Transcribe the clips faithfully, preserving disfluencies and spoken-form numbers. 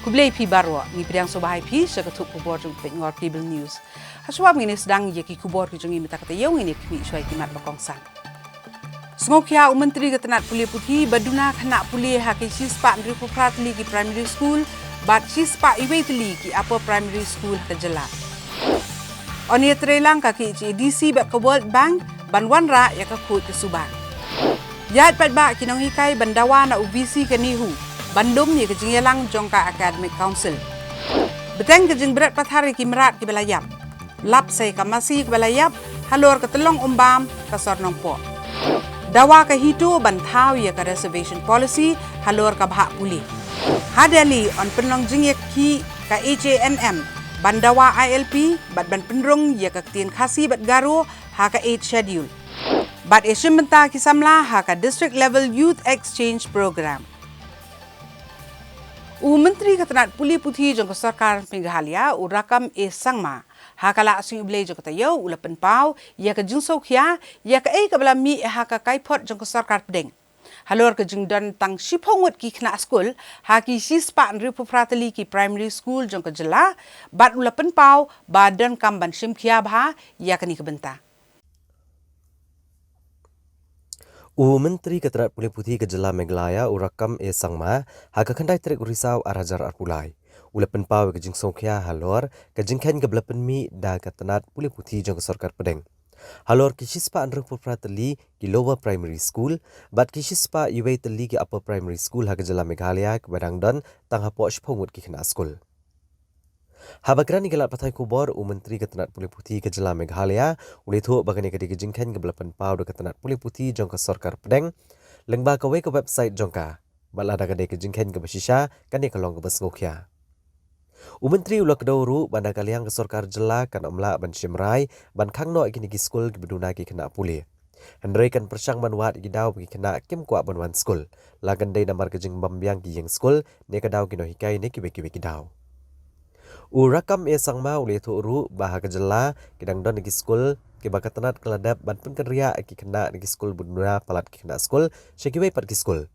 Khublei phi baroh, ngi pdiang sngewbha ïa phi sha ka thup khubor jong Peit Ngor Cable News. Hashwa ngin ïa sdang ïa ki khubor ki jong ngi mynta ka taïew, ngin ïa khmih shuwa ïa ki mat ba kongsan. Sngewkhia u Myntri ka tnat pule puthi ba duna khynnah pule ha ki shispah hynriewphew phra tylli ki primary school bad shispah iwei tylli ki upper primary school ha ka jylla. Yn ïatreilang ka KHADC bad ka World Bank ban wanrah ïa ka khuid ka suba. Ïaid paidbah ki nonghikai ban dawa na u VC ka NEHU ban lum ïa ka jingïalang jong ka Academic Council. Bteng ka jingbret pathar ïa ki mrad kiba la ïap. Lap sa ïa ka masi kaba la ïap halor ka Tyllong Umbam ka sor Nongpoh. Dawa ka HITO ban thaw ïa ka reservation policy halor ka bhah pule. Ha Delhi yn pynlong jingïakhih ka HANM ban dawa ILP bad ban pynrung ïa ka ktien Khasi bad Garo ha ka Eighth Schedule. Bad ïashim bynta ki samla ha ka District Level Youth Exchange Program. U Myntri ka tnat pule puthi jong ka sorkar Meghalaya, u Rakkam A Sangma, ha ka Lashai U Blei jong ka taïew u la pynpaw ïa ka jingsngewkhia ïa kaei kaba la mih ha ka kaiphod jong ka sorkar pdeng halor ka jingdon tang shiphew ngut ki khynnah skul ha ki shispah hynriewphew phra tylli ki primary school jong ka jylla, bad u la pynpaw ba donkam ban shimkhia bha ïa kane ka bynta. U Myntri ka tnat pule puthi ka jylla Meghalaya, u Rakkam A Sangma, ha ka khyndai tarik u Risaw ar hajar arphew lai, u la pynpaw ïa ka jingsngewkhia halor ka jingkheiñ kaba la pynmih da ka tnat pule puthi jong ka sorkar pdeng halor ki shispah hynriewphew phra tylli ki lower primary school bad ki shispah iwei tylli ki upper primary school ha ka jylla Meghalaya, kiba dang don tang hapoh shiphew ngut ki khynnah skul. Haba kren ïa ki lad pathai khubor, u Myntri ka tnat pule puthi ka jylla Meghalaya u la ïathuh ba kane ka dei ka jingkheiñ kaba la pynpaw da ka tnat pule puthi jong ka sorkar pdeng lyngba kawei ka website jong ka, bad lada ka dei ka jingkheiñ kaba shisha, kane ka long kaba sngewkhia. U Myntri u la kdew ruh ba na ka liang ka sorkar jylla kan ym lah ban shim rai ban khang noh ïa kine ki skul kiba duna ki khynnah pule, hynrei kan pyrshang ban wad ïa ki daw ba ki khynnah kim kwah ban wan skul, la kan dei namar ka jingbym biang ki ïing skul ne ka daw ki nonghikai ne kiwei kiwei ki daw. U Rakkam A Sangma u la ïathuh ruh ba ha ka jylla ki dang don ki skul kiba ka tnat ka la dep ban pynkynriah ïa ki khynnah na ki skul ba duna palat ki khynnah skul sha kiwei pat ki skul,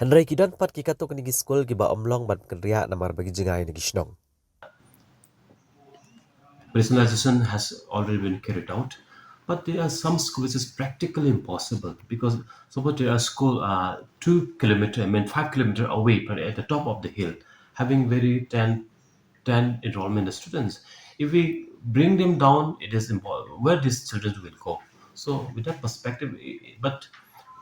hynrei ki don pat ki katto katne ki skul kiba ym long ban pynkynriah namar ba ki jngai na ki shnong. Personalization has already been carried out, but there are some schools which is practically impossible because suppose there are school uh, two kilometer, I mean five kilometer away, but at the top of the hill, having very ten, ten enrollment students. If we bring them down, it is impossible. Where these children will go? So with that perspective, i- i- but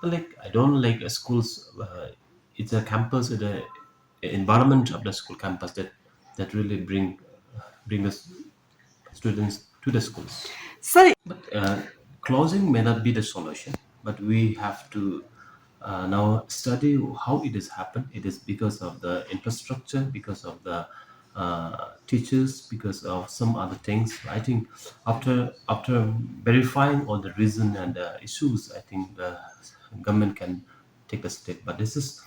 like I don't like uh, schools. Uh, it's a campus, the environment of the school campus that that really bring bring the s- students to the schools. So, but uh, closing may not be the solution, but we have to uh, now study how it has happened. It is because of the infrastructure, because of the uh, teachers, because of some other things. I think after after verifying all the reason and the issues, I think the government can take a step. But this is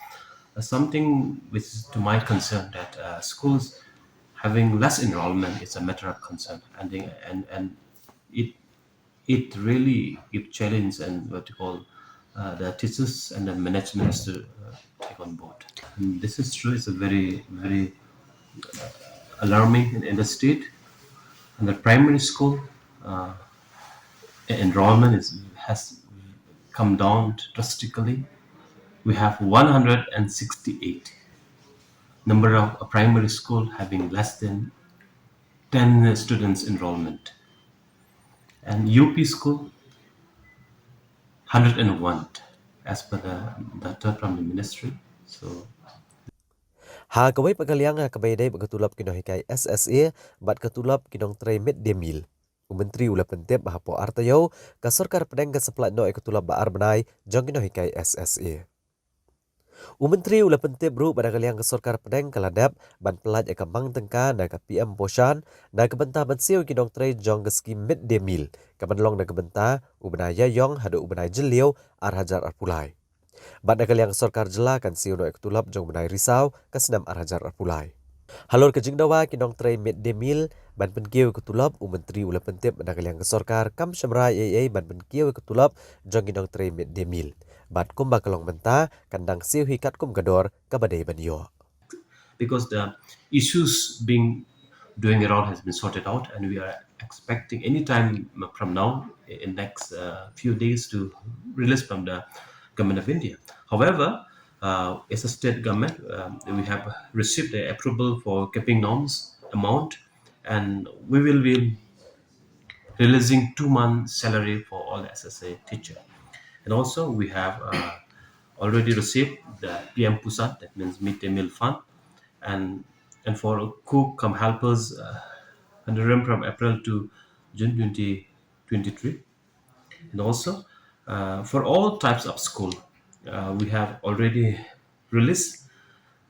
uh, something which is to my concern that uh, schools having less enrollment is a matter of concern, and they, and and it it really give challenge and what you call uh, the teachers and the management to uh, take on board. And this is true. It's a very very uh, alarming in, in the state. And the primary school uh, enrollment is has come down drastically. We have one hundred and sixty-eight number of a primary school having less than ten students enrollment, and U P school hundred and one as per the data from the ministry. So Ha kawei pat ka liang, ha kaba ïadei bad ka tulop ki nonghikai S S A bad ka tulop ki nongtrei mid day meal, u Myntri u la pyntip ba hapoh ar taïew ka sorkar pdeng kan sa pyllait noh ïa ka tulop ba ar bnai jong ki nonghikai S S A. U Myntri u la pyntip ruh ba na ka liang ka sorkar pdeng ka la dep ban pyllait ïa ka mang tyngka na ka P M Poshan na ka bynta ban siew ïa ki nongtrei jong ka skim mid day meal, kaban long na ka bynta u bnai Ïaïong haduh u bnai Jylliew ar hajar arphew lai. Bad na ka liang ka sorkar jylla kan siew noh ïa ka tulop jong u bnai Risaw ka snem ar hajar arphew lai. Halor ka jingdawa ki nongtrei mid day meal ban pynkiew ïa ka tulop, u Myntri u la pyntip ba na ka liang ka sorkar kam shym rai ei ei ban pynkiew ïa ka tulop jong ki nongtrei mid day meal, bad kumba ka long mynta kan dang siew hi katkum ka dor kaba dei ban ïoh. because the issues being doing around has been sorted out, and we are expecting any time from now in next uh, few days to release from the Government of India. However, uh, as a state government, um, we have received the approval for capping norms amount, and we will be releasing two months salary for all S S A teacher. And also we have uh, already received the P M Pusar, that means midday meal fund, and and for cook cum helpers, uh, and from April to June twenty twenty-three. And also uh, for all types of school, uh, we have already released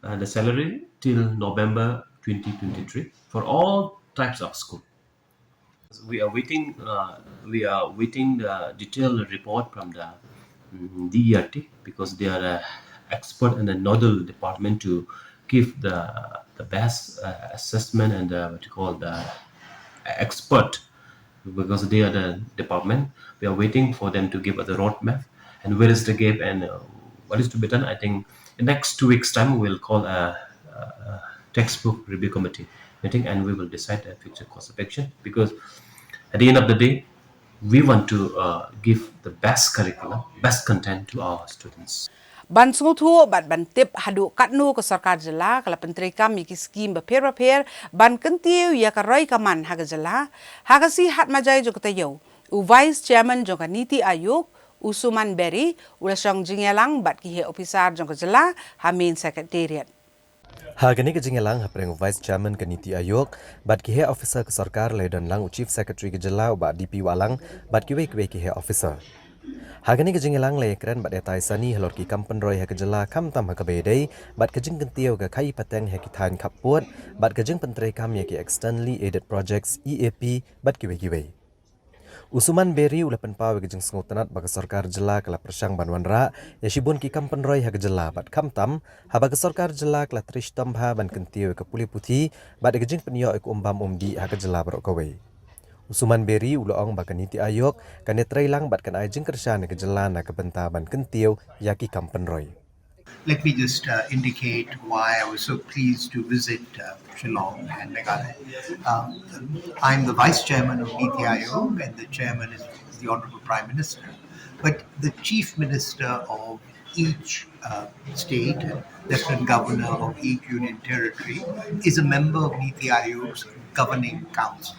uh, the salary till November twenty twenty-three for all types of school. We are waiting. Uh, we are waiting the detailed report from the mm, D E R T, because they are a expert and a nodal department to give the the best uh, assessment and uh, what you call the expert, because they are the department. We are waiting for them to give us the roadmap and where is the gap and uh, what is to be done. I think in next two weeks' time we'll call a, a textbook review committee meeting and we will decide a future course of action, because at the end of the day we want to uh, give the best curriculum, best content to our students. Ban sngewthuh bad ban tip haduh katno ka sorkar jylla ka la pyntreikam ïa ki skim bapher bapher ban kyntiew ïa ka roi ka man ha ka jylla, ha ka sngi Hatmajai jong ka taïew, u Vice Chairman jong ka NITI Aayog, u Suman Berry, u la shong jingïalang bad ki heh ophisar jong ka jylla ha Main Secretariat. Ha kane ka jingïalang hapdeng u Vice Chairman ka NITI Aayog bad ki heh ophisar ka sorkar la ïadon lang u Chief Secretary ka jylla u Bah D P Wahlang bad kiwei kiwei ki heh ophisar. Ha kane ka jingïalang la ïakren bad ïatai sani halor ki kam pynroi ha ka jylla khamtam ha kaba ïadei bad ka jingkyntiew ka khaïi pateng ha ki thaiñ khappud bad ka jingpyntreikam ïa ki externally aided projects, E A P, bad kiwei kiwei. U Suman Berry u la pynpaw ïa ka jingsngewtynnad ba ka sorkar jylla ka la pyrshang ban wanrah ïa shibun ki kam pynroi ha ka jylla bad khamtam haba ka sorkar jylla ka la trei shitom bha ban kyntiew ïa ka pule puthi bad ïa ka jingpynïoh ïa ka um bam um dih ha ka jylla baroh kawei. U Suman Berry u la ong ba ka NITI Aayog kan ïatrei lang bad kan ai jingkyrshan ïa ka jylla na ka bynta ban kyntiew ïa ki kam pynroi. Let me just uh, indicate why I was so pleased to visit uh, Shillong and Meghalaya. Um, I'm the vice chairman of NITI Aayog, and the chairman is the Honorable Prime Minister. But the chief minister of each uh, state and lieutenant governor of each union territory is a member of NITI Aayog's governing council.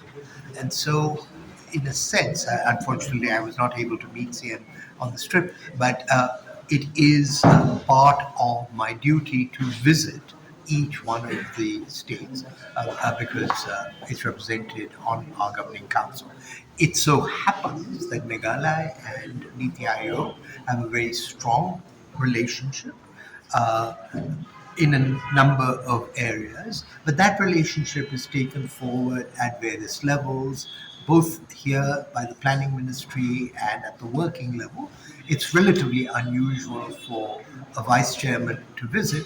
And so, in a sense, uh, unfortunately, I was not able to meet C M on this trip, but uh, it is uh, part of my duty to visit each one of the states uh, uh, because uh, it's represented on our governing council. It so happens that Meghalaya and NITI Aayog have a very strong relationship uh, in a number of areas, but that relationship is taken forward at various levels, both here by the planning ministry and at the working level. It's relatively unusual for a vice chairman to visit,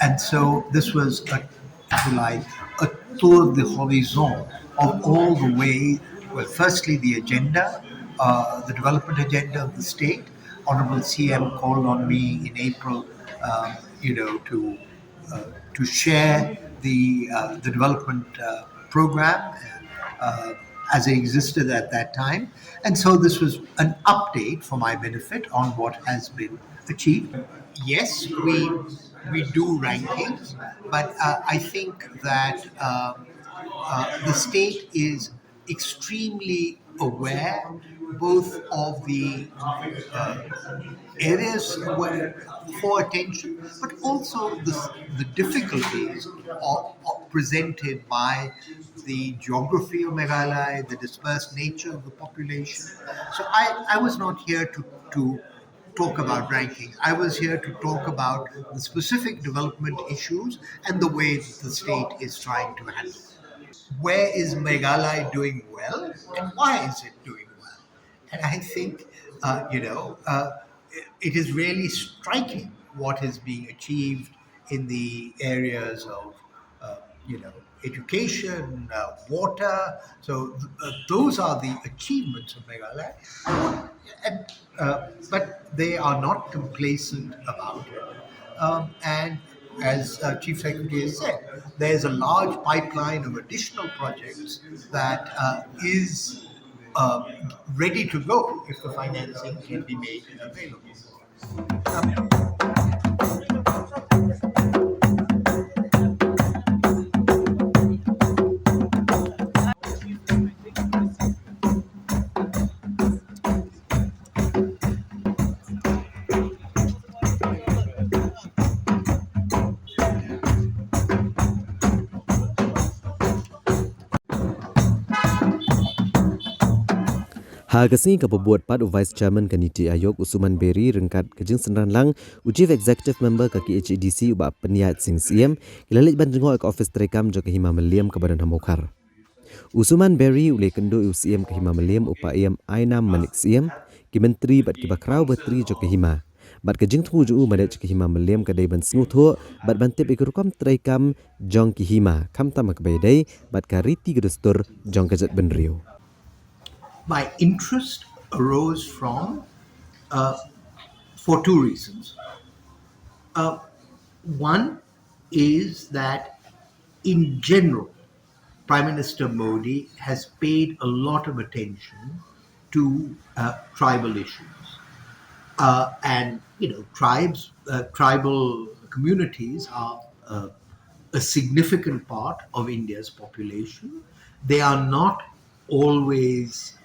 and so this was a, if you like, a tour d'horizon of all the way. Well, firstly, the agenda, uh, the development agenda of the state. Honorable C M called on me in April, um, you know, to uh, to share the uh, the development uh, program uh, as it existed at that time, and so this was an update for my benefit on what has been achieved. Yes, we we do rankings, but uh, I think that uh, uh, the state is extremely aware both of the uh, areas where, for attention, but also the, the difficulties of, of presented by the geography of Meghalaya, the dispersed nature of the population. So I, I was not here to, to talk about ranking. I was here to talk about the specific development issues and the way that the state is trying to handle. Where is Meghalaya doing well, and why is it doing well? And I think, uh, you know, uh, it is really striking what is being achieved in the areas of, uh, you know, education, uh, water. So uh, those are the achievements of Meghalaya. And, uh, but they are not complacent about it. Um, and As uh, Chief Secretary has said, there's a large pipeline of additional projects that uh, is uh, ready to go if the financing can be made available. Ha ka sngi kaba bud pat, u Vice Chairman ka NITI Aayog, u Suman Beri, ryngkat ka jingsynran lang u Chief Executive Member ka KHADC, u Bah Pynïaid Sing Syiem, ki la leit ban jngoh ïa ka office treikam jong ka Hima Mylliem kaba don ha Mawkhar. U Suman Beri u la ïakynduh ïa u Syiem ka Hima Mylliem, u Paiem Ainam Manik Syiem, ki myntri bad ki bakhraw batri jong ka hima. Bad ka jingthmu jong u ban leit sha ka Hima Mylliem ka dei ban sngewthuh bad ban tip ïa ka rukom treikam jong ki hima, khamtam ha kaba ïadei bad ka riti ka dustur jong ka jaitbynriew. My interest arose from uh, for two reasons. Uh, one is that in general, Prime Minister Modi has paid a lot of attention to uh, tribal issues. Uh, and, you know, tribes, uh, tribal communities are uh, a significant part of India's population. They are not always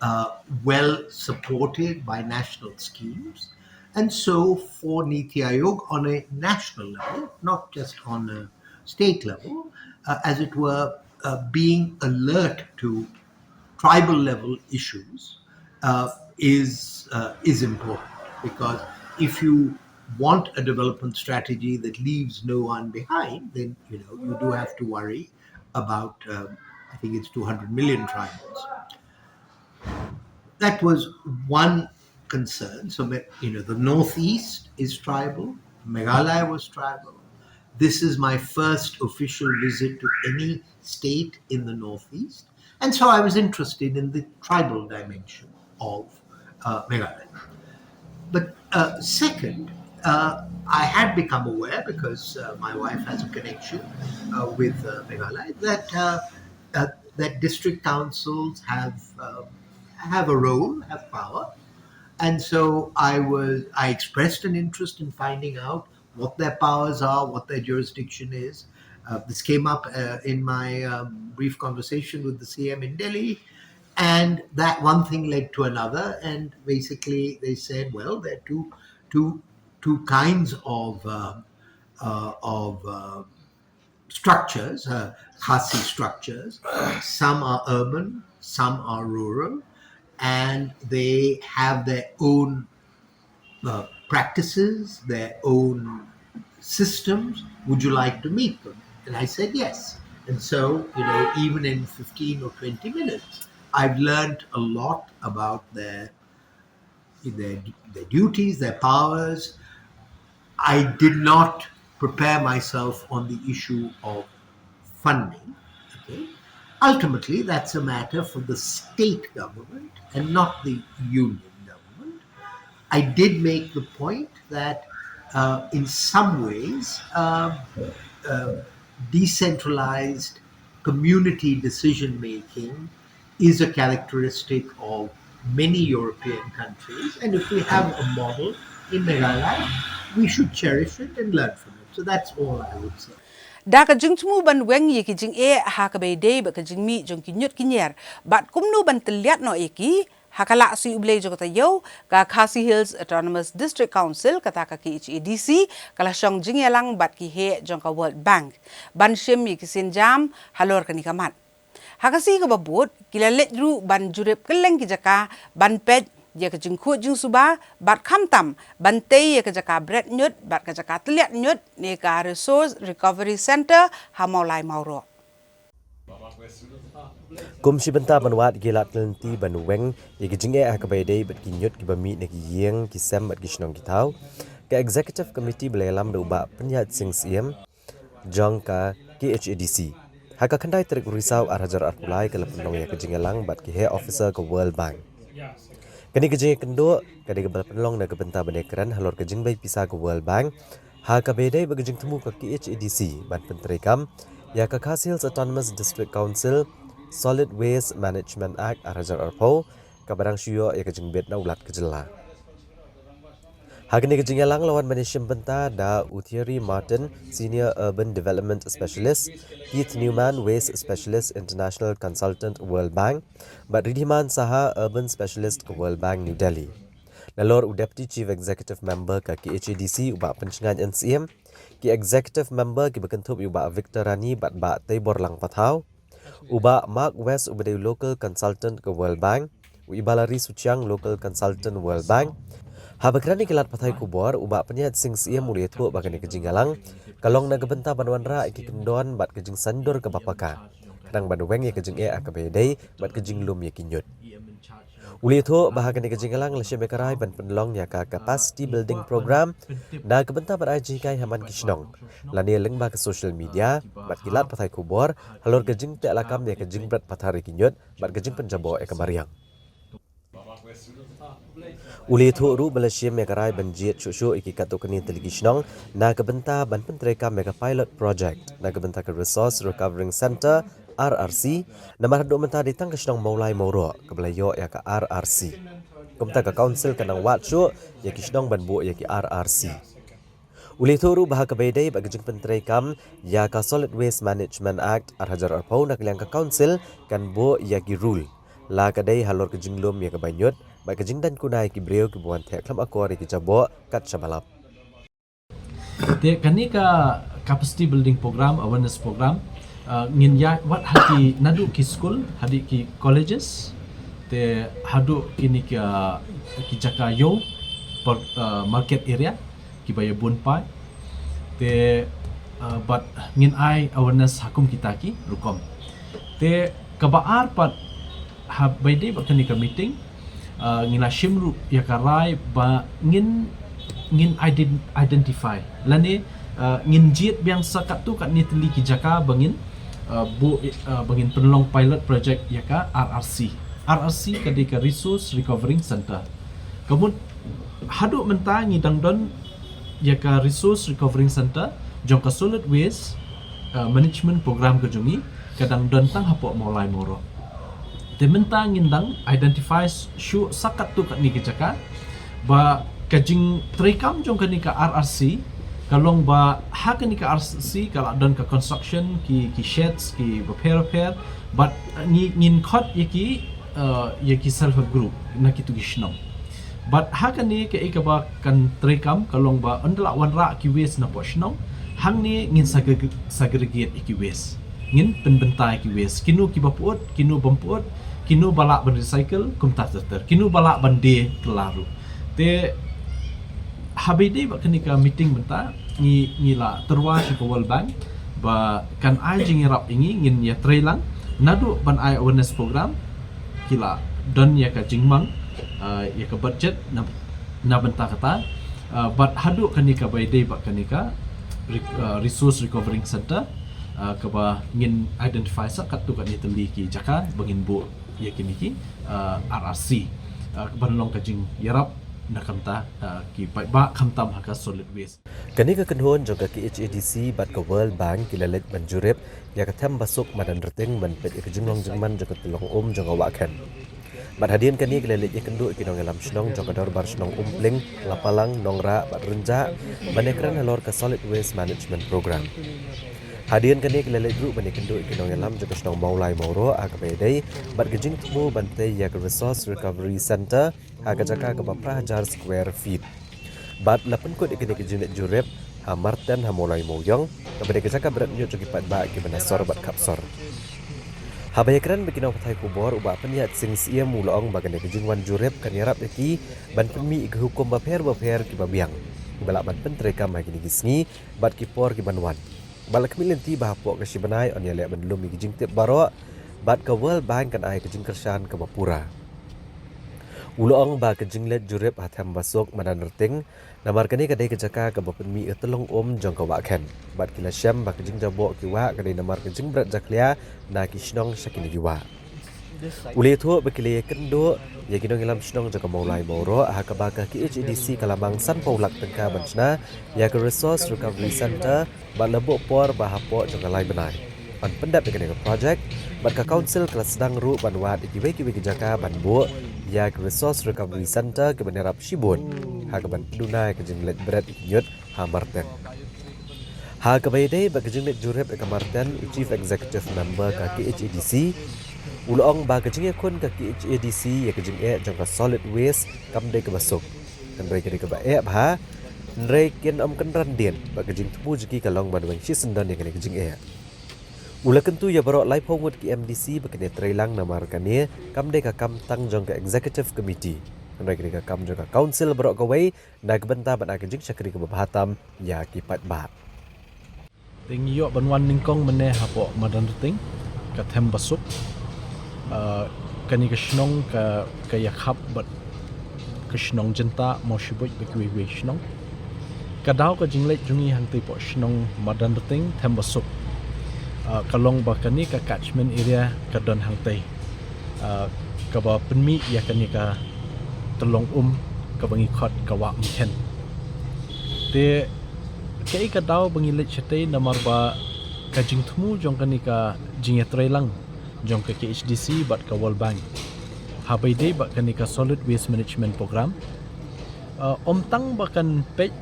uh, well supported by national schemes. And so for NITI Aayog on a national level, not just on a state level, uh, as it were, uh, being alert to tribal level issues uh, is uh, is important, because if you want a development strategy that leaves no one behind, then you know you do have to worry about um, I think it's two hundred million tribals. That was one concern. So you know the Northeast is tribal. Meghalaya was tribal. This is my first official visit to any state in the Northeast. And so I was interested in the tribal dimension of uh, Meghalaya. But uh, second, uh, I had become aware, because uh, my wife has a connection uh, with uh, Meghalaya, that uh, uh, that district councils have uh, have a role, have power, and so I was I expressed an interest in finding out what their powers are, what their jurisdiction is. Uh, this came up uh, in my um, brief conversation with the C M in Delhi, and that one thing led to another, and basically they said, well, there are two, two, two kinds of uh, uh, of uh, structures, uh, Khasi structures. Some are urban, some are rural, and they have their own uh, practices, their own systems. Would you like to meet them? And I said yes. And so, you know, even in fifteen or twenty minutes, I've learned a lot about their their, their duties, their powers. I did not prepare myself on the issue of funding. Okay? Ultimately, that's a matter for the state government and not the union government. I did make the point that uh, in some ways, uh, uh, decentralized community decision making is a characteristic of many European countries. And if we have a model in Meghalaya, we should cherish it and learn from it. So that's all I would say. Da ka jingthmu ban weng ïa ki jingeh ha kaba ïadei bad ka jingmih jong ki ñiut ki ñier bad kumno ban tylliat noh ïa ki, ha ka lad sui U Blei jong ka taïew, ka Khasi Hills Autonomous District Council, kata ka K H A D C, ka la shong jingïalang bad ki heh jong ka World Bank ban shim ïa ki sienjam halor kane ka mat. Ha ka sngi kaba bud, ki la leit ruh ban jurip kylleng ki jaka ban peit ïa ka jingkhuid jingsuba bad khamtam ban tei ïa ka jaka bret ñiut bad ka jaka tylliat ñiut ne ka Resource Recovery Centre ha Mawlai Mawroh. Kum shi bynta ban wad ïa ki lad ki lynti ban weng ïa ki jingeh ha kaba ïadei bad ki ñiut kiba mih na ki ïing ki sem bad ki shnong ki thaw, ka Executive Committee ba la ïalam da u Bah Pynïaid Sing Syiem jong ka K H A D C, ha ka khyndai tarik u Risaw ar hajar arphew lai ka la pynlong ïa ka jingïalang bad ki heh officer ka World Bank. Kane ka jingïakynduh ka dei kaba la pynlong na ka bynta ban ïakren halor ka jingbei pisa ka World Bank Ha kaba ïadei bad ka jingthmu ka K H A D C ban pyntreikam ïa ka Khasi Hills Autonomous District Council Solid Waste Management Act ar hajar arphew, kaba dang shu ïoh ïa ka jingbit na u Lat ka jylla. Ha kane ka jingïalang la wan ban ïashim bynta da u Thierry Martin, Senior Urban Development Specialist, Keith Newman, Waste Specialist, International Consultant, World Bank, bad Ridhiman Saha, Urban Specialist ka World Bank, New Delhi. Nalor u Deputy Chief Executive Member ka K H A D C, u Bah Pynshngain N C M, ki Executive Member kiba kynthup ïa u Bah Victor Rani bad Bah Teibor Langpathaw, u Bah Mark West uba dei u Local Consultant ka World Bank, u Ibalari Suchiang, Local Consultant, World Bank. Haba kren ïa ki lad pathai khubor, u Bah Pynïaid Sing Syiem u la ïathuh ba kane ka jingïalang ka long na ka bynta ban wanrah ïa ki kyndon bad ka jingsaiñdur kaba paka, khnang ban weng ïa ka jingeh ha kaba ïadei bad ka jinglum ïa ki ñiut. U la ïathuh ba ha kane ka jingïalang la shim ïa ka rai ban pynlong ïa ka Capacity Building Program na ka bynta ban ai jinghikai ha man ki shnong, lane lyngba ka social media bad ki lad pathai khubor halor ka jingteh lakam ïa ka jingbret pathar ïa ki ñiut bad ka jingpynjaboh ïa ka mariang. U la ïathuh ruh ba la shim ïa ka rai ban jied shuh shuh ïa ki katto katne tylli ki shnong na ka bynta ban pyntreikam ïa ka pilot project na ka bynta ka Resource Recovering Centre, R R C, namar haduh mynta dei tang ka shnong Mawlai Mawroh kaba la ïoh ïa ka R R C. Kumta ka council ka nang wad shuh ïa ki shnong ban buh ïa ki R R C. U la ïathuh ruh ba ha kaba ïadei bad ka jingpyntreikam ïa ka Solid Waste Management Act ar hajar arphew, na ka liang ka council kan buh ïa ki rule, la ka dei halor ka jinglum ïa ka bai ñiut bad ka jingdaiñ kuna ïa ki briew kiba wan theh khlem akor ïa ki jaboh kat shaba lap. Te kane ka Capacity Building Program, Awareness Program, uh, ngin ïa wad ha ki, naduh ki school haduh ki colleges, te haduh kine ki, uh, ki jaka ïew, per, uh, market area kiba ïa bun paid. Te, uh, bad ngin ai awareness ha kum kita ki rukom. Te kaba ar pat, haba ïadei bad kane ka meeting, uh, ngi la shim ruh ïa ka rai ba ngin, ngin ident-, identify lane, uh, ngin jied biang sa katto katne tylli ki jaka ba ngin, uh, buh, uh, ba ngin pynlong pilot project ïa ka R R C. R R C ka dei ka Resource Recovering Centre. Ka mut haduh mynta ngi dang don ïa ka Resource Recovering Centre jong ka Solid Waste, uh, Management Program ka jong ngi, ka dang don tang hapoh Mawlai Mawroh. Te mynta ngin dang identify shuh sa katto katne ki jaka ba ka jingtreikam jong kane ka R R C ka long ba ha kane ka R R C ka la don ka construction, ki, ki sheds kiba pher pher, bad ngi, ngin khot ïa ki, uh, ïa ki self help group na kito ki shnong. Bad ha kane kaei kaba kan treikam ka long ba ynda la wanrah ki waste napoh shnong, hangne ngin segre-, segregate ïa ki waste. Ngin pynbynta ïa ki waste. Kino kiba pyut, kino bym pyut, kino ba lah ban recycle, kumta ter ter. Kino ba lah ban die kylla ruh. Te haba ïadei bad kane ka meeting mynta, ngi, ngi la tyrwa sha ka World Bank ba kan ai jingïarap ïa ngi, ngin ïa trei lang naduh ban ai awareness program, ki la don ïa ka jingmang, uh, ïa ka budget na, na bynta kata, uh, bad haduh kane kaba ïadei bad kane ka re-, uh, Resource Recovering Centre, uh, kaba ngin identify sa katto katne tylli ki jaka ba ngin buh ïa kine ki, uh, R R C, uh, ban long ka jingïarap na ka bynta, uh, ki paidbah khamtam ha ka solid waste. Kane ka kynhun jong ka K H A D C bad ka World Bank ki la leit ban jurip ïa ka them ba suk madan rting ban peit ïa ka jinglong jingman jong ka tyllong um jong ka wah khen. Bad hadien kane ki la leit ïakynduh ïa ki nongïalam shnong jong ka dorbar shnong Umpling, Lapalang, Nongrah bad Rynjah ban ïakren halor ka Solid Waste Management Program. Hadien kane ki la leit ruh ban ïakynduh ïa ki nongïalam jong ka shnong Mawlai Mawroh ha kaba ïadei bad ka jingthmu ban tei ïa ka Resource Recovery Centre ha ka jaka kaba phra hajar square feet. Bad la pynkut ïa kane ka jingleit jurip ha Marten ha Mawlai Mawiong, kaba dei ka jaka bret ñiut jong ki paidbah kiba na sor bad khapsor. Haba ïakren bad ki nongpathai khubor, u Bah Pynïaid Sing Syiem u la ong ba kane ka jingwan jurip kan ïarap ïa ki ban pynmih ïa ki hukum bapher bapher kiba biang, kiba lah ban pyntreikam ha kine ki sngi bad ki por kiban wan. Bad la khmih lynti ba hapoh ka shi bnai yn ïaleh ban lum ïa ki jingtip baroh, bad ka World Bank kan ai ka jingkyrshan kaba pura. U la ong ba ka jingleit jurip ha them ba suk madan rting, namar kane ka dei ka jaka kaba pynmih ïa ka tyllong um jong ka wah khen. Bad ki la shem ba ka jingjaboh ki wah ka dei namar ka jingbret jakhlia na ki shnong sha kine ki wah. U la ïathuh ba ki la ïakynduh ïa ki nongïalam shnong jong ka Mawlai Mawroh ha kaba ka K H A D C ka la mang sanphew lak tyngka ban shna ïa ka Resource Recovery Centre bad la buh por ba hapoh jong ka lai bnai ban pyndep ïa kane ka project, bad ka council ka la sdang ruh ban wad ïa kiwei kiwei ki jaka ban buh ïa ka Resource Recovery Centre kiban ïarap shibun ha kaban pynduh ïa ka jingleit bret ïa ki ñiut ha Marten. Ha kaba ïadei bad ka jingleit jurip ïa ka Marten, u Chief Executive Member ka K H A D C u la ong ba ka jingïakhun ka K H A D C ïa ka jingeh jong ka solid waste kam dei kaba suk, hynrei ka dei kaba eh bha, hynrei kin ym kynran dien bad ka jingthmu jong ki ka long ban weng shisyndon ïa kane ka jingeh. U la kyntu ïa baroh laiphew ngut ki M D C ba kin ïatreilang namar kane kam dei ka kam tang jong ka Executive Committee, hynrei ka dei ka kam jong ka council baroh kawei na ka bynta ban ai ka jingshakri kaba bha tam ïa ki paidbah. Te ngi ïoh ban wan nyngkong mynne hapoh Madanrting, ka Thembasuk. Ah, kane ka shnong ka, ka ïakhap bad ka shnong Jyntah, Mawshynrut bad kiwei kiwei ki shnong. Ka daw ka jingleit jong ngi hangtei hapoh shnong Madanrting, Thembasuk, ah, ka long ba kane ka catchment area ka don hangtei, ah, kaba pynmih ïa kane ka tyllong um kaba ngi khot ka Wah Umkhen. Te kaei ka daw ba ngi leit shatei namar ba ka jingthmu jong kane ka jingïatreilang jong ka K H D C bad ka World Bank ha ba ïadei bad kane ka Solid Waste Management Program, ah, ym tang ba kan peit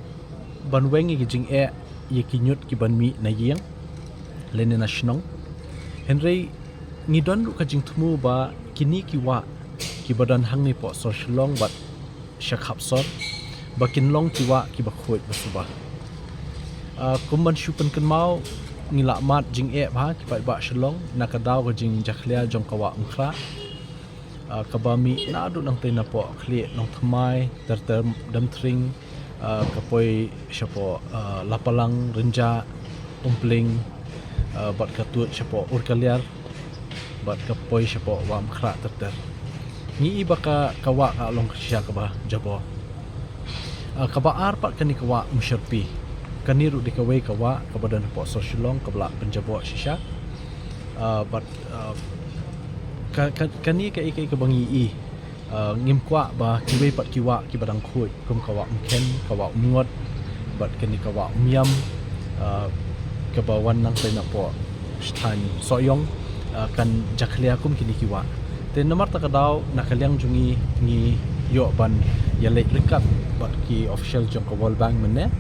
ban weng ïa ki jingeh ïa ki ñiut kiban mih na ïing lane na shnong, hynrei ngi don ruh ka jingthmu ba kine ki wah kiba don hangne hapoh sor Shillong bad sha khap sor ba kin long ki wah kiba khuid ba suba. Ah, kum ban shu pynkynmaw, ngi la mad jingeh bha ki paidbah Shillong na ka daw ka jingjakhlia jong ka Wah Umkhrah, ah, kaba mih naduh nangtei napoh Khlieh Nongthymmai, ter ter Damthring, ah, ka poi shapoh, ah, Lapalang, Rynjah, Umpling, ah, bad ka tuid shapoh Urkaliar, bad ka poi shapoh Wah Umkhrah ter ter. Ngi i ba ka, ka wah ka long ka shisha kaba jabor. Ah, kaba ar pat kane ka Wah Umshyrpi. Kane ruh dei kawei ka wah kaba don hapoh sor Shillong kaba la pynjabor shisha. Ah, bad, ah, ka, ka, kane kaei kaei kaba ngi i, ah, ngim kwah ba kiwei pat ki wah kiba dang khuid kum ka Wah Umkhen, ka Wah Umngot, bad kane ka Wah Umiam, ah, kaba wan nangtei napoh sha thaiñ Sohiong, ah, kan jakhlia kum kine ki wah. Te namar kata ka daw na ka liang jong ngi, ngi ïoh ban ïaleit ryngkat bad ki official jong ka World Bank mynne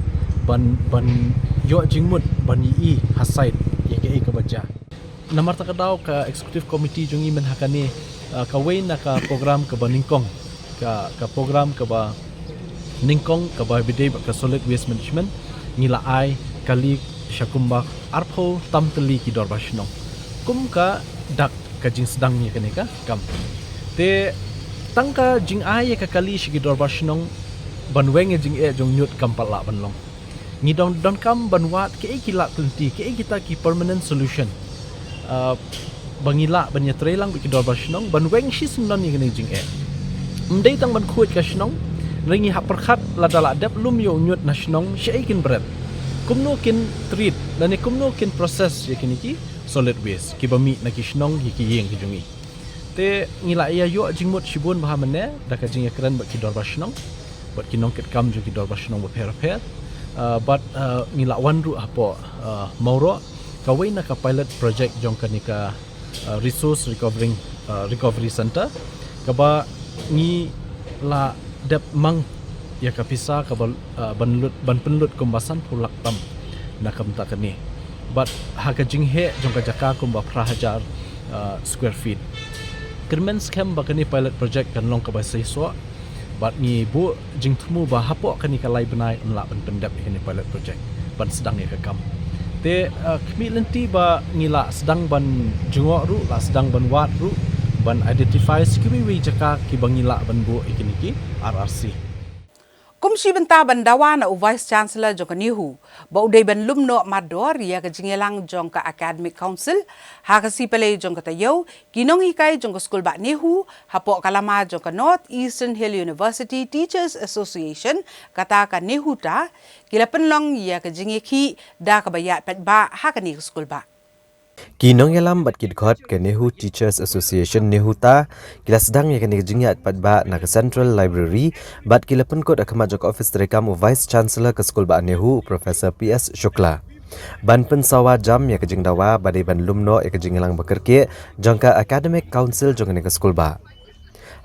ban, ban ïoh jingmut ban ïohi ha site ïa kaei kaba jia. Namar kata ka daw ka executive committee jong ngi mynta ha kane, ah, kawei na ka program kaba nyngkong, ka, ka program kaba nyngkong kaba ïadei bad ka solid waste management, ngi la ai kali sha kumba arphew tam tylli ki dorbar shnong kum ka dak ka jingsdang ïa kane ka kam. Te tang ka jingai ïa ka kali sha ki dorbar shnong ban weng ïa jingeh jong ñiut kam pat lah ban long. Ngi don, donkam ban wad kaei ki lad lynti, kaei kita ki permanent solution, ah, ba ngi lah ban ïatreilang bad ki dorbar shnong ban weng shisyndon ïa kane ka jingeh. Ym dei tang ban khuid ka shnong, hynrei ngi hap pyrkhat lada la dep lum ïa u ñiut na shnong, shaei kin bret, kumno kin treat lane kumno kin process ïa kine ki solid waste kiba mih na ki shnong ïa ki ïing ki jong ngi. Te ngi la ïa ïoh jingmut shibun bha mynne da ka jingïakren bad ki dorbar shnong bad ki nongkitkam jong ki dorbar shnong bapher bapher. Ah, bad, ah, ngi la wan ruh hapoh, ah, Mawroh, kawei na ka pilot project jong kane ka, ah, resource recovering, ah, recovery center, kaba ngi la dep mang ïa ka pisa kaba, ah, ban lut, ban pynlut kumba sanphew lak tam na ka bynta kane. Bad ha ka jingheh jong ka jaka kumba phra hajar, ah, square feet. Kyrmen skhem ba kane pilot project kan long kaba seisoh. Bad ngi buh jingthmu ba hapoh kane ka lai bnai yn lah ban pyndep ïa kane pilot project ban sdang ïa ka kam. Te, ah, khmih lynti ba ngi la sdang ban jngoh ruh, la sdang ban wad ruh, ban identify sa kiwei kiwei jaka kiba ngi lah ban buh ïa kine ki R R C. Kum shi bynta ban dawa na u Vice Chancellor jong ka NEHU ba u dei ban lum noh matdor ïa ka jingïalang jong ka Academic Council ha ka sngi Palei jong ka taïew, ki nonghikai jong ka skulbah NEHU hapoh ka lama jong ka North Eastern Hill University Teachers Association, kata ka NEHUTA, ki la pynlong ïa ka jingïakhih da kaba ïaid paidbah ha kane ka skulbah. Ki nongïalam bad ki dkhot ka NEHU Teachers Association, NEHUTA, ki la sdang ïa kane ka jingïaid paidbah na ka Central Library bad ki la pynkut ha khmat jong ka ophis treikam u Vice Chancellor ka skulbah NEHU, u Professor P S Shukla, ban pynsawa jam ïa ka jingdawa ba dei ban lum noh ïa ka jingïalang ba kyrkieh jong ka Academic Council jong kane ka skulbah.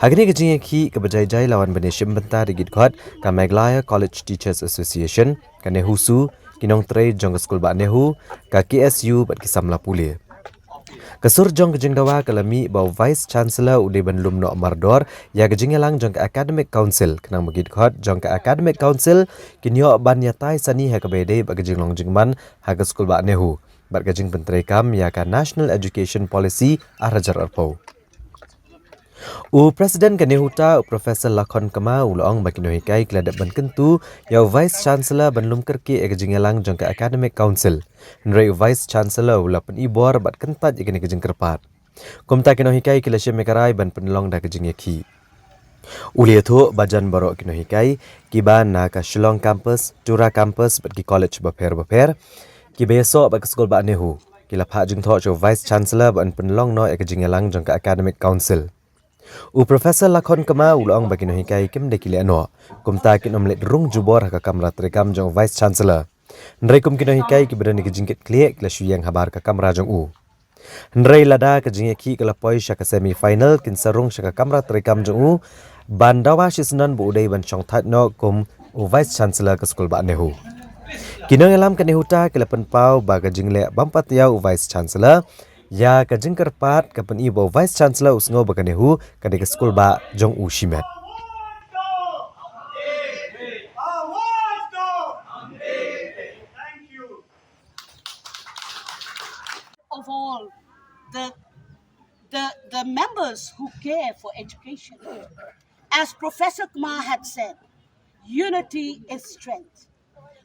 Ha kane ka jingïakhih kaba jai jai la wan ban ïashim bynta da ki dkhot ka Meghalaya College Teachers Association, ka NEHUSU, ki nongtrei jong ka skulbah NEHU, ka KSU bad ki samla pule. Ka sur jong ka jingdawa ka la mih ba u Vice Chancellor u dei ban lum noh mardor ïa ka jingïalang jong ka Academic Council, khnang ba ki dkhot jong ka Academic Council kin ïoh ban ïatai sani ha kaba ïadei bad ka jinglong jingman ha ka skulbah NEHU bad ka jingpyntreikam ïa ka National Education Policy ar hajar arphew. U President ka NEHUTA, u Professor Lakhon Kma, u la ong ba ki nonghikai ki la dep ban kyntu ïa u Vice Chancellor ban lum kyrkieh ïa ka jingïalang jong ka Academic Council. Hynrei u Vice Chancellor u la pynibor bad kyntait ïa kane ka jingkyrpad. Kumta ki nonghikai ki la shim ïa ka rai ban pynlong da ka jingïakhih. U la ïathuh ba jan baroh ki nonghikai kiba na ka Shillong Campus, Tura Campus bad ki college bapher bapher kiba ïasoh bad ka skulbah NEHU ki la phah jingthoh sha u Vice Chancellor ban pynlong noh ïa ka jingïalang jong ka Academic Council. U Professor Lakhon Kma u la ong ba ki nonghikai kim dei ki leh noh, kumta kin ym leit rung jubor ha ka kamra treikam jong u Vice Chancellor. Hynrei kum ki nonghikai kiba don ïa ka jingkitkhlieh ki la shu ïeng habar ka kamra jong u. Hynrei lada ka jingïakhih ka la poi sha ka semi final kin sa rung sha ka kamra treikam jong u ban dawa shisnem ba u dei ban shongthait noh kum u Vice Chancellor ka skulbah NEHU. Ki nongïalam ka NEHUTA ki la pynpaw ba ka jingleh bym pat ïa u Vice Chancellor ïa ka jingkyrpad ka pyni ba u Vice Chancellor u sngew ba ka NEHU ka dei ka skulbah jong u shimet. Of all the, the, the members who care for education. As Professor Kma had said, unity is strength.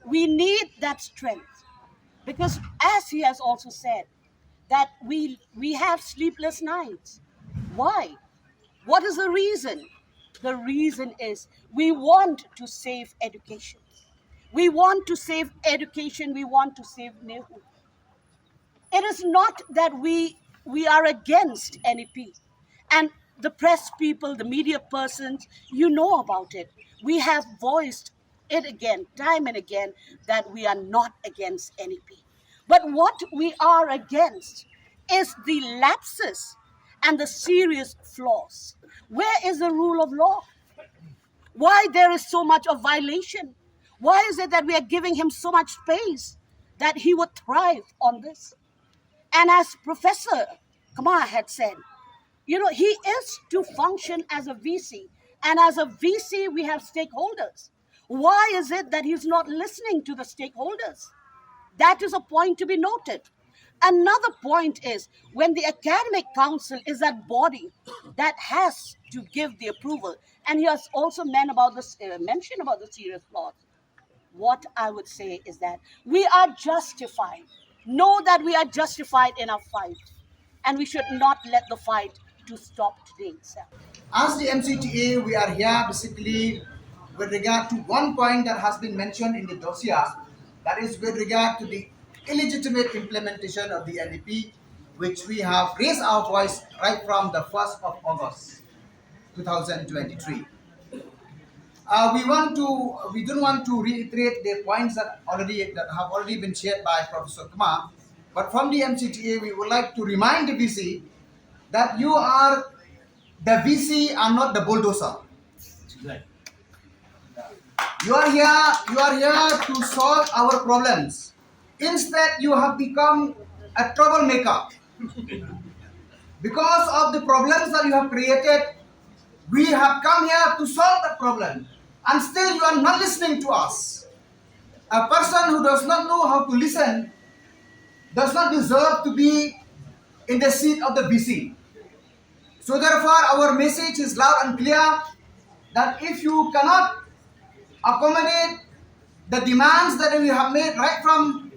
We need that strength because, as he has also said, that we, we have sleepless nights. Why? What is the reason? The reason is we want to save education. We want to save education. We want to save NEHU. It is not that we, we are against NEP. And the press people, the media persons, you know about it. We have voiced it again, time and again, that we are not against NEP. But what we are against is the lapses and the serious flaws. Where is the rule of law? Why there is so much of violation? Why is it that we are giving him so much space that he would thrive on this? And as Professor Kma had said, you know, he is to function as a V C. And as a V C, we have stakeholders. Why is it that he's not listening to the stakeholders? That is a point to be noted. Another point is when the Academic Council is that body that has to give the approval, and he has also men about this, uh, mentioned about the serious flaws. What I would say is that we are justified. Know that we are justified in our fight, and we should not let the fight to stop today itself. As the M C T A, we are here basically with regard to one point that has been mentioned in the dossier, that is with regard to the illegitimate implementation of the N E P, which we have raised our voice right from the first of August two thousand twenty-three. Uh, we want to, we don't want to reiterate the points that already, that have already been shared by Professor Kma, but from the M C T A, we would like to remind the V C that you are, the V C are not the bulldozer. You are here, you are here to solve our problems. Instead, you have become a troublemaker. Because of the problems that you have created, we have come here to solve the problem. And still, you are not listening to us. A person who does not know how to listen does not deserve to be in the seat of the V C. So therefore, our message is loud and clear that if you cannot accommodate the demands that we have made right from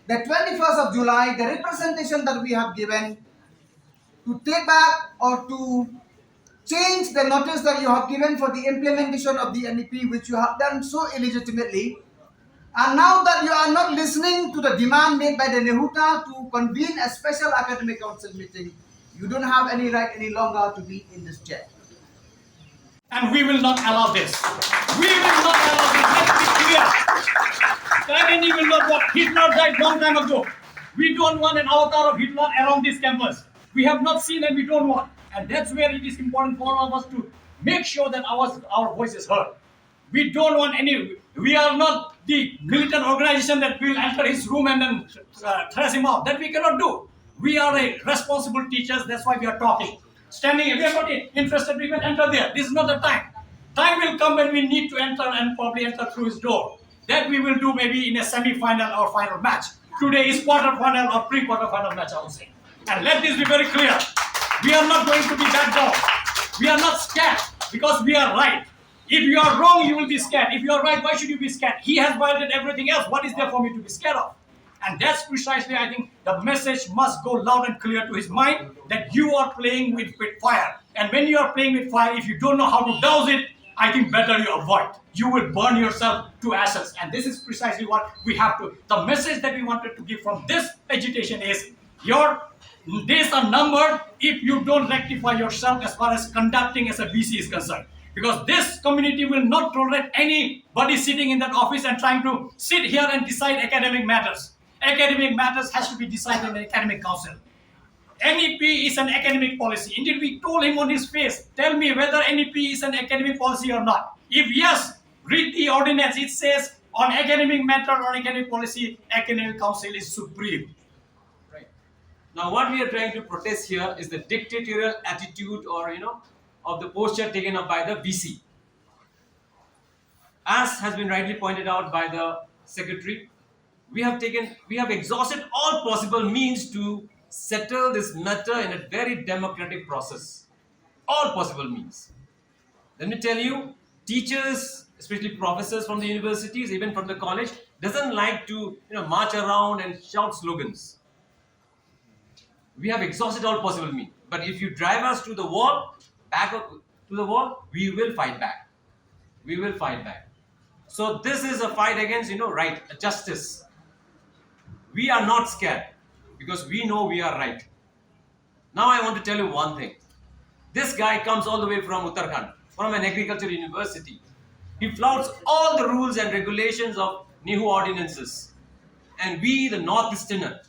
the twenty-first of July, the representation that we have given, to take back or to change the notice that you have given for the implementation of the N E P, which you have done so illegitimately, And now that you are not listening to the demand made by the NEHUTA to convene a special academic council meeting, you don't have any right any longer to be in this chair. And we will not allow this. We will not allow this. Let's be clear. Karenjee will not work. Hitler died long time ago. We don't want an avatar of Hitler around this campus. We have not seen and we don't want. And that's where it is important for all of us to make sure that our, our voice is heard. We don't want any, we are not the militant organization that will enter his room and then uh, thrash him out. That we cannot do. We are a responsible teachers, that's why we are talking. Standing, we are not interested to even enter there. This is not the time. Time will come when we need to enter and probably enter through his door. That we will do maybe in a semi-final or final match. Today is quarter-final or pre-quarter-final match, I would say. And let this be very clear. We are not going to be backed down. We are not scared because we are right. If you are wrong, you will be scared. If you are right, why should you be scared? He has violated everything else. What is there for me to be scared of? And that's precisely, I think, the message must go loud and clear to his mind that you are playing with, with fire. And when you are playing with fire, if you don't know how to douse it, I think better you avoid. You will burn yourself to ashes. And this is precisely what we have to. The message that we wanted to give from this agitation is your days are numbered if you don't rectify yourself as far as conducting as a V C is concerned. Because this community will not tolerate anybody sitting in that office and trying to sit here and decide academic matters. Academic matters has to be decided in the academic council. N E P is an academic policy. Indeed, we told him on his face, tell me whether N E P is an academic policy or not. If yes, read the ordinance. It says on academic matter, on academic policy, academic council is supreme. Right. Now, what we are trying to protest here is the dictatorial attitude or, you know, of the posture taken up by the V C. As has been rightly pointed out by the secretary, we have taken, we have exhausted all possible means to settle this matter in a very democratic process. All possible means. Let me tell you, teachers, especially professors from the universities, even from the college, doesn't like to, you know, march around and shout slogans. We have exhausted all possible means. But if you drive us to the wall, back up to the wall, we will fight back. We will fight back. So this is a fight against, you know, right, justice. We are not scared because we know we are right. Now I want to tell you one thing. This guy comes all the way from Uttarakhand, from an agriculture university. He flouts all the rules and regulations of NEHU ordinances. And we, the Northeasterner,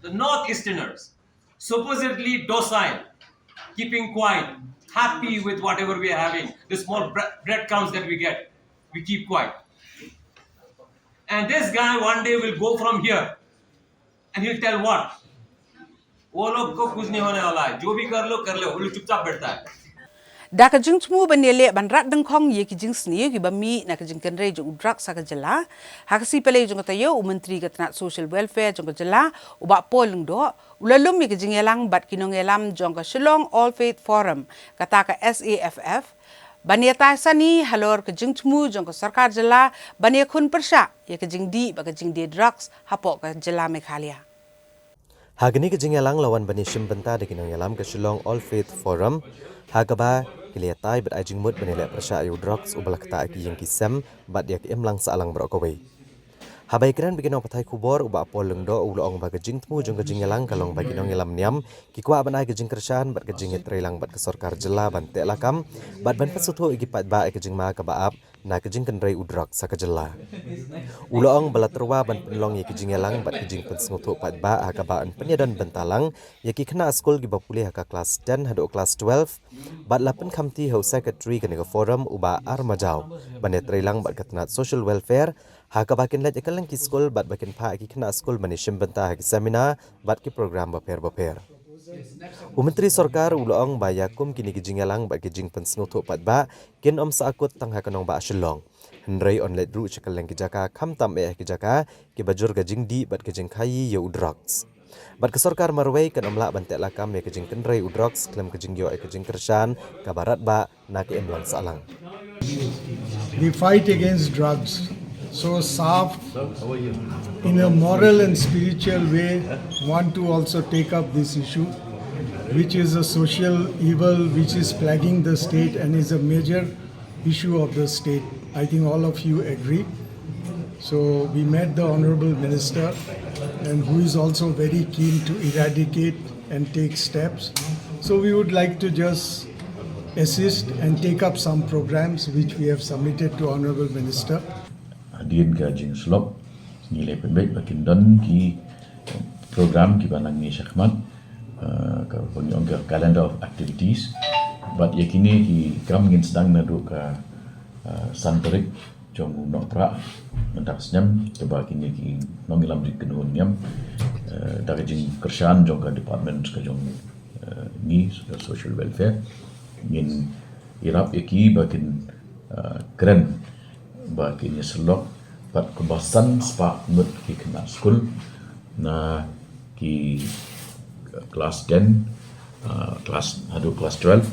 the Northeasterners, supposedly docile, keeping quiet, happy with whatever we are having, the small bre- breadcrumbs that we get, we keep quiet. And this guy one day will go from here and he'll tell what? वो लोग को कुछ नहीं होने वाला है, जो भी कर लो कर लो, वो लोग चुपचाप बैठता है. Da ka jingthmu ban ïaleh ban rat dyngkhong ïa ki jingsniew kiba mih na ka jingkynrei jong u drugs ha ka jylla, ha ka sngi Palei jong ka taïew u Myntri ka tnat Social Welfare jong ka jylla, u Bah Paul Lyngdoh, u la lum ïa ka jingïalang bad ki nongïalam jong ka Shillong All Faith Forum, kata ka S A F F, ban ïatai sani halor ka jingthmu jong ka sorkar jylla ban ïakhun pyrshah ïa ka jingdih bad ka jingdie drugs hapoh ka jylla Meghalaya. Ha kane ka jingïalang la wan ban ïashim bynta da ki nongïalam ka Shillong All Faith Forum, ha kaba ki la ïatai bad ai jingmut ban ïaleh pyrshah ïa u drugs uba la ktah ïa ki ïing ki sem bad ïa ka imlang sahlang baroh kawei. Haba ïakren bad ki nongpathai khubor, u Bah Paul Lyngdoh u la ong ba ka jingthmu jong ka jingïalang ka long ba ki nongïalam niam ki kwah ban ai ka jingkyrshan bad ka jingïatreilang bad ka sorkar jylla ban teh lakam bad ban pynsngewthuh ïa ki paidbah ïa ka jingma kaba ap na ka jingkynrei u drugs ha ka jylla. U la ong ba la tyrwa ban pynlong ïa ka jingïalang bad ka jingpynsngewthuh paidbah ha kaba yn pynïadon bynta lang ïa ki khynnah skul kiba pule ha ka klas ten haduh klas twelve bad la pynkhamti ha u Secretary kane ka forum u Bah R Majaw ban ïatreilang bad ka tnat Social Welfare ha kaba kin leit ïa kylleng ki skul bad ba kin phah ïa ki khynnah skul ban ïashim bynta ha ki seminar bad ki program bapher bapher. U Myntri Sorkar u la ong ba ïa kum kine ki jingïalang bad ki jingpynsngewthuh paidbah kin ym sahkut tang ha ka nongbah Shillong, hynrei yn leit ruh sha kylleng ki jaka khamtam eh ha ki jaka kiba jur ka jingdih bad ka jingkhaii ïa u drugs. Bad ka sorkar marwei kan ym lah ban teh lakam ïa ka jingkynrei u drugs khlem ka jingïoh ïa ka jingkyrshan kaba radbah na ka imlang sahlang. The fight against drugs. So saf, in a moral and spiritual way, want to also take up this issue, which is a social evil which is plaguing the state and is a major issue of the state. I think all of you agree. So we met the Honorable Minister, and who is also very keen to eradicate and take steps. So we would like to just assist and take up some programs which we have submitted to Honorable Minister. Hadien ka jingsyllok, ngi la pynbeit ba kin don ki program kiba nang ngi shakhmat, uh, kaba ngi ong ka calendar of activities. Bad ïa kine ki kam ngin sdang naduh ka, uh, san tarik jong u Nohprah mynta ka snem, kaba kine ki nongïalam jingkynhun niam, eh, da ka jingkyrshan jong ka department ka jong, eh, ngi, ka social welfare, ngin ïarap ïa ki ba kin, eh, kren, ba kin ïasyllok bad kumba san spah ngut ki khynnah skul na ki class ten, uh, class, haduh class twelve.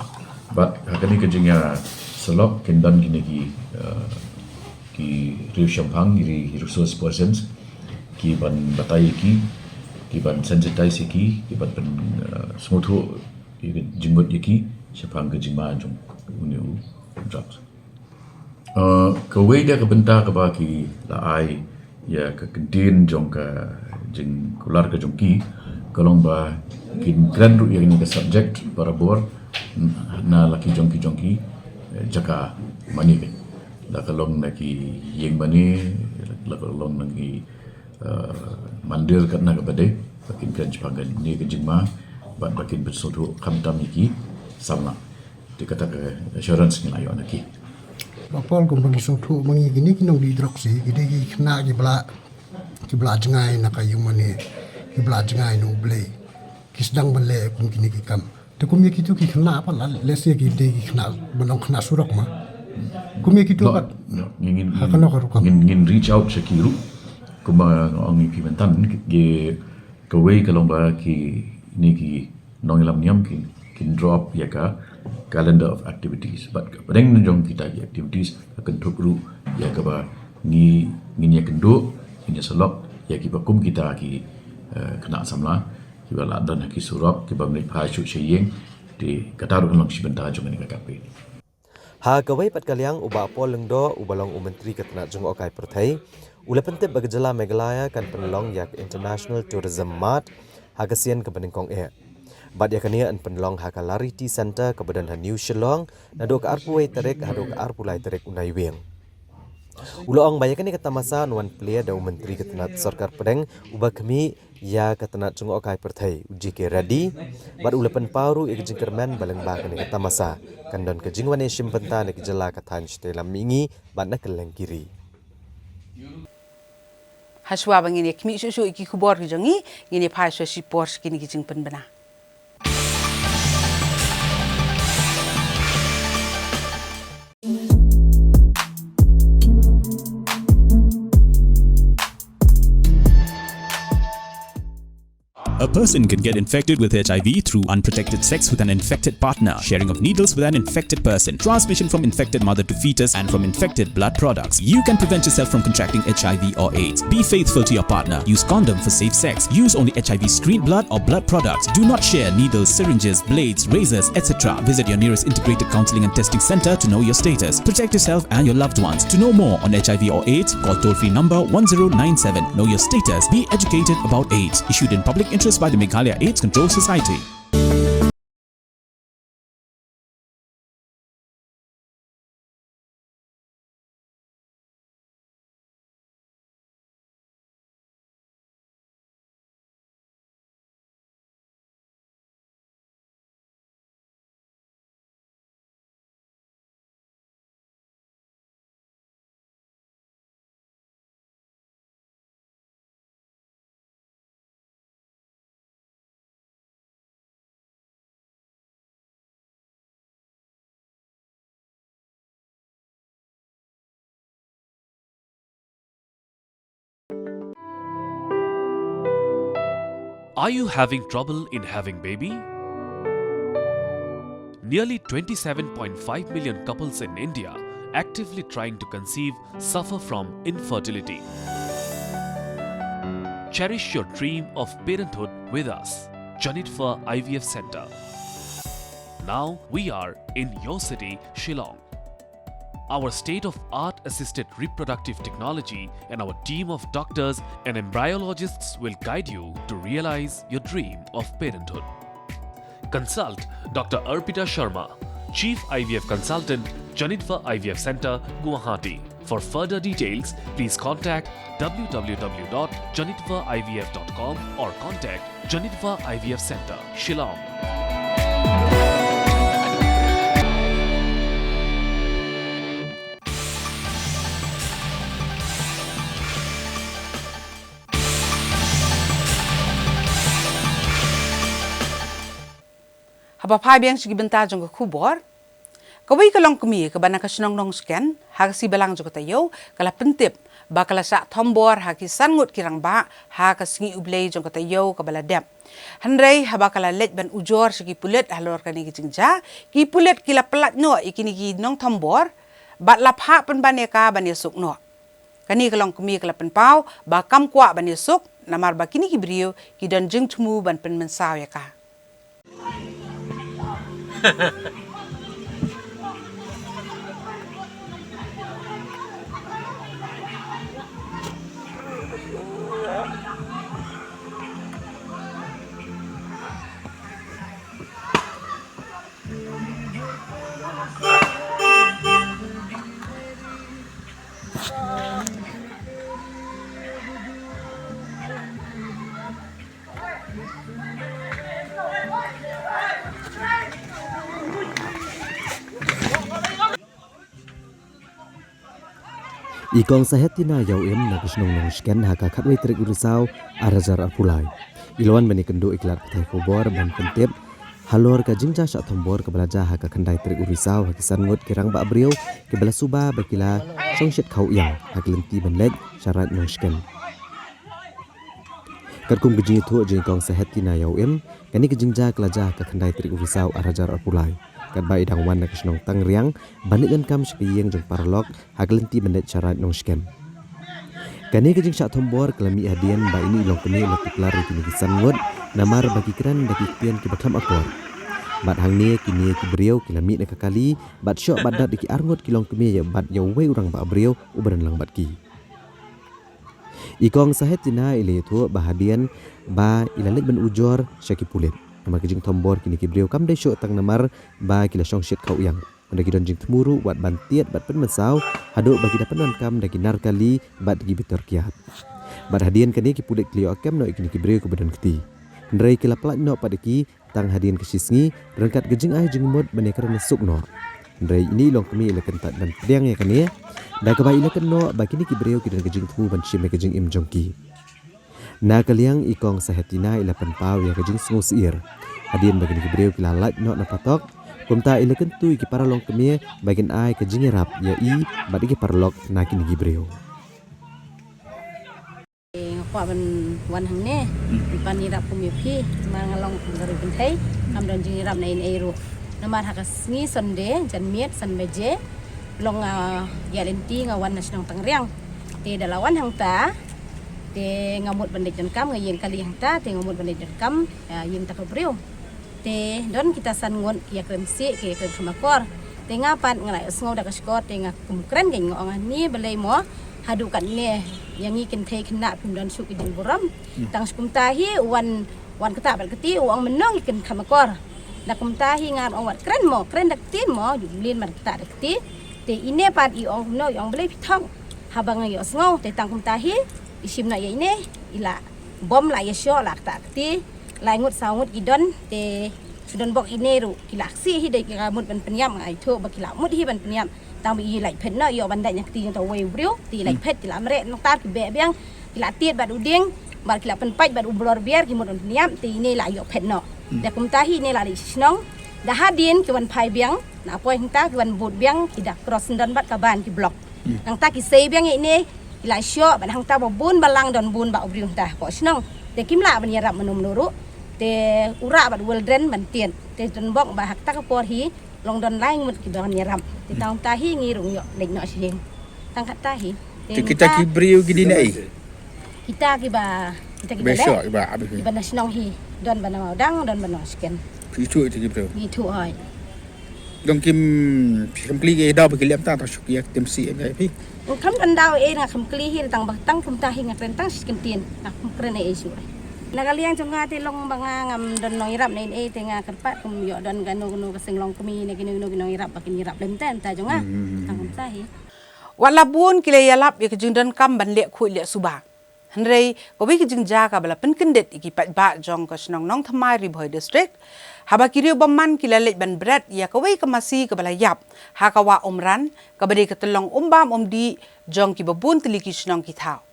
Bad ha kane ka jingïasyllok kin don kine ki, uh, ki riewshemphang, ki resource persons, ki ban batai ïa ki, ki ban sensitize ïa ki, ki ban pyn, uh, sngewthuh ïa ki, jingmut ïa ki shaphang ka jingma jong une u drugs. Uh, kawei de ka bynta kaba ki la ai ïa ka ktien jong ka jingkular ka jong ki, ka long ba kin kren ruh ïa kane ka subject barabor, n-, na la ki jong ki jong ki, eh, jaka mane. La ka long na ki ïing mane, la ka long na ki, eh, mandir kat na kaba dei, ba kin kren shaphang kane ka jingma, bad ba kin pynsngewthuh khamtam ïa ki samla. Te kata ka assurance ngi la ïoh na ki. Bah Paul, kumba ngi sngewthuh ba ngi kine ki nongdih drugs hi, ki dei ki khynnah kiba la, kiba la jngai na ka ïing mane, kiba la jngai na U Blei. Ki sdang ban leh kum kine ki kam. Te kum ïa kito ki khynnah pat la, let's say ki dei ki khynnah, ban ong khynnah surok ma. Kum ïa kito pat. No, no, ngin, ngin, ha kano ka rukom ngin, ngin reach out sha ki ruh. Kumba nga ong ïa phi mynta, ki, kawei ka long ba kine ki nongïalam niam kin, kin draw up ïa ka calendar of activities. Bad ka pdeng jong kita ki activities ka kynthup ruh ïa kaba ngi, ngin ïakynduh, ngin ïasyllok ïa kiba kum kita ki, eh, khynnah samla kiba la don ha ki surok, kiba mlien phai shuh sha ïing. Te kata ruh kan long shi bynta jong kane ka campaign. Ha kawei pat ka liang, u Bah Paul Lyngdoh, uba long u Myntri ka tnat jngohkai pyrthei, u la pyntip ba ka jylla Meghalaya kan pynlong ïa ka International Tourism Mart ha ka sien kaba nyngkong eh. Bad ïa kane yn pynlong ha ka Lariti Centre kaba don ha New Shillong, naduh ka arphew wei tarik haduh ka arphew lai tarik u Naiwieng. U la ong ba ïa kane ka tamasa yn wan plie da u Myntri ka tnat sorkar pdeng, uba khmih ïa ka tnat jngohkai pyrthei, u G K Reddy, bad u la pynpaw ruh ïa ka jingkyrmen ba lyngba kane ka tamasa kan don ka jingwan ïashim bynta na ka jylla, ka thaiñ shatei lam mihngi bad na kylleng ki ri. Hashwa ba ngin ïakhmih shuh shuh ïa ki khubor ki jong ngi, ngin ïaphai shuwa shipor sha kine ki jingpynbna. A person can get infected with H I V through unprotected sex with an infected partner, sharing of needles with an infected person, transmission from infected mother to fetus, and from infected blood products. You can prevent yourself from contracting H I V or AIDS. Be faithful to your partner. Use condom for safe sex. Use only H I V screened blood or blood products. Do not share needles, syringes, blades, razors, et cetera. Visit your nearest integrated counseling and testing center to know your status. Protect yourself and your loved ones. To know more on H I V or AIDS, call toll-free number one zero nine seven. Know your status. Be educated about AIDS. Issued in public interest by the Meghalaya AIDS Control Society. Are you having trouble in having baby? Nearly twenty-seven point five million couples in India actively trying to conceive suffer from infertility. Cherish your dream of parenthood with us. Janitfa I V F Center. Now we are in your city, Shillong. Our state of art assisted reproductive technology and our team of doctors and embryologists will guide you to realize your dream of parenthood. Consult Doctor Arpita Sharma, Chief I V F Consultant, Janitva I V F Center, Guwahati. For further details, please contact w w w dot janitva I V F dot com or contact Janitva I V F Center, Shillong. Haba phai biang sha ki bynta jong ka khubor. Kawei ka longkmie kaba na ka shnong Nongshken, ha ka sngi Balang jong ka taïew, ka la pyntip ba ka la shah thombor ha ki san ngut ki rangbah ha ka sngi U Blei jong ka taïew kaba la dep. Hynrei haba ka la leit ban ujor sha ki pulit halor kane ka jingjia, ki pulit ki la pyllait noh ïa kine ki nongthombor bad la phah pynban ïa ka ban ïasuk noh. Kane ka longkmie ka la pynpaw ba kam kwah ban ïasuk namar ba kine ki briew ki don jingthmu ban pynmynsaw ïa ka. I Kong Sahetina Ïaw Im na ka shnong Nongshken ha ka khatwei tarik u Risaw ar hajar arphew lai. I la wan ban ïakynduh ïa ki lad pathai khubor ban pyntip halor ka jingjia shah thombor kaba la jia ha ka khyndai tarik u Risaw ha ki san ngut ki rangbah briew kiba la suba ba ki la shong shit khaw ïang ha ki lynti ban leit sha Raid Nongshken. Katkum ka jingïathuh jong i Kong Sahetina Ïaw Im, kane ka jingjia ka la jia ha ka khyndai tarik u Risaw ar hajar arphew lai. Katba i dang wan na ka shnong Tangriang ban leit donkam sha ka ïing jong paralok ha ka lynti ban leit sha Raid Nongshken. Kane ka jingshah thombor ka la mih hadien ba ine i longkmie i la tip lar ïa kine ki san ngut namar ba ki kren da ki ktien kiba khlem akor. Bad hangne kine ki briew ki la mih na ka kali bad shoh bad dot ïa ki ar ngut ki longkmie ïa bad ïa uwei u rangbah briew uba don lang bad ki. I Kong Sahetina i la ïathuh ba hadien ba i la leit ban ujor sha ki pulit, namar ka jingthombor kine ki briew kam dei shuh tang namar ba ki la shong shit khaw ïang. Hynrei ki don jingthmu ruh wat ban tied bad pynmynsaw haduh ba ki da pyndonkam da ki nar kali bad ki bitor kiad. Bad hadien kane ki pulit ki la ïoh kem noh ïa kine ki briew kiba don kti. Hynrei ki la pyllait noh pat ïa ki tang hadien ka shisngi ryngkat ka jingai jingmut ban ïakren ïasuk noh. Hynrei ine i longkmie i la kyntait ban pdiang ïa kane da kaba i la kynnoh ba kine ki briew ki don ka jingthmu ban shim ïa ka jingim jong ki. Na ka liang i Kong Sahetina i la pynpaw ïa ka jingsngewsyier hadien ba kine ki briew ki la lait noh na phatok. Kumta i la kyntu ïa ki paralongkmie ba kin ai ka jingïarap ïa i bad ïa ki paralok na kine ki briew. Nga kwah ban wan hangne ban ïarap kum ïa phi, namar nga long kum ka riewkynthei, ngam don jingïarap na ei ei ruh. Namar ha ka sngi Sunday janmiet san baje long, ah, ïa lynti nga wan na shnong Tangriang. Te da la wan hangta te nga mut ban leit donkam, nga ïeng kali hangta te nga mut ban leit donkam ïa ïing ta ka briew. Te don kita san ngut ki ïakren sih, ki ïakren khlem akor. Te nga pat nga la ïohsngew da ka shkor te nga kum kren kein, nga ong ani balei mo haduh katne ïa ngi kynthei khynnah phim don shuh ki jingburom. Hmm. Tang shu kumta hi wan, wan kata bad kti u ong mynno ngi kren khlem akor. Da kumta hi nga ong wat kren mo, kren da kti mo, ju mlien bad kata da kti. Te ine pat i ong kumno, i ong balei phi thok. Haba nga ïohsngew te tang kumta hi i shim noh ïa ine, i la bom la ïa shoh la kata kti. Lai ngut saw ngut ki don te shu don bok ine ruh ki la ksi hi, dei ki la mut ban pynïap, nga ïathuh ba ki la mut hi ban pynïap. Tang ba i lait phet noh, ïoh ban dait na kti jong uta uwei u briew, te i lait phet, ki la mreh nangta ki beh biang, ki la tied bad u dieng bad ki la pynpait bad u blor biar, ki mut ban pynïap, te ine la ïoh phet noh. Hmm. Da kumta hi ine la leit sha shnong. Da hadien ki wan phai biang na poi hangta, ki wan bud biang, ki da cross syndon bad ka ban ki block. Hmm. Nangta ki sei biang ïa ine, ki la shoh bad hangta ba bun balang don bun bah u briew hangta hapoh shnong. Te kim lah ban ïarap mano mano ruh. Te u rah bad u Waldron ban tied. Te don bok ba ha kata ka por hi long don lai ngut ki ban ïarap. Te tang kata hi ngi ruh ngi ïoh leit noh sha ïing. Tang kata hi. Te kita ki briew ki dei na ei? Kita kiba, kita kiba leh, kiba na shnong hi. Don ba na Mawdang, don ba na Nongshken. Phi ithuh kita ki briew? Ngi ithuh hooid. Dong kim, phi kam kli ki daw ba ki lem ta, ta shu ki ïa ka tim si em jai phi. Kam don daw eh, nga kam kli hi tang ba tang kumta hi nga kren tang shi kyntien, nga kam kren eh shu. Na ka liang jong nga te long ba nga ngam don nongïarap ne eh, te nga kyrpad kum ïoh don kano kano ka seng long kmie ne kino kino ki nongïarap ba kin ïarap lem te ynda jong nga. Hmm. Tang kumta hi. Wat la bun ki la ïalap ïa ka jingdonkam ban leh khuid leh suba. Hynrei kawei ka jingjia kaba la pynkyndit ïa ki paidbah jong ka shnong Nongthymmai, Ri Bhoi District, haba ki briew bymman ki la leit ban bret ïa kawei ka masi kaba la ïap ha ka wah Umran, kaba dei ka tyllong umbam umdih jong kiba bun tylli ki shnong ki thaw.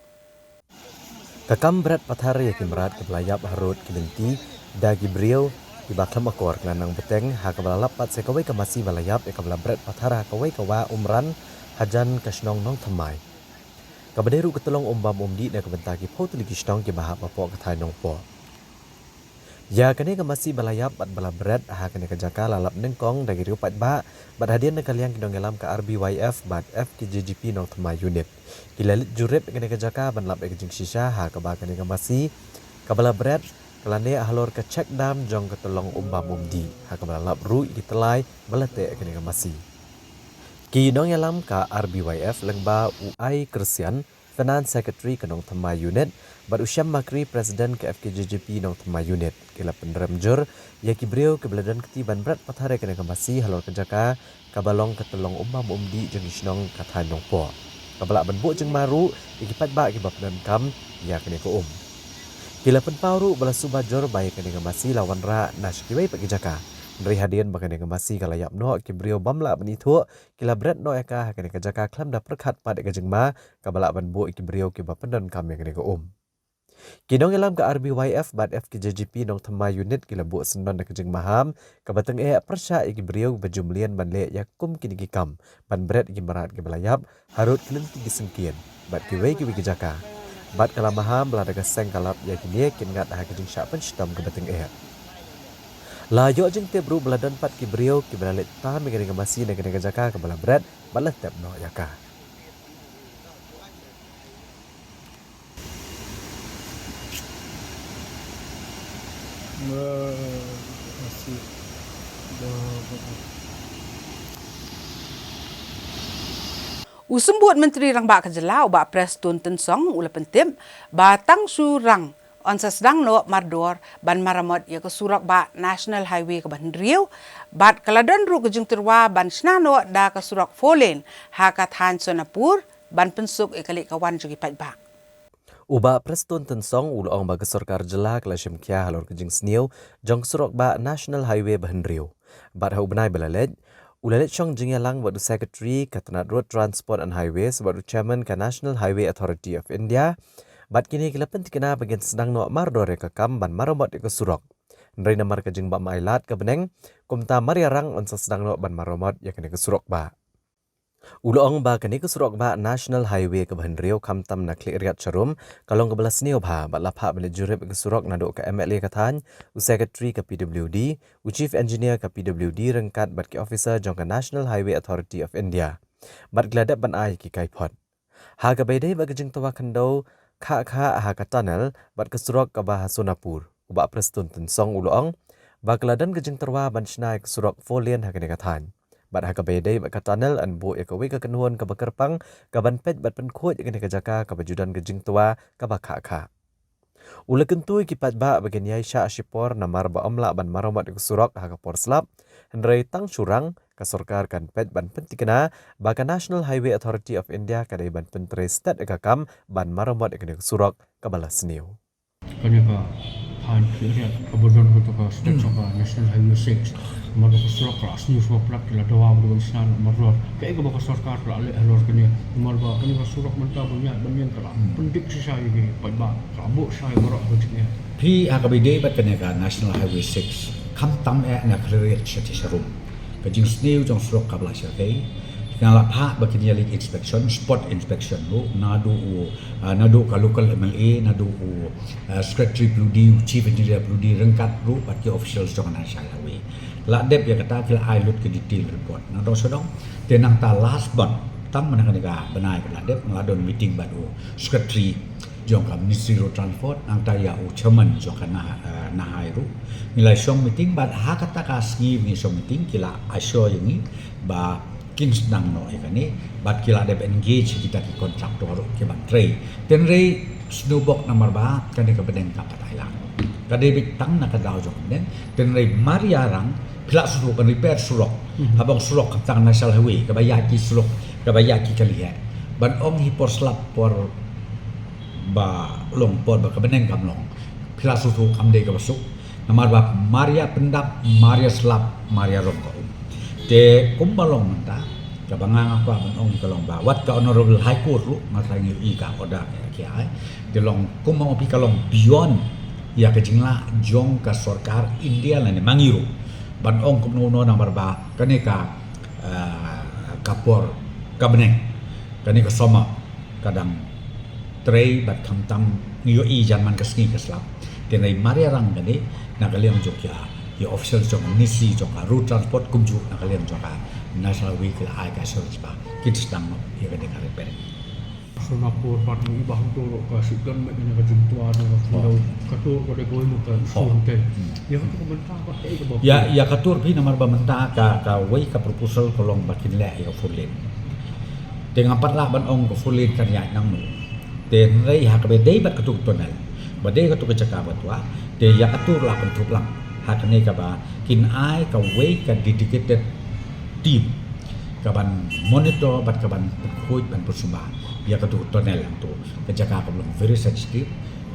Ka kam bret pathar ïa ki mrad kaba la ïap harud ki lynti da ki briew kiba khlem akor ka la nang bteng ha kaba la lap pat sa kawei ka masi ba la ïap ïa kaba la bret pathar ha kawei ka wah Umran hajan ka shnong Nongthymmai. Kaba dei ruh ka tyllong umbam umdih na ka bynta ki phew tylli ki shnong kiba hap hapoh ka thaiñ Nongpoh. Ïa kane ka masi ba la ïap bad ba la bret ha kane ka jaka la lap nyngkong da ki riew paidbah bad hadien na ka liang ki nongïalam ka R B Y F bad F K J G P Nongthymmai Unit ki la leit jurip ïa kane ka jaka ban lap ïa ka jingshisha ha kaba kane ka masi kaba la bret ka la neh halor ka check dam jong ka tyllong umbam umdih ha kaba la lap ruh ïa ki tyllai ba la teh ïa kane ka masi. Ki nongïalam ka R B Y F lyngba u Ai Christian, Finance Secretary ka Nongthymmai Unit, bad u Shem Makri, President ka F K J G P Nongthymmai Unit, ki la pynrem jur ïa ki briew kiba la don kti ban bret pathar ïa kane ka masi halor ka jaka kaba long ka tyllong umbam umdih jong ki shnong ka thaiñ Nongpoh, kaba lah ban buh jingma ruh ïa ki paidbah kiba pyndonkam ïa kane ka um. Ki la pynpaw ruh ba la suba jur ba ïa kane ka masi la wanrah na sha kiwei pat ki jaka, hynrei hadien ba kane ka masi ka la ïap noh, ki briew bym lah ban ithuh ki la bret noh ïa ka ha kane ka jaka khlem da pyrkhat pat ïa ka jingma kaba lah ban buh ïa ki briew kiba pyndonkam ïa kane ka um. Ki nongïalam ka R B Y F bad F K J G P Nongthymmai Unit ki la buh syndon da ka jingmaham kaba tyngeh pyrshah ïa ki briew ba ju mlien ban leh ïa kum kine ki kam ban bret ïa ki mrad kiba la ïap harud ki lynti ki syngkien bad kiwei kiwei ki jaka. Bad ka la maham ba lada ka seng ka lap ïa kine kin ngat ha ka jingshah pynshitom kaba tyngeh. La ïoh jingtip ruh ba la don pat ki briew kiba la leit tam ïa kane ka masi na kane ka jaka kaba la bret bad la tep noh ïa ka. U Symbud Myntri Rangbah ka Jylla, u Bah Prestone Tynsong, u la pyntip ba tang shu rang yn sa sdang noh mardor ban maramot ïa ka surok bah National Highway kaba hynriew, bad ka la don ruh ka jingtyrwa ban shna noh da ka surok four lane ha ka thaiñ Sonapur ban pynsuk ïa ka leit ka wan jong ki paidbah. U Bah Prestone Tynsong u la ong ba ka sorkar jylla ka la shim khia halor ka jingsniew jong ka surok bah National Highway ba hynriew. Bad ha u bnai ba la leit, u la leit shong jingïalang bad u Secretary ka tnat Road Transport and Highways bad u Chairman ka National Highway Authority of India. Bad kine ki la pyntikna ba kin sdang noh mardor ïa ka kam ban maramot ïa ka surok. Hynrei namar ka jingbym ailad ka bneng, kumta mar ïa rang yn sa sdang noh ban maramot ïa kane ka surok bah. U la ong ba kane ka surok bah National Highway kaba hynriew khamtam na Khliehriat Sharum, ka long kaba la sniew bha bad la phah ban leit jurip ïa ka surok naduh ka M L A ka thaiñ, u Secretary ka P W D, u Chief Engineer ka P W D ryngkat bad ki officer jong ka National Highway Authority of India. Bad ki la dep ban ai ki kaiphod. Ha kaba ïadei bad ka jingtwa khyndew khah khah ha ka tunnel bad ka surok kaba ha Sonapur, u Bah Prestone Tynsong u la ong ba ka la don ka jingtyrwa ban shna ïa ka surok four lane ha kane ka thaiñ. Bad ha kaba ïadei bad ka tunnel, yn buh ïa kawei ka kynhun kaba kyrpang kaban peit bad pynkhuid ïa kane ka jaka kaba ju don ka jingtwa kaba khah khah. U la kyntu ïa ki paidbah ba kin ïai shah shipor namar ba ym lah ban maramot ïa ka surok ha ka por slap. Hynrei tang shu rang, ka sorkar kan peit ban pyntikna ba ka National Highway Authority of India ka dei ban pyntrei stet ïa ka kam ban maramot ïa kane ka surok kaba la sniew. Kane ka thaiñ Khliehriat kaba don kata ka stet jong ka National Highway six. Namar ba ka surok ka la sniew shuwa palat, ki la dawa ba dei ban shna mardor. Kaei kaba ka sorkar ka la leh halor kane, namar ba kane ka surok mynta ban ïaid ban ïeng ka la pyndip shisha ïa ki paidbah, ka la buh shisha ïa baroh ka jingeh. Phi, ha kaba ïadei bad kane ka National Highway six, khamtam eh na Khliehriat shatei sharum, ka jingsniew jong surok kaba la shakei. Nga la phah ba kin ïa leit inspection, spot inspection ruh, naduh u, ah, naduh ka local M L A, naduh u, ah, Secretary P W D, u Chief Engineer P W D ryngkat ruh bad ki officials jong ka National Highway. La dep ïa kata, ki la ai lut ka detail report. Nangta shuwa dong, te nangta last month, tang mynta kane ka bnai ba la dep, nga la don meeting bad u Secretary jong ka Ministry Road Transport, nangta ïa u chairman jong ka Na-, eh, NHAI ruh. Ngi la shong meeting, bad ha kata ka sngi ngi shong meeting, ki la assure ïa ngi ba kin sdang noh ïa kane, bad ki la dep engage kita ki contractor ruh kiban trei. Hynrei sngewbok namar ba kane ka bneng kam pat ai lang. Ka dei beit tang na ka daw jong ka bneng, hynrei mar ïa rang, phi lah shu kan repair surok. Mhm. Haba ong surok, khamtam National Highway, kaba ïa ki surok, kaba ïa ki kali eh. Ban ong hi por slap por ba long por ba ka bneng kam long. Phi lah shu kam dei kaba suk. Namar ba mar ïa pyndap, mar ïa slap, mar ïa rong ka um. Te kumba long mynta, kaba nga nga kwah ban ong ka long ba wat ka Honorable High Court ruh nga tharai ngi ïohi ka order ka ki ai. Te long kumba ong phi ka long beyond ïa ka jinglah jong ka sorkar India lane ma ngi ruh ban ong kumno kumno namar ba kane ka, eh, ka por ka bneng, kane ka summer ka dang trei, bad khamtam ngi ïohi jan man ka sngi ka slap. Te hynrei mar ïa rang kane, na ka liang jong ki, ki official jong Ministry jong ka Road Transport kumjuh na ka liang jong ka National Highway ki la ai ka assurance ba kin sdang noh ïa kane ka repairing. Sngewbha por pat ngi ba hangto ruh ka shu don met ïa ka jingtwa na ka khyndew. Ka tur ka dei boi mo ka sur te. Ïa ka tur mynta ka dei ka ba. Ïa, ïa ka tur phi namar ba mynta ka, kawei ka proposal ka long ba kin leh ïa ka four lane. Te ngam pat lah ban ong ka four lane kan ïaid nangno. Te hynrei ha kaba dei bad katu ka tunnel, ba dei katu ka jaka ba twa, te ïa ka tur la kynthup lang ha kane kaba kin ai kawei ka dedicated team kaban monitor bad kaban pynkhuid ban pynsumar ïa katu ka tunnel hangto, ka jaka kaba long very sensitive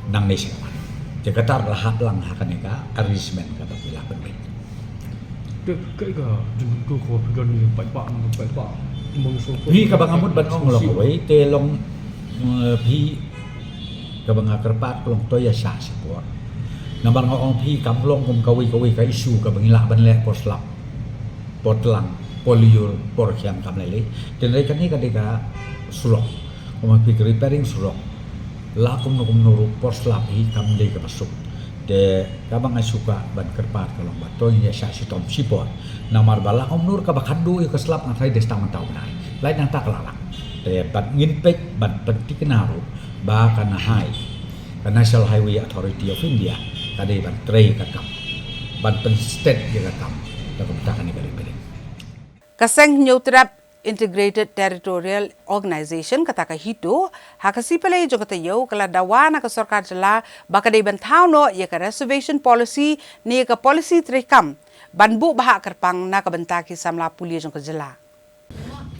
nangne sha khmat. Te kata la hap lang ha kane ka arrangement kaba ki la pynbeit. Te kaei ka jingkyntu kaba phi don ïa paidbah, na paidbah. Phi, kaba nga mut ban ong long kawei, te long, eh, phi, kaba nga kyrpad ka long to ïa shah shipor. Namar nga ong phi kam long kum kawei kawei ka issue kaba ngi lah ban leh por slap, por tlang, por lyiur, por khiang, kam lei lei. Te hynrei kane ka dei ka surok. Kumba phi, ka repairing surok, la kumno kumno ruh por slap hi kam dei kaba suk. Te kaba nga shu kwah ban kyrpad ka long ba to ngin ïa shah shitom shipor. Namar ba la kumno ruh kaba khatduh ïa ka slap nga tharai dei tang mynta u bnai, lait nangta ka la lah. Te bad ngin peit ban pynthikna ruh ba ka NHAI, ka National Highway Authority of India, ka dei ban trei ka kam, ban pynsted ïa ka kam da ka bynta kane ka repairing. Ka Seng Hynñiewtrep Integrated Territorial Organization, kata ka HITO, ha ka sngi Palei jong ka taïew ka la dawa na ka sorkar jylla ba ka dei ban thaw noh ïa ka reservation policy ne ïa ka policy treikam ban buh bhah kyrpang na ka bynta ki samla pule jong ka jylla.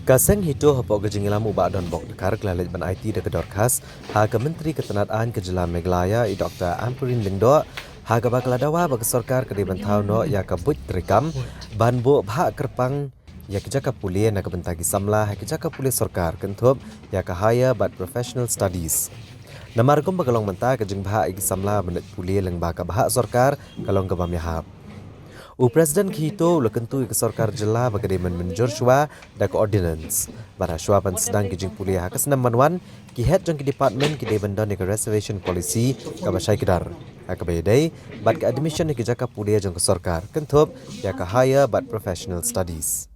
Ka Seng HITO hapoh ka jingïalam u Bah Donbok Dkhar ka la leit ban aiti da ka dorkhas ha ka Myntri ka tnad aiñ ka jylla Meghalaya, i Doktor Ampareen Lyngdoh, ha kaba ka la dawa ba ka sorkar ka dei ban thaw noh ïa ka buit treikam ban buh bhah kyrpang ïa ki jaka pule na ka bynta ki samla ha ki jaka pule sorkar, kynthup ïa ka higher bad professional studies. Namar kumba ka long mynta, ka jingbhah ïa ki samla ban leit pule lyngba ka bhah sorkar ka long kaba ïahap. U President ka HITO u la kyntu ïa ka sorkar jylla ba ka dei ban mynjur shuwa da ka ordinance. Bad ha shuwa ban sdang ki jingpule ha ka snem ban wan, ki head jong ki department ki dei ban don ïa ka reservation policy kaba shai kdar ha kaba ïadei bad ka admission ïa ki jaka pule jong ka sorkar, kynthup ïa ka higher bad professional studies.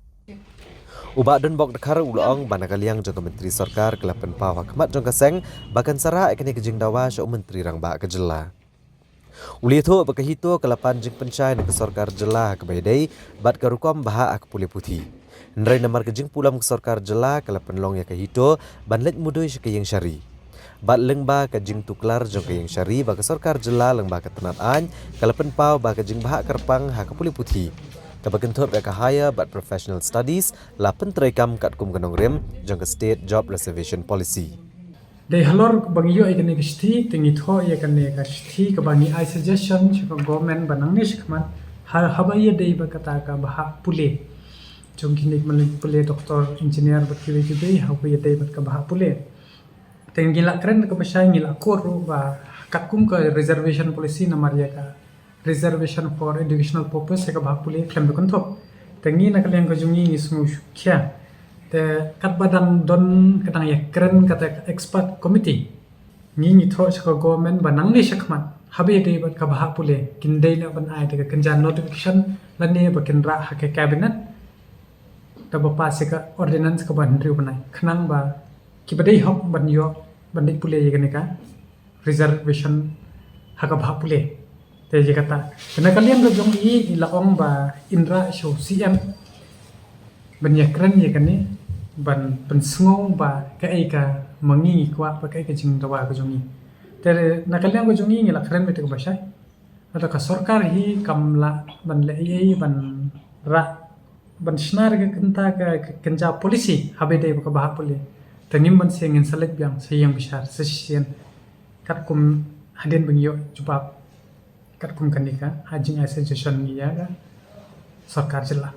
U Bah Donbok Dkhar u la ong ba na ka liang jong ka Myntri Sorkar ka la pynpaw ha khmat jong ka seng ba kan sa rah ïa kane ka jingdawa sha u Myntri Rangbah ka jylla. U la ïathuh ba ka HITO ka la pan jingpynshai na ka sorkar jylla ha kaba ïadei bad ka rukom bhah ha ka pule puthi. Hynrei namar ka jingpulom ka sorkar jylla, ka la pynlong ïa ka HITO ban leit mudui sha ka ïing shari. Bad lyngba ka jingtuklar jong ka ïing shari, ba ka sorkar jylla lyngba ka tnad aiñ ka la pynpaw ba ka jingbhah kyrpang ha ka pule puthi, kaba kynthup ïa ka higher bad professional studies, la pyntreikam katkum ka nongrim jong ka State Job Reservation Policy. Dei halor ba ngi ïoh ïa kane ka shithi, te ngi thoh ïa kane ka shithi kaba ngi ai suggestion sha ka government ba nangne shakhmat, ha, haba ïadei bad kata ka bhah pule jong kine ki malei pule, doktor, engineer bad kiwei kiwei, haba ïadei bad ka bhah pule. Te ngi la kren da kaba shai, ngi la akor ruh ba katkum ka reservation policy namar ïa ka reservation for educational purpose ïa ka bhah pule khlem da kynthup. Te ngi na ka liang ka jong ngi ngi sngewkhia. Te katba dang don ka dang ïakren kata ka expert committee, ngi ngi thoh sha ka government ba nangne shakhmat, haba ïadei bad ka bhah pule, kin dei noh ban ai da ka kynja notification lane ba kin rah ha ka cabinet, da ba pass ïa ka ordinance kaba hynriew bnai, khnang ba kiba dei hok ban ïoh ban leit pule ïa kane ka reservation ha ka bhah pule. Te ïa kata, te na ka liang ka jong i, i la ong ba in rah sha u C M ban ïakren ïa kane, ban pynsngew ba kaei kaba ngi ngi kwah, ba kaei ka jingdawa ka jong i. Te na ka liang ka jong i, ngi la kren beit kaba shai. Lada ka sorkar hi kam lah ban leh ei ei, ban rah, ban shna ïa ka kynta ka, ka kynja policy haba ïadei bad ka bhah pule, te ngim banse, ngin sa leit biang sa ïeng bishar sa shisien, katkum hadien ba ngi ïoh jubab katkum kane ka, ha jingai suggestion ngi ïa ka sorkar jylla.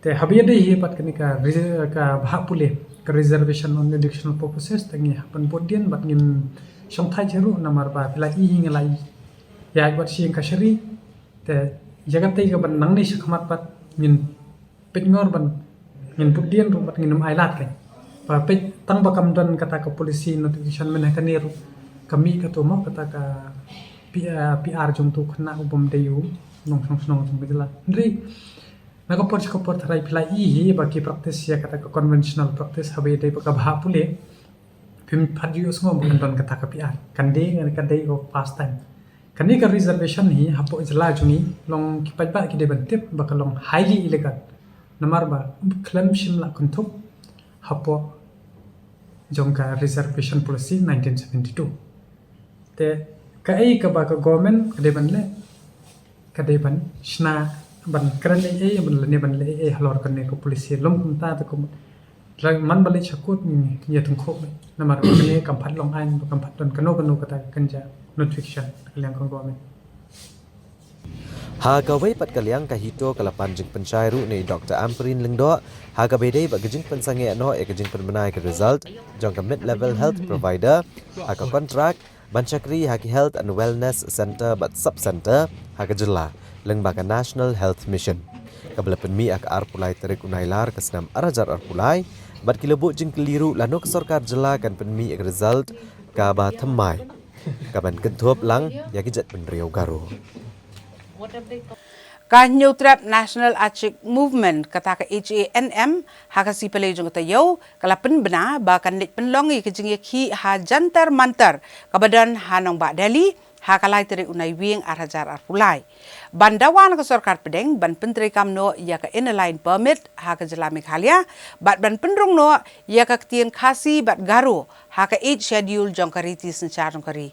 Te haba ïadei hi bad kane ka re-, ka bhah pule, ka reservation on educational purposes, te ngi hap ban bud dien bad ngin shong thait hi ruh, namar ba phi la i hi, ngi la ïaid bad shi ïing kashari. Te ïa katei kaba nangne shakhmat pat ngin peit ngor ban, ngin bud dien ruh bad ngin ym ailad kein. Ba peit tang ba kam don kata ka policy notification mynne, kane ruh ka mih katto mo, kata ka P-, ah, P R jong uto u khynnah u bym dei u nongshong shnong jong ka jylla. Hynrei na ka por sha ka por, tharai phi la i hi ba ki practice ïa kata ka conventional practice haba ïadei bad ka bhah pule. Phim pat ju ïohsngew ba kan don kata ka P R. Kan dei, kan dei ka pastime. Kane ka reservation hi hapoh jylla jong ngi, long ki paidbah ki dei ban tip ba ka long highly illegal, namar ba khlem shim la kynthup hapoh jong ka reservation policy nineteen seventy-two. Te kaei kaba ka government ka dei ban leh, ka dei ban shna, ban kren ei ei, ban lane ban leh ei ei halor kane ka policy. Long kumta te kum la man ba leit sha court, ngi ïa tyngkhuh beit, namar ba kane kam pat long aiñ, ba kam pat don kano kano kata ka kynja notification na ka liang ka government. Ha kawei pat ka liang, ka HITO ka la pan jingpynshai ruh na i Doctor Ampareen Lyngdoh ha kaba ïadei bad ka jingpynsangeh noh ïa ka jingpynbna ïa ka result jong ka mid level health provider ha ka kontrak ban shakri ha ki health and wellness centre bad sub centre ha ka jylla lyngba ka National Health Mission, kaba la pynmih ha ka arphew lai tarik u Nailar ka snem ar hajar arphew lai, bad ki la buh jingkylli ruh lano ka sorkar jylla kan pynmih ïa ka result kaba thymmai, kaban kynthup lang ïa ki jaitbynriew Garo. Ka Hynñiewtrep National Achik Movement, kata ka H A N M ha ka Sipalei jong ka taïew, ka la pynbna ba kan leit pynlong ïa ka jingïakhih ha Jantar Mantar kaba don ha nongbah Delhi ha ka lai tarik u Naiwieng ar hajar arphew lai, ban dawa na ka sorkar pdeng ban pyntreikam noh ïa ka Inner Line Permit ha ka jylla Meghalaya, bad ban pynrung noh ïa ka ktien Khasi bad Garo ha ka Eighth Schedule jong ka riti synshar jong ka ri.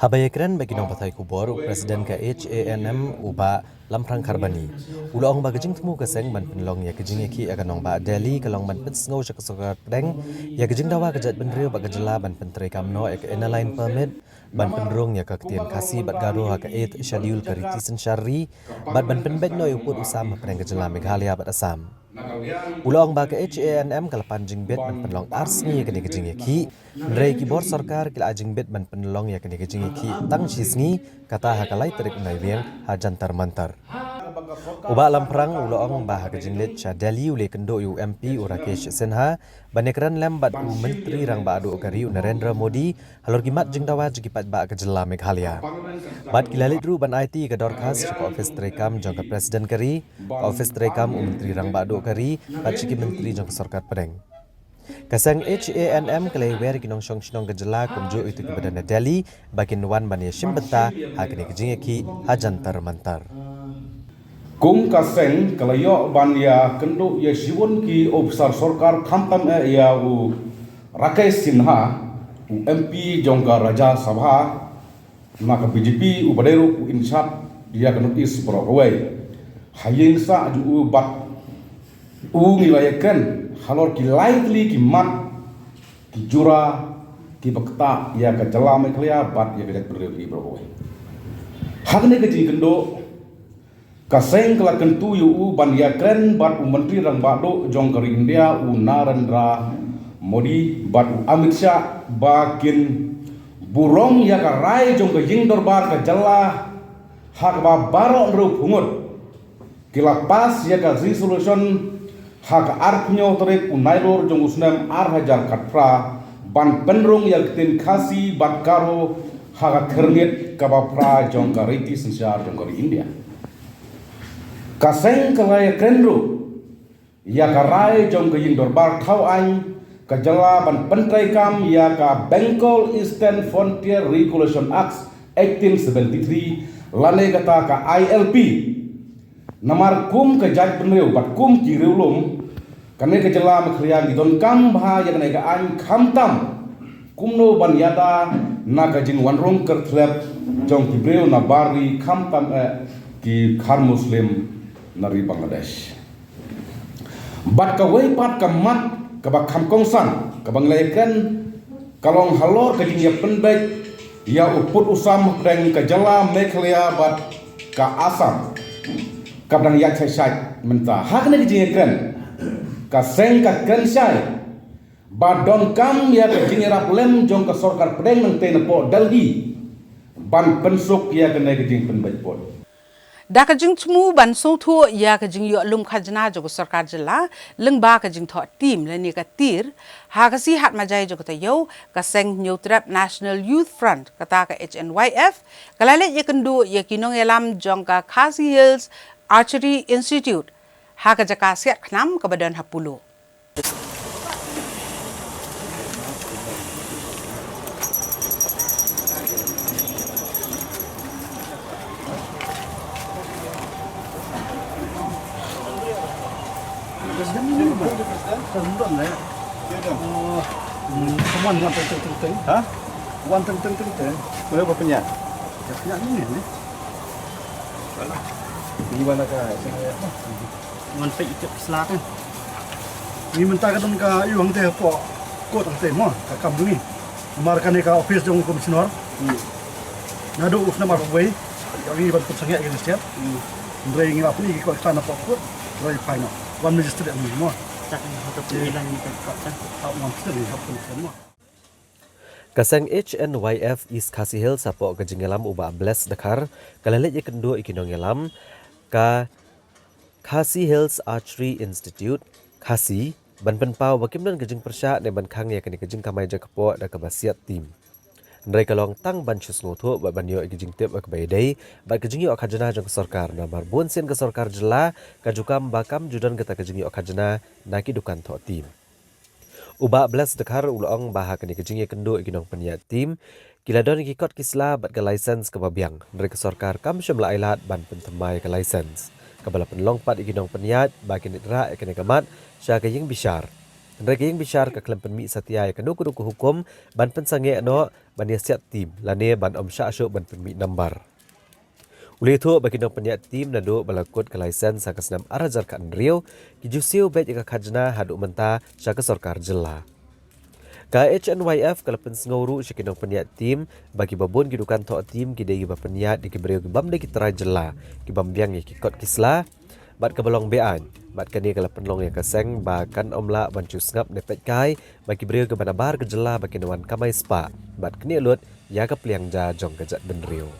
Haba ïakren bad ki nongpathai khubor, u President ka H A N M, u Bah Lamphrang Kharbani, u la ong ba ka jingthmu ka seng ban pynlong ïa ka jingïakhih ha ka nongbah Delhi ka long ban pynsngew sha ka sorkar pdeng ïa ka jingdawa ka jaitbynriew bad ka jylla ban pyntreikam noh ïa ka Inner Line Permit, ban pynrung ïa ka ktien Khasi bad Garo ha ka Eighth Schedule ka riti synshar ri, bad ban pynbeit noh ïa u pud u sam hapdeng ka jylla Meghalaya bad Assam. U la ong ba ka H A N M ka la pan jingbit ban pynlong ar sngi ïa kane ka jingïakhih, hynrei ki bor sorkar ki la ai jingbit ban pynlong ïa kane ka jingïakhih tang shi sngi, kata ha ka lai tarik u Naiwieng ha Jantar Mantar. U Bah Lamphrang u la ong ba ha ka jingleit sha Delhi u la ïakynduh ïa u M P u Rakesh Sinha ban ïakren lem bad u Myntri Rangbah Duh ka ri u Narendra Modi halor ki mat jingdawa jong ki paidbah ka jylla Meghalaya. Bad ki la leit ruh ban aiti ïa ka dorkhas sha ka ophis treikam jong ka President ka ri, ka ophis treikam u Myntri Rangbah Duh ka ri, bad sha ki myntri jong ka sorkar pdeng. Ka seng H A N M ka la ïawer ïa ki nongshong shnong ka jylla kumjuh ïa kito kiba don ha Delhi ba kin wan ban ïashim bynta ha kane ka jingïakhih ha Jantar Mantar. Kum ka seng ka la ïoh ban ïakynduh ïa shibun ki ophisar sorkar, khamtam eh ïa u Rakesh Sinha, u M P jong ka Rajya Sabha na ka B J P, uba dei ruh u in charge ïa ka North East baroh kawei. Ha ïing sah jong u bad u ngi la ïakren halor ki lai tylli ki mat, ki jura kiba ktah ïa ka jylla Meghalaya bad ïa ka jaitbynriew baroh kawei. Ha kane ka jingïakynduh, ka seng ka la kyntu ïa u ban ïakren bad u Myntri Rangbah Duh jong ka ri India u Narendra Modi bad u Amit Shah ba kin burom ïa ka rai jong ka ïing dorbar ka jylla, ha kaba baroh hynriewphew ngut ki la pass ïa ka resolution ha ka arphew hynñiew tarik u Nailur jong u snem ar hajar khatphra ban pynrung ïa ka ktien Khasi bad Garo ha ka khyrnit kaba phra jong ka riti synshar jong ka ri India. Ka seng ka la ïakren ruh ïa ka rai jong ka ïing dorbar thaw aiñ ka jylla ban pyntreikam ïa ka Bengal Eastern Frontier Regulation Act eighteen seventy-three lane kata ka I L P. Namar kum ka jaitbynriew bad kum ki riewlum, kane ka jylla Meghalaya ngi donkam bha ïa kane ka aiñ khamtam kumno ban ïada na ka jingwanrung kyrthlep jong ki briew na bar ri khamtam eh ki Khar Muslim na ri Bangladesh. Bad kawei pat ka mat kaba kham kongsan kaba ngi la ïakren ka long halor ka jingïapynbeit ïa u pud u sam hapdeng ka jylla Meghalaya bad ka Assam kaba dang ïaid shai shai mynta. Ha kane ka jingïakren ka seng ka kren shai ba donkam ïa ka jingïarap lem jong ka sorkar pdeng nangtei napoh Delhi ban pynsuk ïa kane ka jingpynbeit pud. Da ka jingthmu ban sngewthuh ïa ka jingïoh lum khajna jong ka sorkar jylla lyngba ka jingthoh tim lane ka tir, ha ka sngi Hatmajai jong ka taïew, ka seng Hynñiewtrep National Youth Front, kata ka H N Y F, ka la leit ïakynduh ïa ki nongïalam jong ka Khasi Hills Archery Institute ha ka jaka siat khnam kaba don ha Polo. Ha? Wan teng teng teng teng. Boleh apa punya? Punya ni ni. Ini mana ka? Wan peit ïa ka sla kan. Ngi mynta ka don ka ïu hangtei hapoh kot hangtei mo ka kam jong ngi. Namar kane ka office jong u commissioner. Hmm. Naduh u snem arphew wei. Ïa ngi ban pynsangeh ïa ka stet. Hmm. Hynrei ngi la pyni ki kot sla napoh kot. Hynrei pynlong wan magistrate ngi mo. Tak ni hoto pynlong ni kot kan. Tak wan stet ni hap pynlong mo. Ka seng H N Y F East Khasi Hills hapoh ka jingïalam u Bah Bless Dkhar ka la leit ïakynduh ïa ki nongïalam ka Khasi Hills Archery Institute, Khasi, ban pynpaw ba kim don ka jingpyrshah ne ban khang ïa kane ka jingkamai jakpoh da kaba siat tim. Hynrei ka long tang ban shu sngewthuh bad ban ïoh ïa ka jingtip ha kaba ïadei bad ka jingïoh khajna jong ka sorkar, namar bun sien ka sorkar jylla ka ju kam ba kam ju don kata ka jingïoh khajna na ki dukan thoh tim. U Bah Bless Dkhar u la ong ba ha kane ka jingïakynduh ïa ki nongpynïaid tim ki la don ïa ki kot ki sla bad ka license kaba biang, hynrei ka sorkar kam shym la ailad ban pynthymmai ïa ka license kaba la pynlong pat ïa ki nongpynïaid ba kin leit rah ïa kane ka mat sha ka ïing bishar. Hynrei ka ïing bishar ka khlem pynmih satia ïa kano kano ka hukum ban pynsangeh noh ban ïa siat tim lane ban ym shah shuh ban pynmih number. U la ïathuh ba ki nongpynïaid tim naduh ba la kut ka license ha ka snem ar hajar khathynriew ki ju siew beit ïa ka khajna haduh mynta sha ka sorkar jylla. Ka H N Y F ka la pynsngew ruh sha ki nongpynïaid tim ba kiba bun ki dukan thoh tim ki dei kiba pynïaid ïa ki briew ki bym dei ki trai jylla, ki bym biang ïa ki kot ki sla bad kaba long be-aiñ. Bad kane ka la pynlong ïa ka seng ba kan ym lah ban shu sngap ne peit kai ba ki briew kiba nabar ka jylla ba kin wan kamai spah bad knieh lut ïa ka pliang ja jong ka jaitbynriew.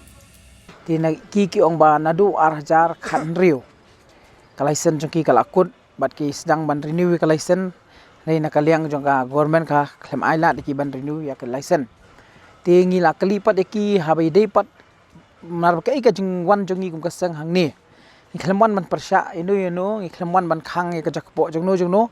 Te na ki ki ong ba naduh ar hajar khathynriew ka license jong ki ka la kut bad ki sdang ban renew ïa ka license. Hynrei na ka liang jong ka government ka khlem ailad ïa ki ban renew ïa ka license. Te ngi la kylli pat ïa ki haba ïadei pat namar ba kaei ka jingwan jong ngi kum ka seng hangne. Ngi khlem wan ban pyrshah ïano ïano, ngi khlem wan ban khang ïa ka jakpoh jongno jongno.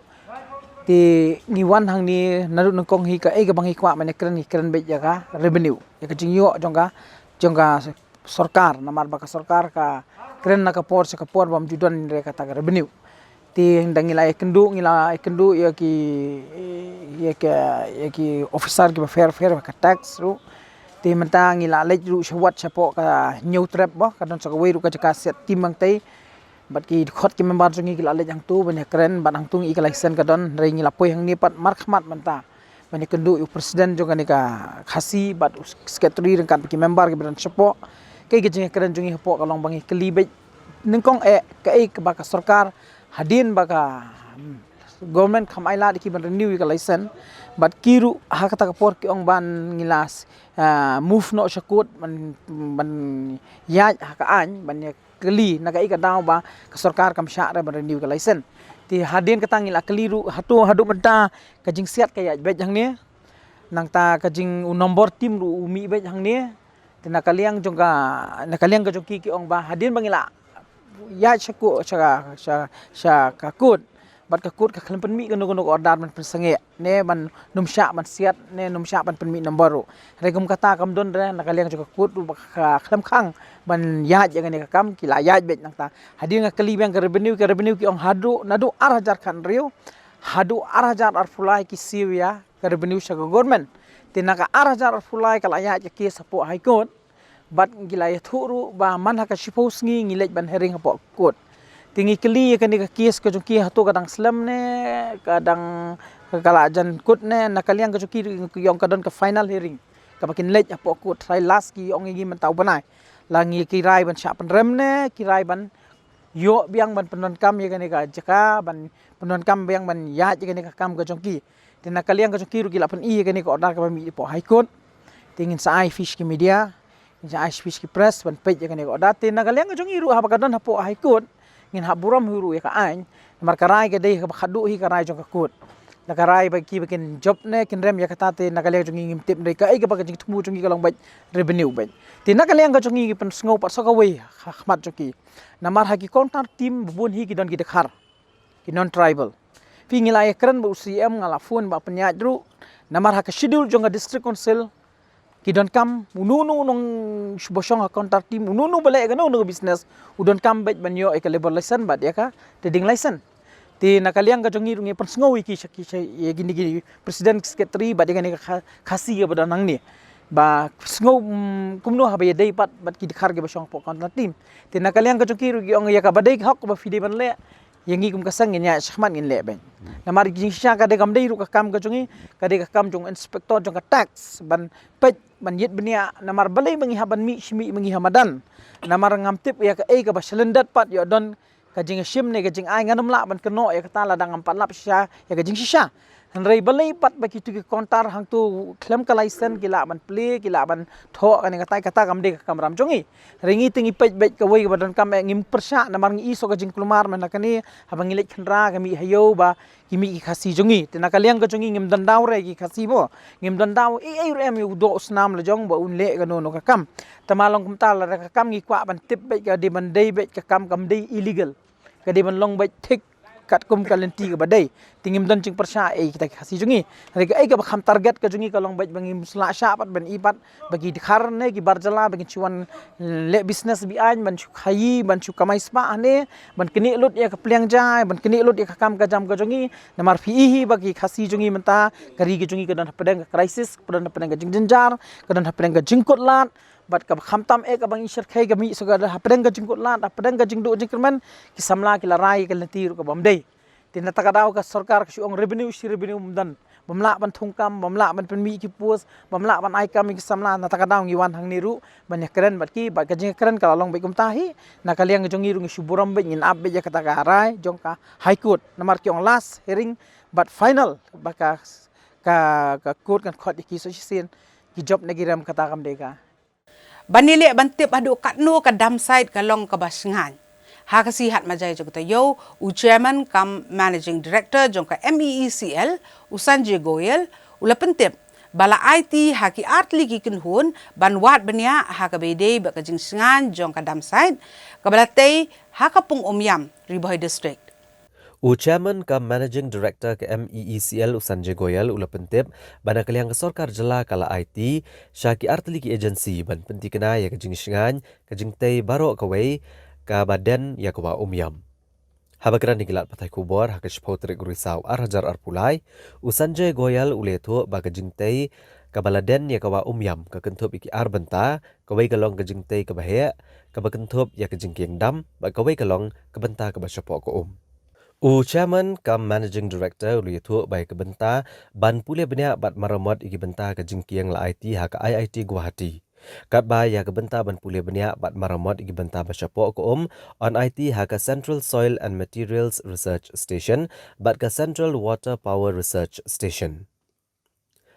Te ngi wan hangne naduh nyngkong hi kaei kaba ngi kwah ban ïakren, ngi kren beit ïa ka revenue, ïa ka jingïoh jong ka, jong ka sorkar, namar ba ka sorkar ka kren na ka por sha ka por bym ju don re kata ka revenue. Te hynda ngi la ïakynduh, ngi la ïakynduh ïa ki, ïa ki, ïa ki officer kiba pher pher ba ka tax ruh. Te mynta ngi la leit ruh sha wad shapoh ka Hynñiewtrep ba ka don sa kawei ruh ka jaka siat tim hangtei. Bad ki dkhot ki member jong ngi ki la leit hangto ban ïakren bad hangto ngi i ka license ka don, hynrei ngi la poi hangne pat markhmat mynta ban ïakynduh ïa u president jong kane ka Khasi bad u secretary ryngkat bad ki member kiba don shapoh. Kaei ka jingïakren jong ngi hapoh ka long ba ngi kylli beit nyngkong eh kaei kaba ka sorkar hadien ba ka, hmm, government kam ailad ïa ki ban renew ïa ka license. Bad ki ruh ha kata ka por ki ong ba ngi la, ah, move noh sha court ban, ban ïaid ha ka aiñ ban ïa kylli na kaei ka daw ba ka sorkar kam shah re ban renew ka license. Te hadien kata ngi la kylli ruh hato haduh mynta ka jingsiat ka ïaid beit hangne. Nangta ka jing u nombor tim ruh u mih beit hangne. Te na ka liang jong ka, na ka liang ka jong ki ki ong ba hadien ba ngi la ïaid sha court, sha, sha, sha ka court Bad ka kut ka khlem pynmih kano kano ka order ban pynsangeh ne ban nym shah ban siat ne nym shah ban pynmih nombor ruh. Hynrei kum kata kam don re, na ka liang jong ka kut ruh ba ka khlem khang ban ïaid ïa kane ka kam, ki la ïaid beit nangta. Hadien nga kylli biang ka revenue, ka revenue ki ong haduh naduh ar hajar khathynriew haduh ar hajar arphew lai ki siew ïa ka revenue sha ka government. Te na ka ar hajar arphew lai ka la ïaid ka case hapoh High Court. Bad ngi la ïathuh ruh ba man ha ka shiphew sngi ngi leit ban hearing hapoh court. Te ngi kylli ïa kane ka case ka jong ki hato ka dang slem ne ka dang, ka la jan kut ne, na ka liang ka jong ki ruh ki ong ka don ka final hearing kaba kin leit hapoh court. Trai last ki ong ïa ngi mynta u bnai. La ngi ki rai ban shah pynrem ne ki rai ban ïoh biang ban pyndonkam ïa kane ka jaka, ban pyndonkam biang ban ïaid ïa kane ka kam ka jong ki. Te na ka liang ka jong ki ruh ki la pyni ïa kane ka order kaba mih hapoh High Court. Te ngin sa ai sha ki media, ngin sa ai sha ki press ban peit ïa kane ka order. Te na ka liang ka jong ngi ruh haba ka don hapoh High Court, ngin hap burom hi ruh ïa ka aiñ. Namar ka rai ka dei kaba khadduh hi ka rai jong ka court. La ka rai ba ki ba kin jop ne kin rem ïa kata, te na ka liang jong ngi ngim tip, hynrei kaei kaba ka jingthmu jong ngi ka long beit revenue beit. Te na ka liang ka jong ngi ngi pynsngew pat sa kawei ha khmat jong ki. Namar ha ki counter team ba bun hi ki don ki dkhar, ki non tribal. Phi, ngi la ïakren bad u C M, nga la phone ba pynïaid ruh. Namar ha ka schedule jong ka district council ki donkam uno uno u nongshong ha counter team, uno uno ba leh kano kano ka business, u donkam beit ban ïoh ïa ka labour license bad ïa ka trading license. Te na ka liang ka jong ngi ruh ngi pynsngew ïa ki sha ki sha ïa kine ki president, secretary bad ïa kane ka Kha-, Khasi kaba don hangne. Ba sngew, mm, kumno haba ïadei pat bad ki dkhar kiba shong hapoh counter team. Te na ka liang ka jong ki ruh ki ong ïa kaba dei ka hok kaba phi dei ban leh, ïa ngi kum ka seng ngin ïaid shakhmat ngin leh beit. Namar ka jingshisha ka dei kam dei ruh ka kam ka jong ngi, ka dei ka kam jong inspector jong ka tax ban peit ban ïit bniah, namar balei ma ngi hap ban mih shi mih ma ngi ha madan. Namar ngam tip ïa kaei kaba shalyndet pat ïoh don ka jingshim ne ka jingai, ngan ym lah ban kynnoh ïa kata lada ngam pat lap shisha ïa ka jingshisha. Hynrei balei pat ba kitu ki counter hangtu khlem ka license ki lah ban plie, ki lah ban thoh kane katai, kata kam dei ka kamram jong ngi. Hynrei ngi te ngi peit beit kawei kaba donkam eh, ngim pyrshah namar ngi i shuh ka jingkulmar mynta kane haba ngi leit khynra ka mih ha ïew ba ki mih ki Khasi jong ngi. Te na ka liang ka jong ngi ngim don daw re ki Khasi mo. Ngim don daw ei ei ruh em ïa u doh u snam la jong ba un leh kano kano ka kam. Te ma long kumta lada ka kam ngi kwah ban tip beit ka dei ban dei beit ka kam kam dei illegal. Ka dei ban long beit thik katkum ka lynti kaba dei. Te ngim don jingpyrshah ei kita ki Khasi jong ngi. Hynrei kaei kaba kham target ka jong ngi ka long beit ba ngim lah shah pat ban i pat ba ki dkhar ne ki bar jylla ba kin shu wan leh business be-aiñ, ban shu khaii, ban shu kamai spah hangne, ban knieh lut ïa ka pliang jai, ban knieh lut ïa ka kam ka jam ka jong ngi. Namar phi i hi ba ki Khasi jong ngi mynta ka ri ka jong ngi ka don hapdeng ka crisis, ka don hapdeng ka jingjynjar, ka don hapdeng ka jingkut lad. Bad kaba khamtam eh kaba ngi shyrkhei ka mih shuh ka don hapdeng ka jingkut lad, hapdeng ka jingduh jingkyrmen, ki samla ki la rai ka lynti ruh kabym dei. Te na kata ka daw ka sorkar ka shu ong revenue shi revenue bym don. Bym lah ban thung kam, bym lah ban pynmih ki post, bym lah ban ai kam ïa ki samla, na kata ka daw ngi wan hangne ruh ban ïakren bad ki, bad ka jingïakren ka la long beit kumta hi. Na ka liang jong ngi ruh ngi shu burom beit, ngin ap beit ïa kata ka rai jong ka High Court. Namar ki ong last hearing bad final ba ka, ka, ka court kan khot ïa ki shisien, ki jop ne ki rem, kata kam dei ka. Ban ïaleh ban tip haduh katno ka dam site ka long kaba shngaiñ ha ka sngi Hat Majai jong ka taïew, u Chairman cum Managing Director jong ka M E E C L, u Sanjay Goyal, u la pyntip ba la aiti ha ki artylli ki kynhun ban wad bniah ha kaba ïadei bad ka jingshngaiñ jong ka dam site kaba la tei ha ka Pung Umiam, Ri Bhoi District. U Chairman cum Managing Director ka M E E C L, u Sanjay Goyal, u la pyntip ba na ka liang ka sorkar jylla ka la aiti sha ki artylli ki agency ban pyntikna ïa ka jingshngaiñ ka jingtei baroh kawei kaba den ïa ka Wah Umiam. Haba kren ïa ki lad pathai khubor ha ka shiphew tarik u Risaw ar hajar arphew lai, u Sanjay Goyal u la ïathuh ba ka jingtei kaba la den ïa ka Wah Umiam ka kynthup ïa ki ar bynta, kawei ka long ka jingtei kaba heh, kaba kynthup ïa ka jingkieng dam, bad kawei ka long ka bynta kaba shapoh ka um. U Chairman cum Managing Director u la ïathuh ba ïa ka bynta ban pule bniah bad maramot ïa ki bynta ka jingkieng la aiti ha ka I I T Guwahati. Katba ïa ka bynta ban pule bniah bad maramot ïa ki bynta ba shapoh ka um yn aiti ha ka Central Soil and Materials Research Station bad ka Central Water Power Research Station.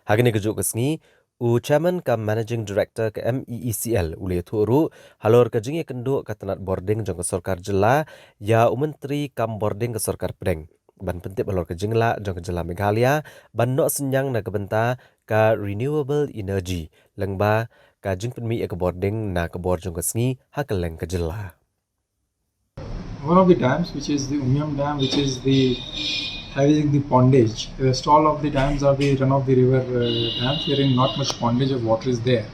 Ha kane kajuh ka sngi, u Chairman cum Managing Director ka M E E C L u la ïathuh ruh halor ka jingïakynduh ka tnat bording jong ka sorkar jylla ïa u Myntri kam bording ka sorkar pdeng ban pyntip halor ka jinglah jong ka jylla Meghalaya ban noh synñiang na ka bynta ka renewable energy lyngba ka jingpynmih ïa ka bording na ka bor jong ka sngi ha kylleng ka jylla. One of the dams, which is the Umiam Dam, which is the having the pondage. The rest all of the dams are the run-of-the-river uh, dams, wherein not much pondage of water is there.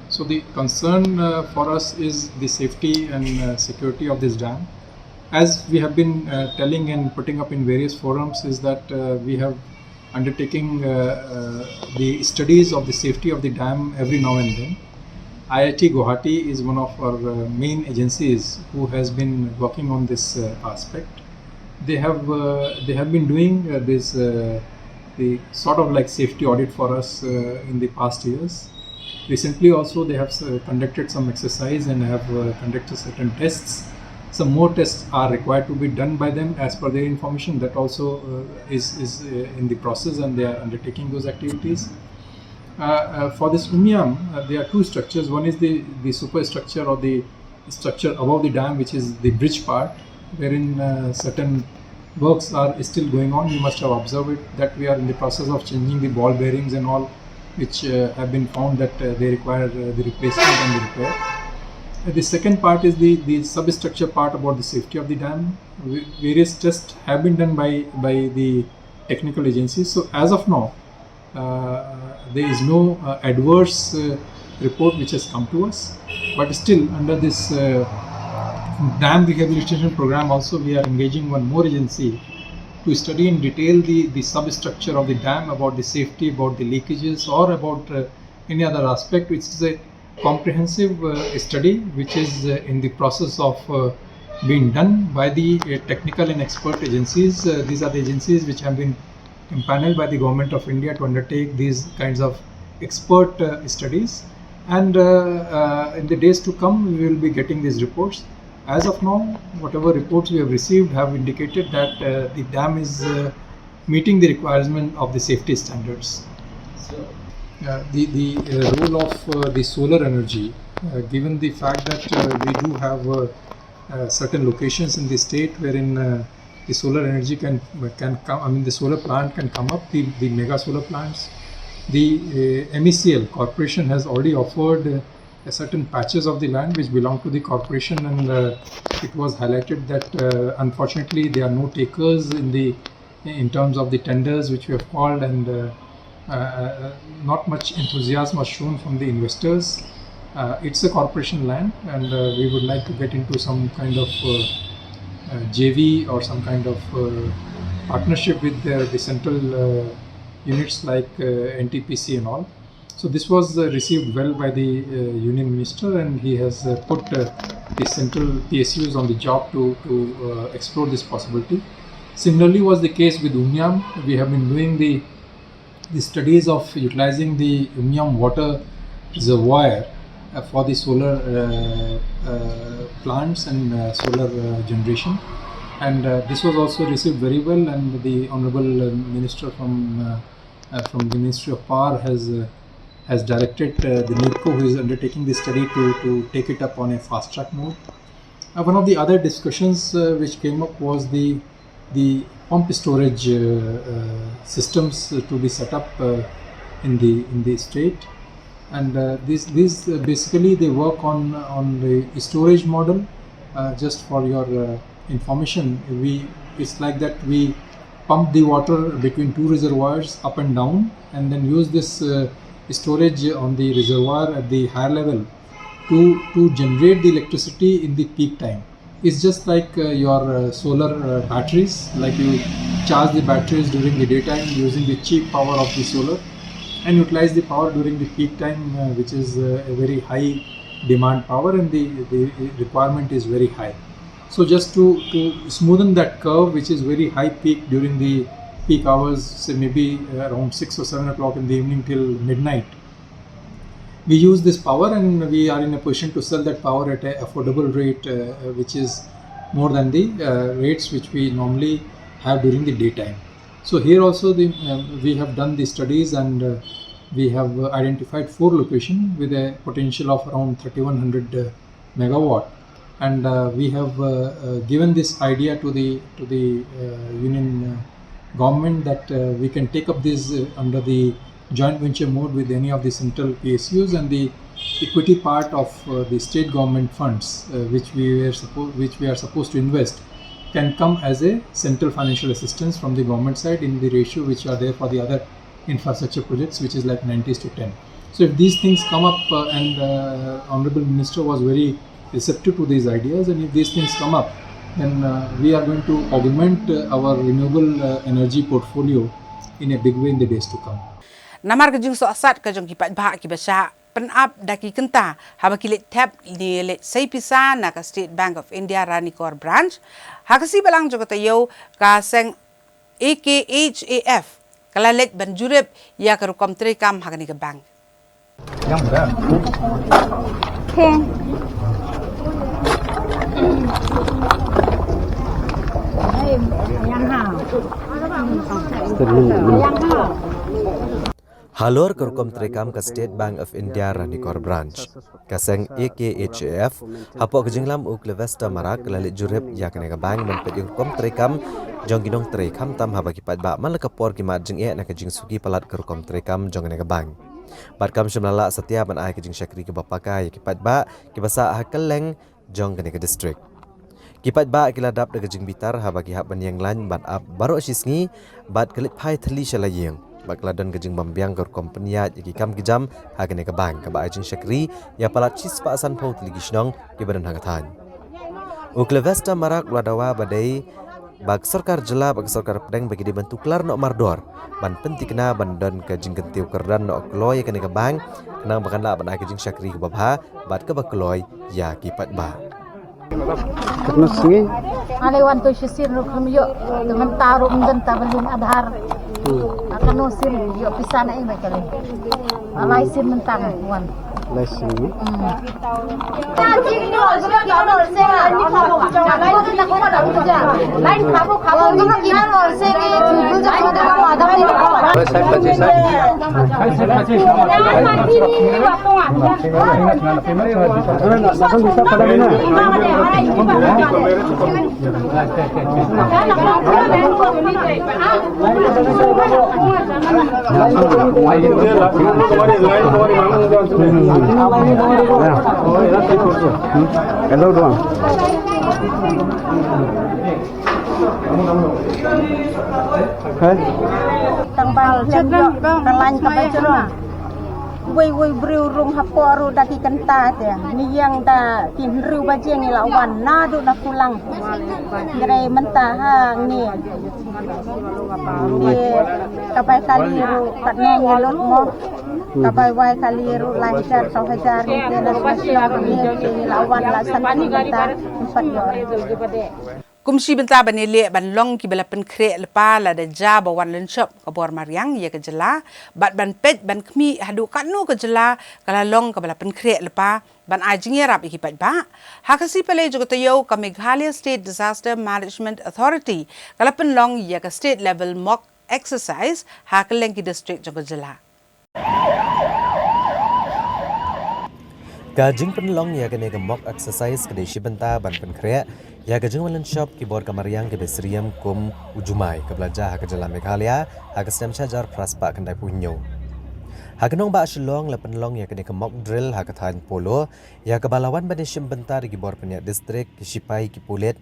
So the concern uh, for us is the safety and uh, security of this dam. As we have been uh, telling and putting up in various forums, is that uh, we have undertaking uh, uh, the studies of the safety of the dam every now and then. I I T Guwahati is one of our uh, main agencies who has been working on this uh, aspect. They have uh, they have been doing uh, this uh, the sort of like safety audit for us uh, in the past years. Recently, also they have uh, conducted some exercise and have uh, conducted certain tests. Some more tests are required to be done by them as per their information. That also uh, is is uh, in the process, and they are undertaking those activities. Uh, uh, for this Umiam, uh, there are two structures. One is the the superstructure or the structure above the dam, which is the bridge part, wherein uh, certain works are still going on. You must have observed it that we are in the process of changing the ball bearings and all, which uh, have been found that uh, they require uh, the replacement and the repair. Uh, the second part is the the substructure part about the safety of the dam. V- various tests have been done by by the technical agencies. So as of now, uh, there is no uh, adverse uh, report which has come to us. But still, under this uh, dam rehabilitation program, also we are engaging one more agency to study in detail the, the substructure of the dam, about the safety, about the leakages, or about uh, any other aspect, which is a comprehensive uh, study which is uh, in the process of uh, being done by the uh, technical and expert agencies. Uh, these are the agencies which have been empaneled by the Government of India to undertake these kinds of expert uh, studies. And uh, uh, in the days to come, we will be getting these reports. As of now, whatever reports we have received have indicated that uh, the dam is uh, meeting the requirement of the safety standards. So, uh, the, the uh, role of uh, the solar energy, uh, given the fact that uh, we do have uh, uh, certain locations in the state wherein uh, the solar energy can can come. I mean, the solar plant can come up. The, the mega solar plants. The uh, M E C L corporation has already offered uh, certain patches of the land which belong to the corporation, and uh, it was highlighted that uh, unfortunately there are no takers in the in terms of the tenders which we have called, and uh, uh, uh, not much enthusiasm was shown from the investors. Uh, it's a corporation land, and uh, we would like to get into some kind of uh, uh, J V or some kind of uh, partnership with the, the central uh, units like uh, N T P C and all. So this was uh, received well by the uh, union minister, and he has uh, put uh, the central P S Us on the job to, to uh, explore this possibility. Similarly was the case with Umiam. We have been doing the, the studies of utilizing the Umiam water reservoir uh, for the solar uh, uh, plants and uh, solar uh, generation. And uh, this was also received very well, and the Honorable uh, Minister from uh, uh, from the Ministry of Power has uh, has directed uh, the NEEPCO, who is undertaking the study, to, to take it up on a fast track mode. Uh, one of the other discussions uh, which came up was the the pump storage uh, uh, systems uh, to be set up uh, in the in the state, and uh, these these uh, basically they work on on the storage model. Uh, just for your uh, information, we it's like that we pump the water between two reservoirs up and down, and then use this uh, storage on the reservoir at the higher level to to generate the electricity in the peak time. It's just like uh, your uh, solar uh, batteries, like you charge the batteries during the daytime using the cheap power of the solar and utilize the power during the peak time, uh, which is uh, a very high demand power, and the, the requirement is very high. So just to, to smoothen that curve, which is very high peak during the peak hours, say maybe around six or seven o'clock in the evening till midnight, we use this power, and we are in a position to sell that power at an affordable rate, uh, which is more than the uh, rates which we normally have during the daytime. So here also the, um, we have done the studies, and uh, we have uh, identified four locations with a potential of around thirty-one hundred uh, megawatt, and uh, we have uh, uh, given this idea to the to the uh, union uh, government that uh, we can take up this uh, under the joint venture mode with any of the central P S Us, and the equity part of uh, the state government funds, uh, which we were suppo- which we are supposed to invest, can come as a central financial assistance from the government side in the ratio which are there for the other infrastructure projects, which is like ninety to ten. So if these things come up, uh, and uh, Honorable Minister was very receptive to these ideas, and if these things come up, then uh, we are going to augment uh, our renewable uh, energy portfolio in a big way in the days to come. Namar ka jingsohsat ka jong ki paidbah kiba shah pynap da ki kynta haba ki leit thep ne leit sei pisa na ka State Bank of India Ranikor Branch, ha ka sngi Balang jong ka taïew ka seng A K H A F ka la leit ban jurip ïa ka rukom treikam ha kane ka bank. Halor ka rukom treikam ka State Bank of India Ranikor Branch, ka seng A K H A F, hapoh ka jinglam u Cleovester Marak la leit jurip ïa kane ka bank ban peit ïa ka rukom treikam jong ki nongtrei, khamtam haba ki paidbah man la ka por ki mad jingeh na ka jingsuki palat ka rukom treikam jong kane ka bank. Bad kam shym la lah satia ban ai ka jingshakri kaba paka ïa ki paidbah kiba sah ha kylleng jong kane ka district. Ki paidbah ki la dap da ka jingbitar haba ki hap ban ïeng lain ban ap baroh shi sngi bad ka leit phai thylli sha la ïing bad ka la don ka jingbym biang ka rukom pynïaid ïa ki kam ki jam ha kane ka bank kaba ai jingshakri ïa palat shispah sanphew tylli ki shnong kiba don ha ka thaiñ. U Cleovester Marak u la dawa ba dei ba ka sorkar jylla bad ka sorkar pdeng ba ki dei ban tuklar noh mardor ban pynthikna ban don ka jingkyntiew kyrdan noh kloi ïa kane ka bank khnang ba kan lah ban ai ka jingshakri kaba bha bad kaba kloi ïa ki paidbah. Katno sngi? Ale wan to shisien ruh kham ïoh. Te mynta ruh ym don ta ba lin Aadhaar. Kano sien ïoh pisa na ei mai kali. Alai sien mynta wan. Lai sien. Hello, doang. Hai. Tang bal chet na bang kalan ka bajro. Wei wei briew rung hapoh ruh da ki kynta te. Ni ïang da ki hynriew baje ngi la wan naduh na Kulang. Ngi dei mynta ha ngi. Ngi ka bai kali ruh katno ngi lut mo. Ka bai wai kali ruh lai hajar saw hajar ngi te na sma sma ngi te ngi la wan la san ki kynta. Empat yor. Kum shi bynta ban ïaleh ban long kiba la pynkhreh lypa lada jia ba wan lynshop ka bor mariang ïa ka jylla bad ban peit ban khmih haduh katno ka jylla ka la long kaba la pynkhreh lypa ban ai jingïarap ïa ki paidbah. Ha ka sngi Palei jong ka taïew ka Meghalaya State Disaster Management Authority ka la pynlong ïa ka state level mock exercise ha kylleng ki district jong ka jylla. Ka jingpynlong ïa kane ka mock exercise ka dei shi bynta ban pynkhreh ïa ka jingwan lynshop ki bor ka mariang kiba syriem kum u Jumai kaba la jia ha ka jylla Meghalaya ha ka snem shi hajar phra spah khyndai phew hynñiew. Ha ka nongbah Shillong la pynlong ïa kane ka mock drill ha ka thaiñ Polo ïa kaba la wan ban ïashim bynta da ki bor pynïaid district, ki shipai, ki pulit,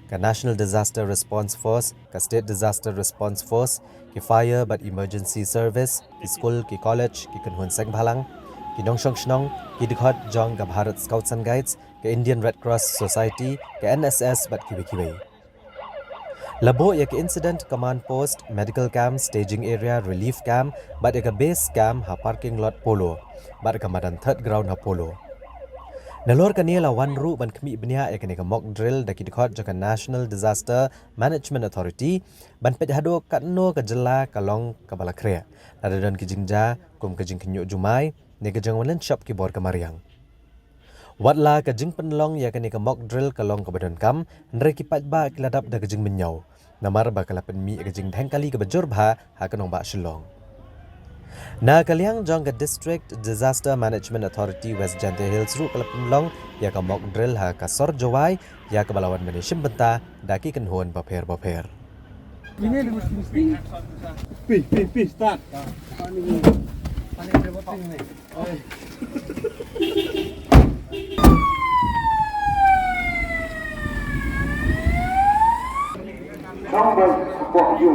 ka National Disaster Response Force, ka State Disaster Response Force, ki Fire bad Emergency Service, ki skul, ki college, ki kynhun seng bhalang, ki nongshong shnong, ki dkhot jong ka Bharat Scouts and Guides, ka Indian Red Cross Society, ka N S S bad kiwei kiwei. La buh ïa ka Incident Command Post, Medical Camp, Staging Area, Relief Camp bad ïa ka Base Camp ha parking lot Polo bad ka madan Third Ground ha Polo. Nalor kane la wan ruh ban khmih bniah ïa kane ka mock drill da ki dkhot jong ka National Disaster Management Authority ban peit haduh katno ka jylla ka long kaba la khreh lada don ki jingjia kum ka jingkhynñiuh jumai ne ka jingwan lynshop ki bor ka mariang. Watla ka jingpynlong ïa kane ka mock drill ka long kaba donkam, hynrei ki paidbah ki la dap da ka jingmynñiew namar ba ka la pynmih ïa ka jingdheng kali kaba jur bha ha ka nongbah Shillong. Na ka liang jong ka District Disaster Management Authority West Jaintia Hills ruh ka la pynlong ïa ka mock drill ha ka sor Jowai ïa kaba la wan ban ïashim bynta da ki kynhun bapher bapher. Pi pi pi start. Somebody support you.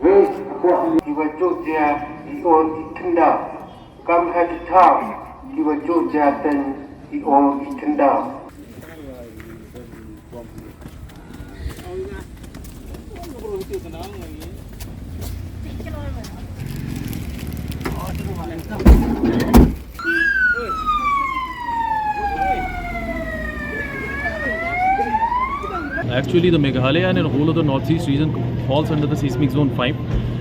Wait support you. Iwa jujia i o i kenda. Kam ha ki tham. Iwa jujia ten i o i kenda. Actually, the Meghalaya and the whole of the northeast region falls under the seismic zone five.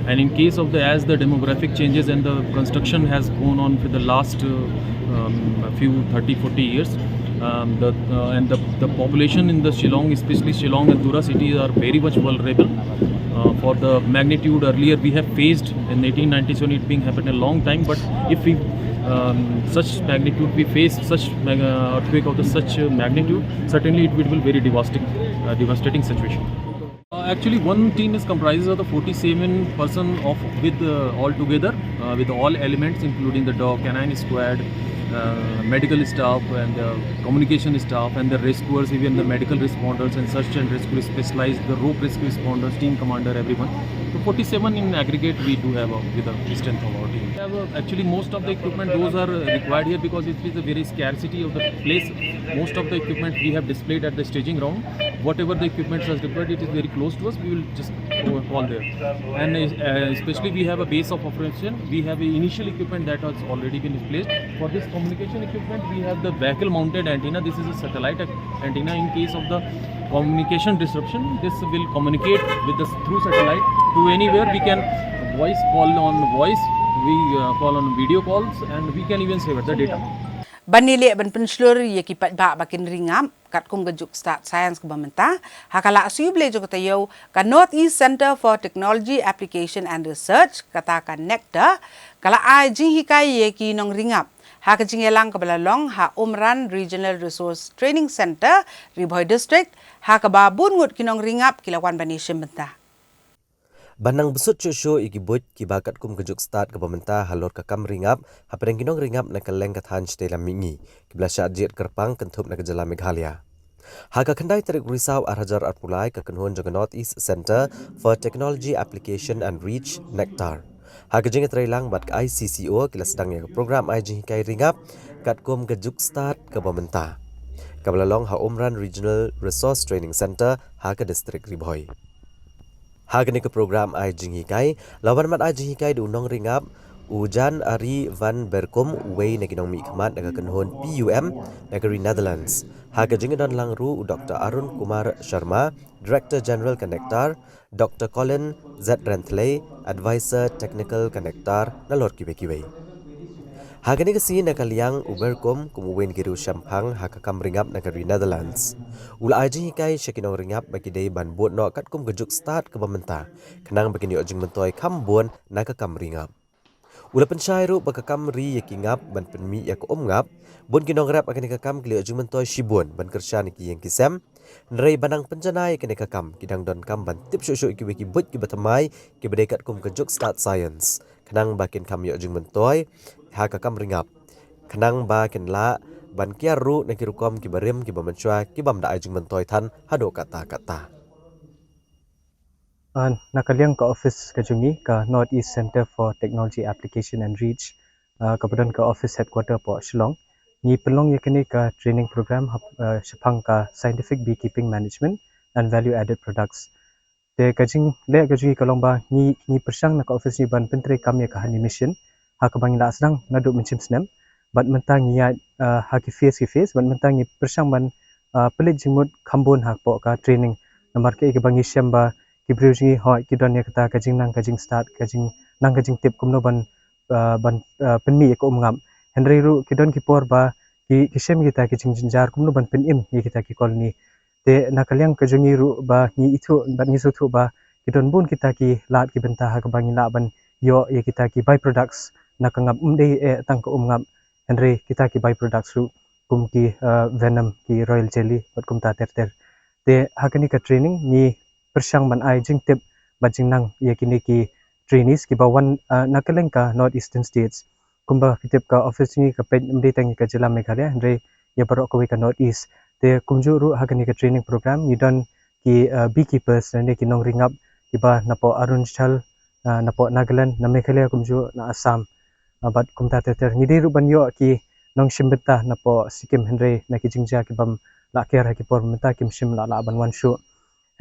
And in case of the, as the demographic changes and the construction has gone on for the last uh, um, few thirty, forty years, um, the, uh, and the, the population in the Shillong, especially Shillong and Tura cities, are very much vulnerable uh, for the magnitude. Earlier, we have faced in eighteen ninety-seven, it being happened a long time, but if we um, such magnitude, we face such mega earthquake of the such uh, magnitude, certainly it will be very devastating, uh, devastating situation. Uh, actually, one team is comprises of the forty-seven person of with uh, all together uh, with all elements, including the dog, canine squad, uh, medical staff, and the communication staff, and the rescuers, even the medical responders and search and rescue specialized, the rope rescue responders, team commander, everyone. So forty-seven in aggregate we do have a, with the strength of our team. We have a, actually, most of the equipment, those are uh, required here because it is a very scarcity of the place. Most of the equipment we have displayed at the staging ground. Whatever the equipment has deployed, it is very close to us. We will just uh, call there. And uh, especially we have a base of operation. We have a initial equipment that has already been placed. For this communication equipment, we have the vehicle mounted antenna. This is a satellite antenna. In case of the communication disruption, this will communicate with us through satellite to anywhere. We can voice call on voice, we uh, call on video calls, and we can even save the data. Ban ïaleh ban pynshlur ïa ki paidbah ba kin ring up katkum ka juk stad science kaba mynta, ha ka la siew blei jong ka taïew, ka North East Centre for Technology Application and Research, kata ka NECTAR, ka la ai jinghikai ïa ki nongring up ha ka jingïalang kaba la long ha Umran Regional Resource Training Centre, Ri Bhoi District, ha kaba bun ngut ki nongring up ki la wan ban ïashim bynta. Ban nang bsut shuh shuh ïa ki buit kiba katkum ka juk stad kaba mynta halor ka kam ring up, hapdeng ki nongring up na kylleng ka thaiñ shatei lam mihngi kiba la shah jied kyrpang kynthup na ka jylla Meghalaya. Ha ka khyndai tarik Risaw ar hajar arphew lai, ka kynhun jong ka North East Centre for Technology Application and Reach, NECTAR, ha ka jingïatreilang bad ka I C C O, ki la sdang ïa ka program ai jinghikai ring up katkum ka juk stad kaba mynta, kaba la long ha Umran Regional Resource Training Centre, ha ka distrik Ri Bhoi. Ha kane ka program ai jinghikai, la wan mad ai jinghikai da u nongring up u Jan Ari van Berkom, uwei na ki nongmihkhmat na ka kynhun P U M na ka ri Netherlands. Ha ka jingdon lang ruh u Doctor Arun Kumar Sharma, Director General ka NECTAR, Doctor Colin Z Renthley, Advisor Technical ka NECTAR, nalor kiwei kiwei. Ha kane ka sngi na ka liang u Berkom kum uwei na ki riewshemphang ha ka kam ring up na ka ri Netherlands, u la ai jinghikai sha ki nongring up ba ki dei ban bud noh katkum ka juk stad kaba mynta, khnang ba kin ïoh jingmyntoi kham bun na ka kam ring up. U la pynshai ruh ba ka kam ri ïa ki ngap ban pynmih ïa ka um ngap, bun ki nongrep ha kane ka kam ki la ïoh jingmyntoi shibun ban kyrshan ïa ki ïing ki sem. Hynrei ban nang pynjanai ïa kane ka kam, ki dang donkam ban tip shuh shuh ïa kiwei ki buit kiba thymmai kiba dei katkum ka juk stad science, khnang ba kin kham ïoh jingmyntoi ha ka kam ring up, khnang ba kin lah ban kiar ruh na ki rukom kiba rim kiba mynshuwa ki bym da ai jingmyntoi than haduh katta katta. Ah, na ka liang ka office ka jong ngi, ka North East Centre for Technology Application and Reach, ah, kaba don ka office headquarter hapoh Shillong, ngi pynlong ïa kane ka training program hap, ah, shaphang ka Scientific Beekeeping Management and Value Added Products. Te ka jingleh ka jong ngi ka long ba ngi, ngi pyrshang na ka office ngi ban pyntreikam ïa ka Honey Mission ha kaba ngi la sdang naduh mynshem snem. Bad mynta ngi ïaid, ah, ha ki phase ki phase, bad mynta ngi pyrshang ban, ah, pynleit jingmut kham bun hapoh ka training. Namar kaei kaba ngi shem ba ki briew jong ngi hooid ki don ïa kata ka jingnang ka jingstad, ka jingnang ka jingtip kumno ban, ah, ban, ah, pynmih ïa ka um ngap. Hynrei ruh ki don ki por ba ki, ki shem kita ki jingjynjar kumno ban pynim ïa kita ki colony. Te na ka liang ka jong ngi ruh ba ngi ithuh bad ngi sngewthuh ba ki don bun kita ki lad ki bynta ha kaba ngi lah ban ïoh ïa kita ki by-products na ka ngap, ym dei eh tang ka um ngap, hynrei kita ki by-products ruh kum ki, eh, venom, ki royal jelly bad kumta ter ter. Te ha kane ka training ngi pyrshang ban ai jingtip bad jingnang ïa kine ki trainees kiba wan, eh, na kylleng ka North Eastern States. kumba phi tip ka office ngi ka peit ym dei tang ïa ka jylla Meghalaya, hynrei ïa baroh kawei ka North East. Te kumjuh ruh ha kane ka training program ngi don ki, uh, beekeepers, ne ki nongri ngap kiba napoh Arunachal, uh, napoh Nagaland, na Meghalaya kumjuh na Assam. Uh, bad kumta ter ter ngi dei ruh ban ïoh ki nongshim bynta napoh Sikkim, hynrei na ki jingjia ki bym lah ker ha ki por mynta kim shym lah lah ban wan shuh.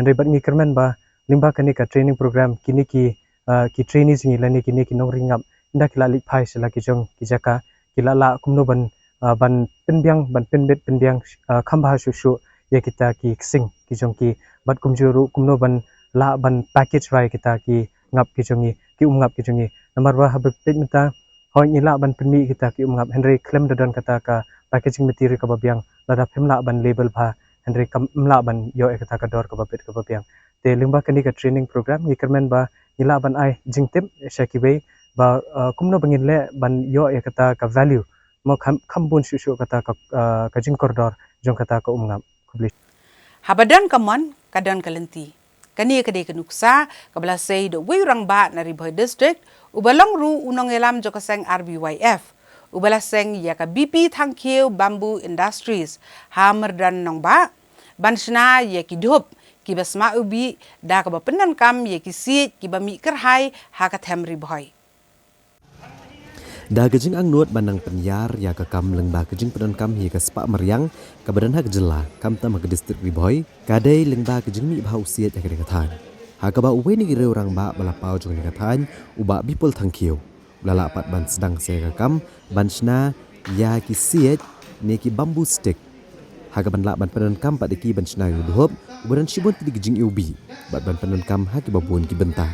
Hynrei bad ngi kyrmen ba lyngba kane ka training program kine ki, uh, ki trainees ngi lane kine ki nongri ngap ynda ki lah leit phai sha la ki jong ki jaka, ki lah lah kumno ban, uh, ban pynbiang, ban pynbit pynbiang, uh, kham bha shuh shuh ïa kita ki ksing ki jong ki, bad kumjuh ruh kumno ban lah ban package rai kita ki ngap ki jong ngi, ki um ngap ki jong ngi. Namar ba haba peit mynta, hooid ngi lah ban pynmih kita ki um ngap, hynrei khlem da don kata ka packaging material kaba biang, lada phim lah ban label bha, hynrei kam, ym lah ban ïoh ïa kata ka dor kaba bit kaba biang. Te lyngba kane ka training program ngi kyrmen ba ngi lah ban ai jingtip sha kiwei ba, uh, kumno ba ngin leh ban ïoh ïa kata ka value, mo, kham, kham bun shuh shuh kata ka, uh, ka jingkordor jong kata ka um ngap. Khublei. Haba don ka mon, ka don ka lynti. Kane ka dei ka nuksa kaba la sei da uwei u rangbah na Ri Bhoi District, uba long ruh u nongïalam jong ka seng R B Y F, uba la seng ïa ka B P Thangkhiew Bamboo Industries ha Myrdon Nongbah, ban shna ïa ki dhup kiba sma u bih da kaba pyndonkam ïa ki siej kiba mih kyrhai ha ka them Ri Bhoi. Da ka jingangnud ban nang pynïar ïa ka kam lyngba ka jingpyndonkam hi ka spah mariang kaba don ha ka jylla, khamtam ha ka district Ri Bhoi, ka dei lyngba ka jingmih bha u siej ha kane ka thaiñ. Ha kaba uwei na ki rangbah ba la paw jong kane ka thaiñ, u Bah Bipul Thangkhiew, u la lah pat ban sdang sa ïa ka kam ban shna ïa ki siej ne ki bamboo stick, ha kaban lah ban pyndonkam pat ïa ki ban shna ïa u dhup uba don shibun tylli ki jingïohi bad ban pyndonkam ha kiba bun ki bynta.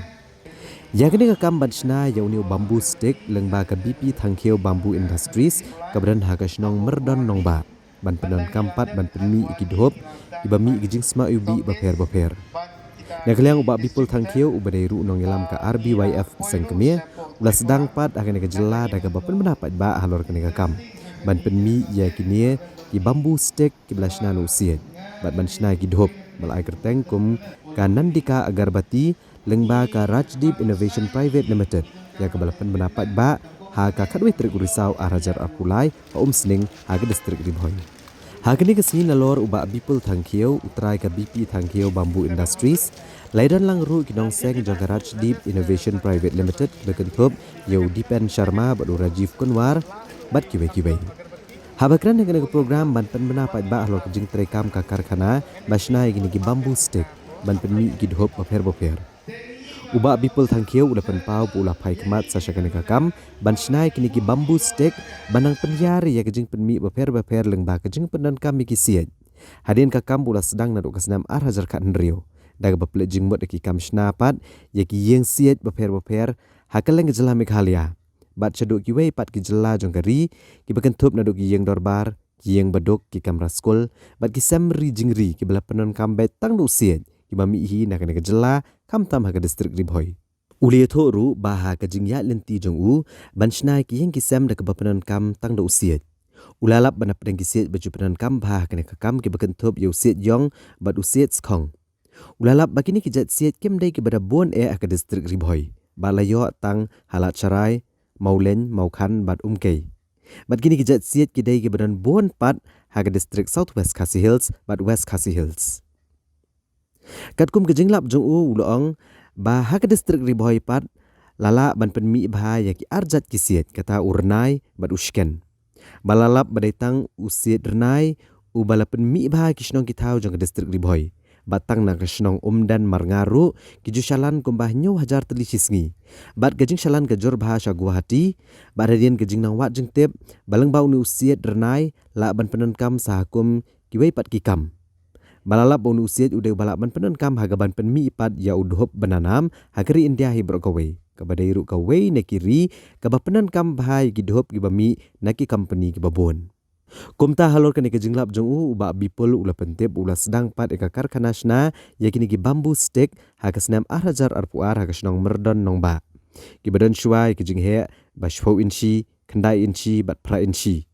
Ïa kane ka kam ban shna ïa une u bamboo stick lyngba ka B P Thangkhiew Bamboo Industries kaba don ha ka shnong Myrdon Nongbah, ban pyndonkam pat ban pynmih ïa ki dhup kiba mih ïa ki jingsma u bih bapher bapher. Na ka liang u Bah Bipul Thangkhiew uba dei ruh u nongïalam ka R B Y F Sengkmie, u la sdang pat ha kane ka jylla da kaba pynbna paidbah halor kane ka kam ban pynmih ïa kine ki bamboo stick kiba la shna na u siej bad ban shna ïa ki dhup ba la ai kyrteng kum ka Nandika Agarbatti, lyngba ka Rajdeep Innovation Private Limited, ïa kaba la pynbna paidbah ha ka khatwei tarik u Risaw ar hajar arphew lai ha Umsning ha ka district Ri Bhoi. Ha kane ka sngi nalor u Bah Bipul Thangkhiew, u trai ka B P Thangkhiew Bamboo Industries, la ïadon lang ruh ki nongseng jong ka Rajdeep Innovation Private Limited, ba kynthup ïa u Dipen Sharma bad u Rajiv Kunwar bad kiwei kiwei. Haba kren ha kane ka program ban pynbna paidbah halor ka jingtreikam ka karkhana ba shna ïa kine ki bamboo stick ban pynmih ïa ki dhup bapher bapher, u Bah Bipul Thangkhiew u la pynpaw ba u la phai khmat sa sha kane ka kam ban shna ïa kine ki bamboo stick ban nang pynïar ïa ka jingpynmih bapher bapher lyngba ka jingpyndonkam ïa ki siej. Hadien ka kam ba u la sdang naduh ka snem ar hajar khathynriew, da kaba plie jingmut ïa ki kam shna pat ïa ki ïing siej bapher bapher ha kylleng ka jylla Meghalaya bad shaduh kiwei pat ki jylla jong ka ri, kiba kynthup naduh ki ïing dorbar, ki ïing baduk, ki kamra skul bad ki sem ri jingri kiba la pyndonkam beit tang da u siej, kiba mih hi na kane ka jylla, khamtam ha ka district Ri Bhoi. U la ïathuh ruh ba ha ka jingïaid lynti jong u ban shna ïa ki ïing ki sem da kaba pyndonkam tang da u siej, u la lap ba na pdeng ki siej ba ju pyndonkam bha ha kane ka kam kiba kynthup ïa u siej ïong bad u siej skhong. U la lap ba kine ki jait siej kim dei kiba da bun eh ha ka district Ri Bhoi, ba la ïoh tang ha Lad Sharai, Mawlein, Mawkhan bad Umkei. Bad kine ki jait siej ki dei kiba don bun pat ha ka district South West Khasi Hills bad West Khasi Hills. Katkum ka jinglap jong u, u la ong ba ha ka district Ri Bhoi pat la lah ban pynmih bha ïa ki ar jait ki siej, kata u rnai bad u shken. Ba la lap ba dei tang u siej rnai uba la pynmih bha ha ki shnong ki thaw jong ka district Ri Bhoi, bad tang na ka shnong Umden Marngar ruh ki ju shalan kumba hynñiew hajar tylli shi sngi. Bad ka jingshalan ka jur bha sha Guwahati, bad hadien ka jingnang wad jingtip ba lyngba une u siej rnai lah ban pyndonkam sa ha kum kiwei pat ki kam. Ba la lap ba une u siej u dei uba lah ban pyndonkam ha kaban pynmih pat ïa u dhup banana ha ka ri India hi baroh kawei, kaba dei ruh kawei na ki ri kaba pyndonkam bha ïa ki dhup kiba mih na ki company kiba bun. Kumta halor kane ka jinglap jong u, u Bah Bipul u la pyntip ba u la sdang pat ïa ka karkhana shna ïa kine ki bamboo stick ha ka snem ar hajar arphew ar ha ka shnong Myrdon Nongbah, kiba don shuwa ïa ka jingheh ba shiphew inshi, khyndai inshi bad phra inshi.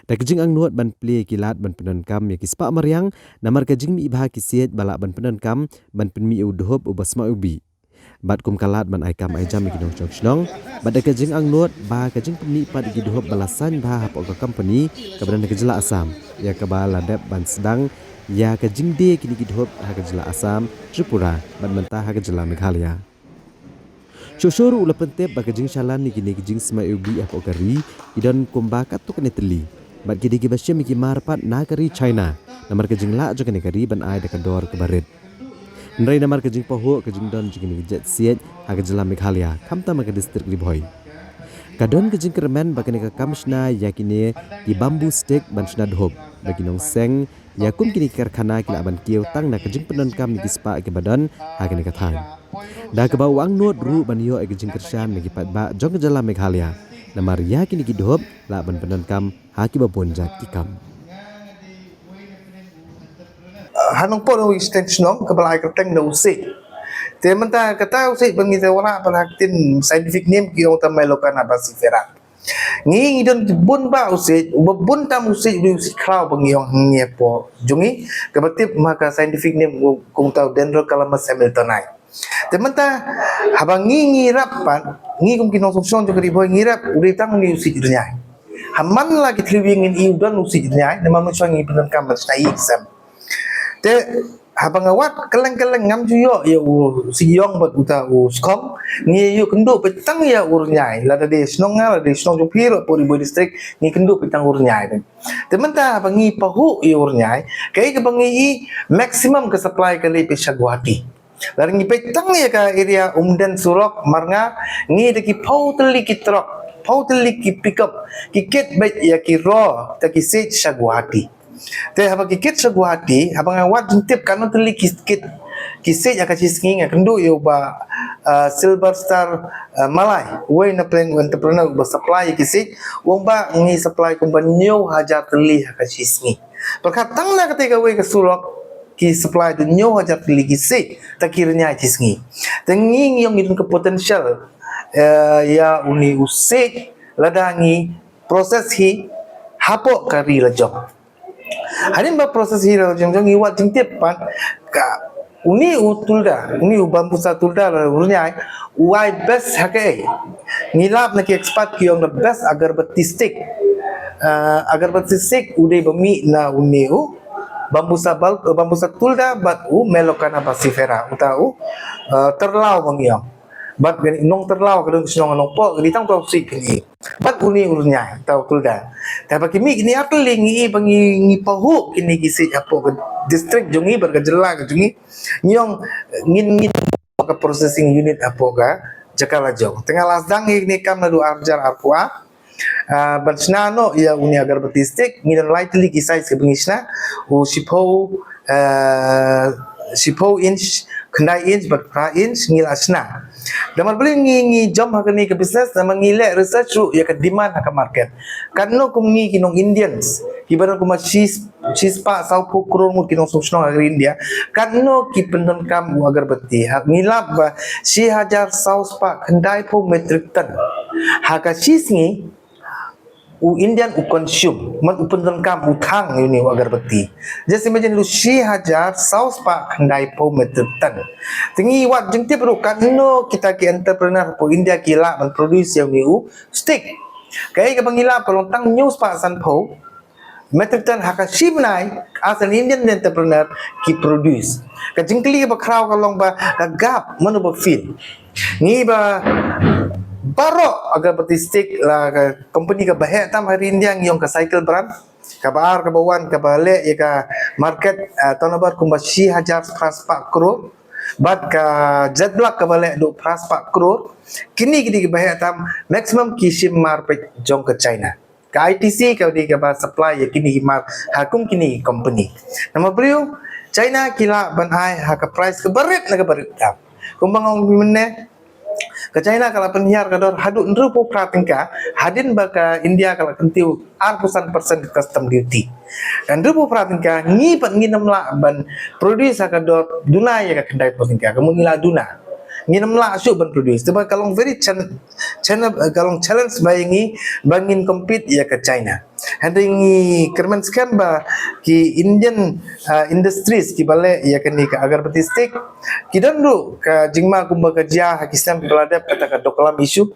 Da ka jingangnud ban plie ïa ki lad ban pyndonkam ïa ki spah mariang, namar ka jingmih bha ki siej ba lah ban pyndonkam ban pynmih ïa u dhup uba sma u bih. Bad kum ka lad ban ai kam ai jam ïa ki nongshong shnong, bad da ka jingangnud ba ka jingpynmih pat ïa ki dhup ba la sign bha hapoh ka company kaba don ha ka jylla Assam, ïa kaba la dep ban sdang ïa ka jingdie kine ki dhup ha ka jylla Assam, Tripura, bad mynta ha ka jylla Meghalaya. Shuh shuh ruh la pyntip ba ka jingshalan ïa kine ki jingsmai ubi hapoh ka ri ki don kumba katto katne tylli, bad ki dei kiba shim ïa ki mar pat na ka ri China, namar ka jinglah jong kane ka ri ban ai da ka dor kaba rit. Hynrei namar ka jingpahuh ka jingdon jong kine ki jait siej ha ka jylla Meghalaya, khamtam ha ka district Ri Bhoi, ka don ka jingkyrmen ba kane ka kam shna ïa kine ki bamboo stick ban shna dhup, ba ki nongseng ïa kum kine ki karkhana ki lah ban kiew tang na ka jingpyndonkam ïa ki spah kiba don ha kane ka thaiñ. Da kaba u angnud ruh ban ïoh ïa ka jingkyrshan na ki paidbah jong ka jylla Meghalaya, namar ïa kine ki dhup lah ban pyndonkam ha kiba bun jait ki kam. Ha Nongpoh u ïa ka shnong kaba la ai kyrteng da u Siej. Te mynta kata u Siej ba ngi te wanrah pat ha ka ktien scientific name ki ong ta Melocanna basifera. Ngi ngi don bun bah u Siej, uba bun tam u Siej u dei u Siej khlaw ba ngi ong hangne hapoh jong ngi, kaba tip ma ka scientific name kum ta u Dendrocalamus hamiltonii. Te mynta haba ngi ngi ïarap pat, ngi kum ki nongsong shnong jong ka Ri Bhoi ngi ïarap u dei tang une u Siej rynïai. Ha man la ki thliew ïing ngin ïoh don u Siej rynïai, namar mynshuwa ngi pyndonkam ban shna ïing sem. Te haba nga wad kylleng kylleng ngam ju ïoh ïa u Siej ïong bad uta u skhong, ngi ïoh kynduh peit tang ïa u rynïai. Lada dei shnong nga, lada dei shnong jong phi ruh hapoh Ri Bhoi District, ngi kynduh peit tang u rynïai. Te mynta haba ngi pahuh ïa u rynïai, kaei kaba ngi i, maximum ka supply ka leit peit sha Guwahati. Lada ngi peit tang ïa ka area Umden surok Marngar, ngi da ki phew tylli ki truck, phew tylli ki pickup, ki kit beit ïa ki raw, ta ki siej sha Guwahati. Te haba ki kit sha Guwahati, haba nga wad jingtip katno tylli ki kit ki siej ha ka shi sngi, nga kynduh ïa u Bah, ah, Silver Star, ah, Malai, uwei na pdeng u entrepreneur uba supply ïa ki siej, u ong ba ngi supply kumba hynñiew hajar tylli ha ka shi sngi. Pyrkhat tang na katei kawei ka surok ki supply da hynñiew hajar tylli ki siej, ta ki rynïai shi sngi. Te ngi ngi ong ngi don ka potential, eh, ïa une u siej lada ngi process hi hapoh ka ri la jong. Hadien ba process hi la jong jong ngi wad jingtip pat ka une u tulda, une u Bambusa tulda la u rynïai, u ai best ha kaei. Ngi lap na ki expert ki ong the best agarbatti stick. Ah, agarbatti stick u dei ba mih na une u Bambusa bal-, Bambusa tulda bad u Melocanna basifera, uta u, ah, tyrlaw ba ngi ong. Bad kane u nongtyrlaw ka don shnong Nongpoh, ka dei tang uta u siej kane. Bad une u rynïai, uta u tulda. Te ba ki mih kine ar tylli ngi i ba ngi, ngi pahuh kine ki siej hapoh ka district jong ngi bad ka jylla ka jong ngi. Ngi ong ngin, ngin ka processing unit hapoh ka jaka la jong. Te nga la sdang ïa kane ka kam naduh ar hajar arphew ar. Ah, ban shna noh ïa une agarbatti stick, ngi don lai tylli ki size kaba ngi shna, u shiphew, ah, shiphew inch, khyndai inch bad phra inch ngi la shna. Namar balei ngi, ngi jump ha kane ka business, namar ngi leh research ruh ïa ka demand ha ka market. Katno kum ngi ki nong Indians kiba don kumba shi, shispah sawphew klur ngut ki nongsong shnong ha ka ri India, katno ki pyndonkam u agarbatti. Ha, ngi lap ba shi hajar sawspah khyndaiphew metric ton ha ka shi sngi u Indian u consume, man u pyndonkam, u thang ïa une u agarbatti. Just imagine, ruh shi hajar sawspah khyndaiphew metric ton. Te ngi wad jingtip ruh katno kita ki entrepreneur hapoh India ki lah ban produce ïa une u stick. Kaei kaba ngi lap ka long tang hynñiewspah sanphew metric ton ha ka shi bnai, as an Indian entrepreneur ki produce. Ka jingkylli kaba khraw ka long ba ka gap mano ba fill. Ngi ba baroh agarbatti stick la ka company kaba heh tam ha ri India ngi ong ka Cycle brand. Kaba ar, kaba wan, kaba leh ïa ka market, ah, turnover kumba shi hajar phra spah klur. Bad ka Jet Black kaba leh haduh phra spah klur. Kine ki dei kiba heh tam, maximum ki shim mar peit jong ka China. Ka I T C ka dei kaba supply ïa kine ki mar ha kum kine ki company. Namar balei? China ki lah ban ai ha ka price kaba rit na kaba rit tam. Kumba nga ong mynne, ka China ka la pynhiar ka dor haduh hynriewphew phra tyngka, hadien ba ka India ka la kyntiew arphew san percent ka custom duty. Ka hynriewphew phra tyngka, ngi pat ngin ym lah ban produce ha ka dor duna ïa ka khyndaiphew tyngka, ka mut ngi la duna. Ngin ym lah shuh ban produce. Te ba ka long very challenge, challenge, ka long challenge ba ïa ngi ba ngin compete ïa ka China. Hynrei ngi kyrmen skhem ba ki Indian, ah, industries kiba leh ïa kane ka agarbatti stick ki don ruh ka jingma kumba ka jia ha ki snem kiba la dep, kata ka Doklam issue,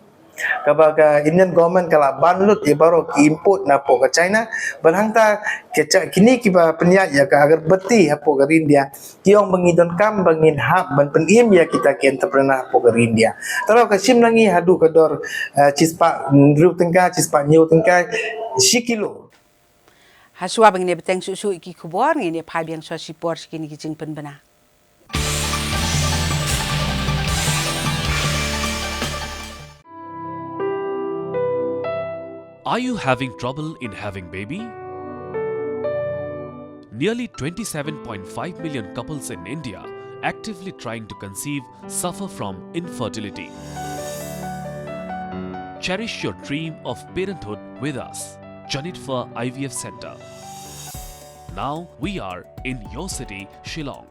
kaba ka Indian government ka la ban lut ïa baroh ki import napoh ka China. Bad hangta ka cha-, kine kiba pynïaid ïa ka agarbatti hapoh ka ri India ki ong ba ngi donkam ba ngin hap ban pynim ïa kita ki entrepreneur hapoh ka ri India. Tang ka shim na ngi haduh ka dor, eh, shispah hynriew tyngka, shispah hynñiew tyngka shi kilo. Hashwa ba ngin ïa bteng shuh shuh ïa ki khubor, ngin ïa phai biang shuwa shipor sha kine ki jingpynbna. Are you having trouble in having baby? Nearly twenty-seven point five million couples in India actively trying to conceive suffer from infertility. Cherish your dream of parenthood with us, Janitva I V F Center. Now we are in your city, Shillong.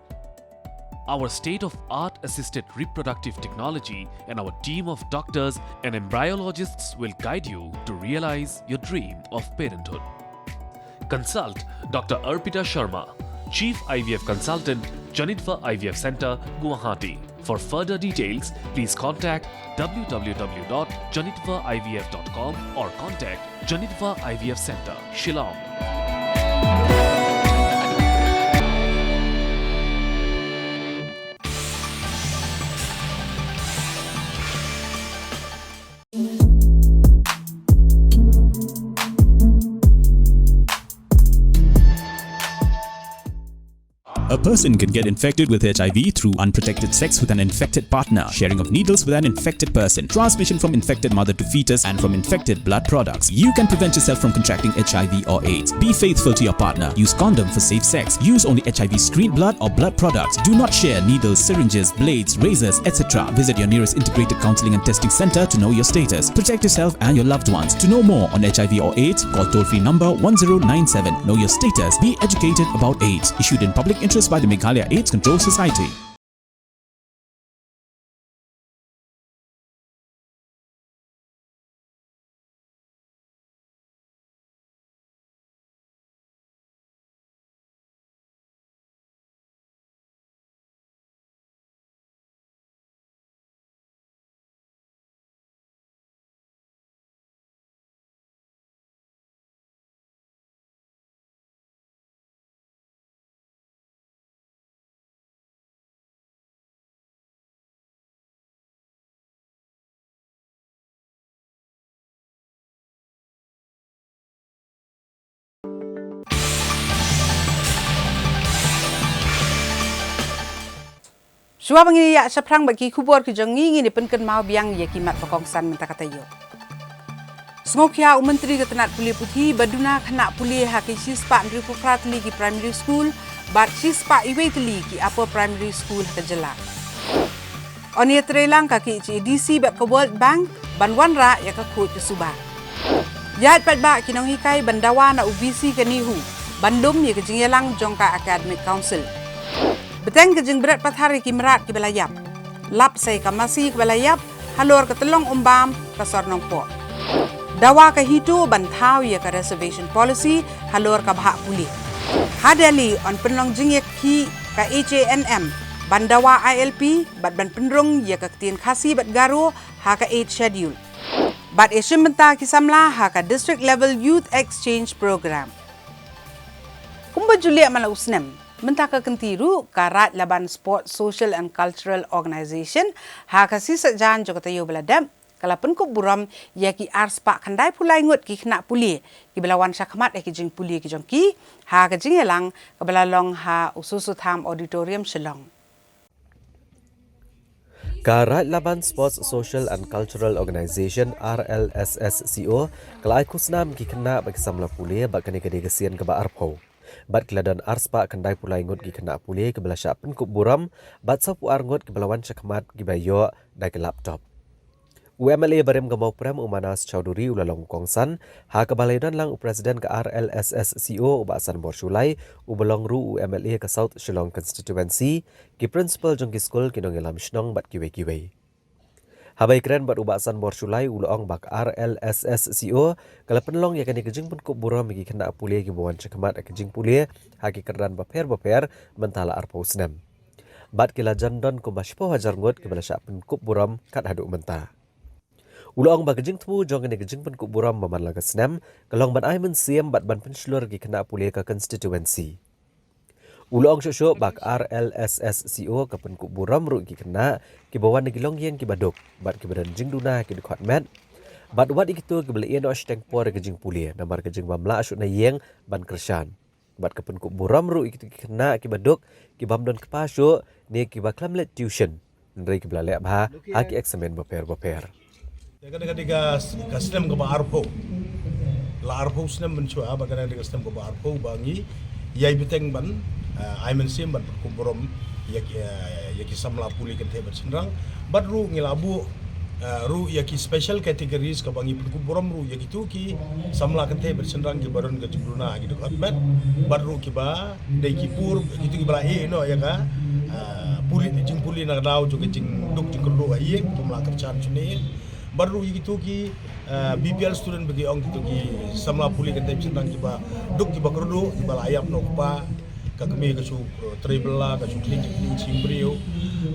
Our state of art assisted reproductive technology and our team of doctors and embryologists will guide you to realize your dream of parenthood. Consult Doctor Arpita Sharma, Chief I V F Consultant, Janitva I V F Center, Guwahati. For further details, please contact w w w dot janitva I V F dot com or contact Janitva I V F Center, Shillong. A person can get infected with H I V through unprotected sex with an infected partner, sharing of needles with an infected person, transmission from infected mother to fetus, and from infected blood products. You can prevent yourself from contracting H I V or AIDS. Be faithful to your partner. Use condom for safe sex. Use only H I V screened blood or blood products. Do not share needles, syringes, blades, razors, et cetera. Visit your nearest integrated counseling and testing center to know your status. Protect yourself and your loved ones. To know more on H I V or AIDS, call toll-free number one zero nine seven. Know your status. Be educated about AIDS. Issued in public interest by the Meghalaya AIDS Control Society. Shuwa ba ngin ïa shaphrang bad ki khubor ki jong ngi, ngin ïa pynkynmaw biang ïa ki mat ba kongsan mynta ka taïew. Sngewkhia u Myntri ka tnat pule puthi ba duna khynnah pule ha ki shispah hynriewphew phra tylli ki primary school bad shispah iwei tylli ki upper primary school ha ka jylla. Yn ïa trei lang ka K H A D C bad ka World Bank ban wanrah ïa ka khuid ka suba. Ïaid paidbah ki nonghikai ban dawa na u V C ka NEHU ban lum ïa ka jingïalang jong ka Academic Council. Bteng ka jingbret pathar ïa ki mrad kiba la ïap. Lap sa ïa ka masi kaba la ïap halor ka Tyllong Umbam ka sor Nongpoh. Dawa ka HITO ban thaw ïa ka reservation policy halor ka bhah pule. Ha Delhi yn pynlong jingïakhih ka H A N M ban dawa I L P bad ban pynrung ïa ka ktien Khasi bad Garo ha ka Eighth Schedule. Bad ïashim bynta ki samla ha ka District Level Youth Exchange Program. Kumba ju leh man la u snem, mynta ka kynti ruh ka Raid Laban Sports Social and Cultural Organization ha ka sngi Saitjaiñ jong ka taïew ba la dep ka la pynkup burom ïa ki arspah khyndaiphew lai ngut ki khynnah pule kiba la wan shakhmat ïa ki jingpule ki jong ki ha ka jingïalang kaba la long ha u Soso Tham Auditorium, Shillong. Ka Raid Laban Sports Social and Cultural Organization, R L S S C O, ka la ai khusnam ki khynnah bad ki samla pule bad kane ka dei ka sien kaba arphew. Bad ki la don arspah khyndaiphew lai ngut ki khynnah pule kiba la shah pynkup burom bad sawphew ar ngut kiba la wan shakhmat kiba ïoh da ki laptop. U M L A barim ka Mawprem u Manas Chowdhury u la long u kongsan, ha kaba la ïadon lang u President ka R L S S C O u Bah Sanbor Shullai, uba long ruh u M L A ka South Shillong Constituency, ki principal jong ki skul, ki nongïalam shnong bad kiwei kiwei. Haba ïakren bad u Bah Sanbor Shullai, u la ong ba ka R L S S C O ka la pynlong ïa kane ka jingpynkup burom ïa ki khynnah pule kiba wan shakhmat ha ki jingpule ha ki kyrdan bapher bapher mynta la arphew snem. Bad ki la jan don kumba shiphew hajar ngut kiba la shah pynkup burom kat haduh mynta. U la ong ba ka jingthmu jong kane ka jingpynkup burom ba man la ka snem ka long ban ai mynsiem bad ban pynshlur ki khynnah pule ka constituency. U la ong shuh shuh ba ka R L S S C O ka pynkup burom ruh ki khynnah kiba wan na ki longïing kiba duk bad kiba don jingduna ki dkhot met. Bad wat ïa kito kiba la ïeh noh shiteng por ïa ka jingpule namar ka jingbym lah shuh na ïing ban kyrshan. Bad ka pynkup burom ruh ïa kito ki khynnah kiba duk, kibym don kpa shuh ne kiba khlem leit tuition. Hynrei kiba la leh bha ha ki eksamin bapher bapher. Ïa kane ka dei ka, ka snem kaba arphew. La arphew snem mynshuwa, bad kane ka dei ka snem kaba arphew ba ngi ïai bteng ban, eh, ai mynsiem ban pynkup burom ïa ki, eh, ïa ki samla pule kynthei bad shynrang. Bad ruh ngi la buh, eh, ruh ïa ki special categories kaba ngi pynkup burom ruh ïa kito ki samla kynthei bad shynrang kiba don ka jingduna ha ki dkhot met. Bad ruh kiba dei ki pur, kito kiba la ïeh noh ïa ka, eh, pule, jingpule na ka daw jong ka jingduk jingkyrduh ha ïing, bym lah kyrshan shane. Bad ruh ïa kito ki, eh, B P L student ba ki ong, kito ki samla pule kynthei bad shynrang kiba duk kiba kyrduh, kiba la ïap noh u kpa, ka kmie ka shu, eh, trei bylla, ka shu khlieh jingkhlieh sha ïing briew,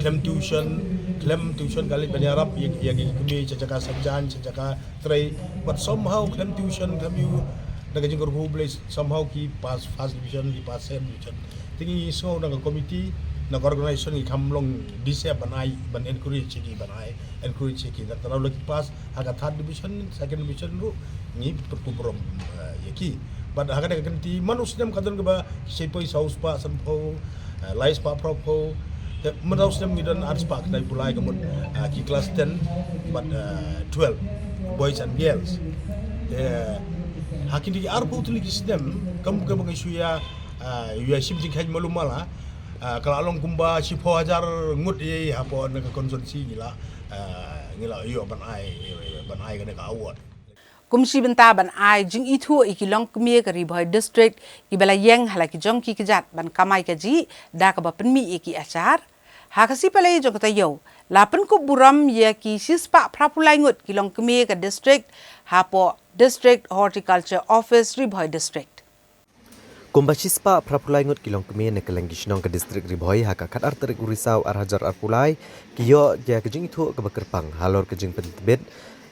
khlem tuition, khlem tuition ka leit ban ïarap ïa, ïa ki kmie sha jaka saitjaiñ, sha jaka trei, bad somehow khlem tuition, khlem ïoh da ka jingkyrkhu U Blei, somehow ki pass first division, ki pass second division. Te ngi sngew na ka committee, na ka organization ngi kham long disep ban ai, ban encourage ïa ki, ban ai encourage ïa ki. Lada la ki pass ha ka third division, second division ruh ngi pynkup burom, eh, ïa ki. Bad ha kane ka kynti man u snem ka don kaba shiphew saw spah sanphew, eh, lai spah phraphew. Te man u snem ngi don ar spah khyndai phew lai ka mut, eh, ki class ten bad, eh, twelve, boys and girls. Te ha kine ki arphew tylli ki snem, kum kaba ngi shu ïa, eh, ïa shim jingkheiñ malu mala, eh, ka la long kumba shiphew hajar ngut ïa hapoh na ka constituency ngi la, eh, ngi la ïoh ban ai, ban ai kane ka award. Kum shi bynta ban ai jingithuh ïa ki longkmie ka Ri Bhoi District kiba la ïeng ha la ki jong ki kjat ban kamai kajih da kaba pynmih ïa ki ashar. Ha ka sngi Palei jong ka taïew la pynkup burom ïa ki shispah phraphew lai ngut ki longkmie ka district hapoh District Horticulture Office Ri Bhoi District. Kumba shispah phraphew lai ngut ki longkmie na kylleng ki shnong ka district Ri Bhoi ha ka khatar tarik u Risaw ar hajar arphew lai ki ïoh ïa ka jingithuh kaba kyrpang halor ka jingpyntbit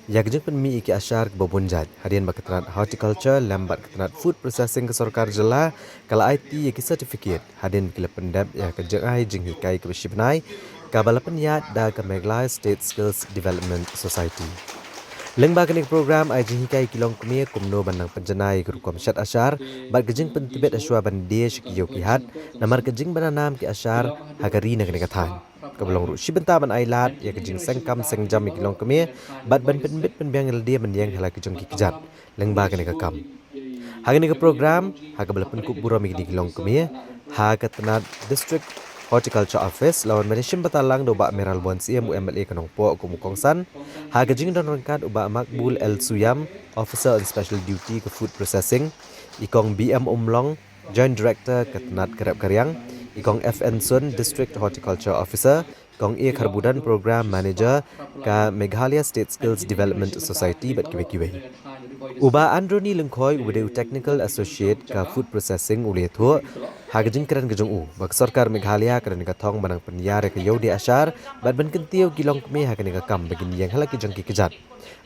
ïa ka jingpynmih ïa ki ashar kaba bun jait, hadien ba ka tnat horticulture lem bad ka tnat food processing ka sorkar jylla ka la aiti ïa ki certificate, hadien ba ki la pyndep ïa ka jingai jinghikai kaba shi bnai kaba la pynïaid da ka Meghalaya State Skills Development Society. Lyngba kane ka program ai jinghikai ki longkmie kumno ban nang pynjanai ïa ka rukom shet ashar bad ka jingpyntbit hashwa ban die sha ki ïew ki hat, namar ka jingbna nam ki ashar ha ka ri na kane ka thaiñ. Kaba long ruh shi bynta ban ai lad ïa ka jingseng kam seng jam ïa ki longkmie bad ban pynbit pynbiang ïa lade ban ïeng ha la ki jong ki kjat lyngba kane ka kam. Ha kane ka program ha kaba la pynkup burom ïa kine ki longkmie ha ka tnat District Horticulture Office la wan ban ïashim bynta lang da u Bah Mayralborn Syiem, u M L A ka Nongpoh, kum u kongsan. Ha ka jingdon ryngkat u Bah Makbul L Suyam, Officer on Special Duty ka Food Processing, i Kong B M Umlong, Joint Director ka tnat ka rep ka riang, i Kong F N Sun, District Horticulture Officer, Kong A Kharbudon, Program Manager ka Meghalaya State Skills Development Society bad kiwei kiwei. U Bah Androni Lyngkhoi uba dei u Technical Associate ka Food Processing u la ïathuh ha ka jingkren ka jong u ba ka sorkar Meghalaya ka don ka thong ban nang pynïar ïa ka ïew die ashar bad ban kyntiew ki longkmie ha kane ka kam ba kin ïeng ha la ki jong ki kjat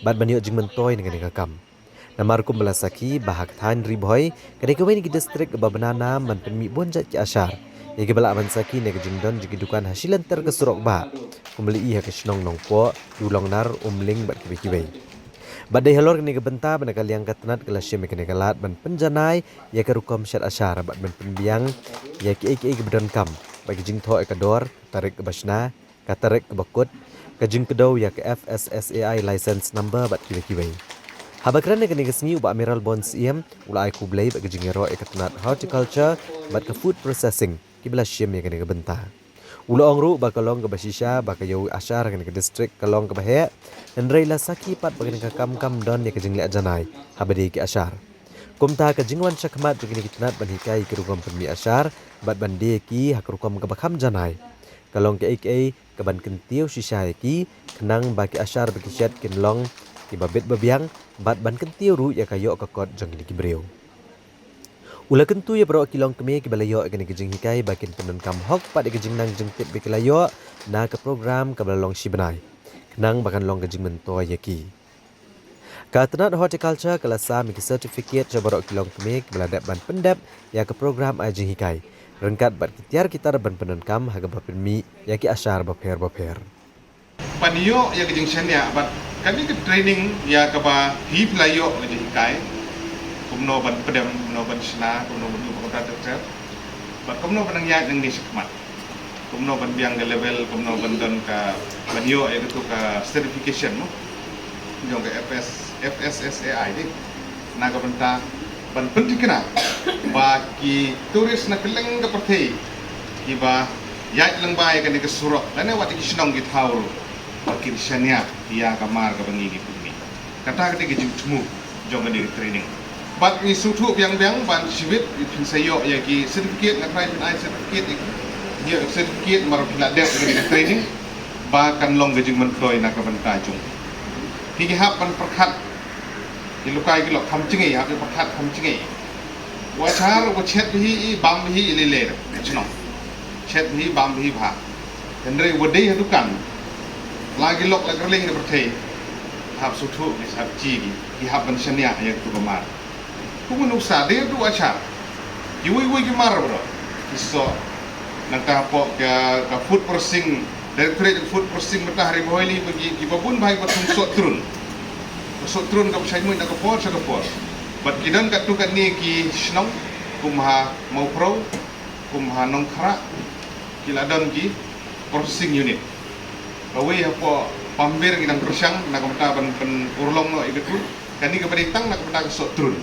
bad ban ïoh jingmyntoi na kane ka kam. Namar kumba la sakhi ba ha ka thaiñ Ri Bhoi ka dei kawei na ki district ba bna nam ban pynmih bun jait ki ashar, ïa kiba lah ban sakhi na ka jingdon jong ki dukan ha shilynter ka surok bah, kumba la i ha ka shnong Nongpoh, Dulongnar, Umling bad kiwei kiwei. Bad dei halor kane ka bynta ba na ka liang ka tnat ka la shim ïa kane ka lad ban pynjanai ïa ka rukom shet ashar bad ban pynbiang ïa kiei kiei kiba donkam, bad ki jingthoh ïa ka dor, tarik kaba shna, ka tarik kaba kut, ka jingkdew ïa ka F S S A I license number bad kiwei kiwei. Haba kren ha kane ka sngi u Bah Mayralborn Syiem u la ai khublei bad ka jingïaroh ïa ka tnat horticulture bad ka food processing kiba la shim ïa kane ka bynta. U la ong ruh ba ka long kaba shisha ba ka ïew ashar ha kane ka district ka long kaba heh, hynrei la sakhi pat ba kane ka kam kam don ïa ka jingleh janai haba dei ki ashar. Kumta ka jingwan shakhmat jong kine ki tnat ban hikai ïa ki rukom pynmih ashar bad ban die ïa ki ha ka rukom kaba kham janai. Ka long kaei kaei kaban kyntiew shisha ïa ki, khnang ba ki ashar ba ki shet kin long kiba bit ba biang, bad ban kyntiew ruh ïa ka ïoh ka kot jong kine ki briew. U la kyntu ïa baroh ki longkmie kiba la ïoh ïa kane ka jinghikai ba kin pyndonkam hok pat ïa ka jingnang jingtip ba ki la ïoh na ka program kaba la long shi bnai, khnang ba kan long ka jingmyntoi ïa ki. Ka tnat horticulture ka la sam ïa ki certificate sha baroh ki longkmie kiba la dep ban pyndep ïa ka program ai jinghikai, ryngkat bad ki tiar ki tar ban pyndonkam ha kaba pynmih ïa ki ashar bapher bapher. Ban ïoh ïa ka jingshaniah bad kane ka training ïa kaba phi phi la ïoh ka jinghikai, kumno ban pdem, kumno ban shna, kumno ban ïoh ka tractor, bad kumno ban nang ïaid nangne shakhmat, kumno ban biang ka level, kumno ban don ka, ban ïoh ïa katu ka certification mo, jong ka F S, F S S A I de. Na ka bynta ban pynthikna ba ki tourist na kylleng ka pyrthei kiba ïaid lyngba ïa kane ka surok lane wat ïa ki shnong ki thaw ruh, ba kin shaniah ïa ka mar kaba ngi ngi pynmih. Kata ka dei ka jingthmu jong kane ka training. Bad ngi sngewthuh biang biang ban shibit phin sa ïoh ïa ki certificate, nga tharai phin ai certificate ïa ki, ïa certificate mar phin la dep ïa kane ka training, ba kan long ka jingmyntoi na ka bynta jong phi. Ngi hap ban pyrkhat, ki lukai ki lok kham jngai, hap ban pyrkhat kham jngai. Wa shar wa chet bhi i bam bhi i lele da chnong. Chet bhi bam bhi bha. Hynrei wa dei ha dukan, la ki lok la ki rleng da pyrthei, hap sngewthuh ki, hap ji ki, ki hap ban shaniah ïa katu ka mar. Kum u nuksa dei ruh ashar, kiwei wei ki mar bro, ki soh. Nangta hapoh ka, ka food processing, Directorate of Food Processing mynta ha Ri Bhoi Lwet ba ki, kiba bun bha kiba thung soh trun. Ka soh trun kaba shait muid na ka por sha ka por. Bad ki don katto katne ki shnong kum ha Mawphro, kum ha Nongkhrah, ki la don ki processing unit. Kawei hapoh Pambir ngi dang pyrshang na ka bynta ban pynurlong noh ïa katu. Kane kaba dei tang na ka bynta ka soh trun.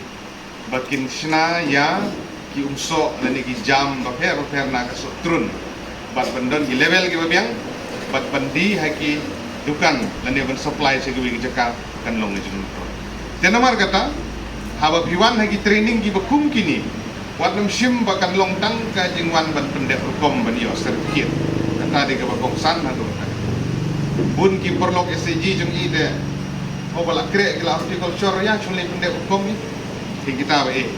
Ba kin shna ïa ki umsoh lane ki jam bapher bapher na ka soh trun. Bad ban don ki label kiba biang, bad ban die ha ki dukan lane ban supply sha kiwei ki jaka, kan long ka jingmyntoi. Te namar kata, haba phi wan ha ki training kiba kum kine, wat nym shim ba kan long tang ka jingwan ban pyndep rukom ban ïoh certificate. Kata dei kaba kongsan haduh katta. Bun ki paralok S A G jong i te, haba la khreh ki la horticulture, ïa shu leit pyndep rukom hi. Te kita ba eh,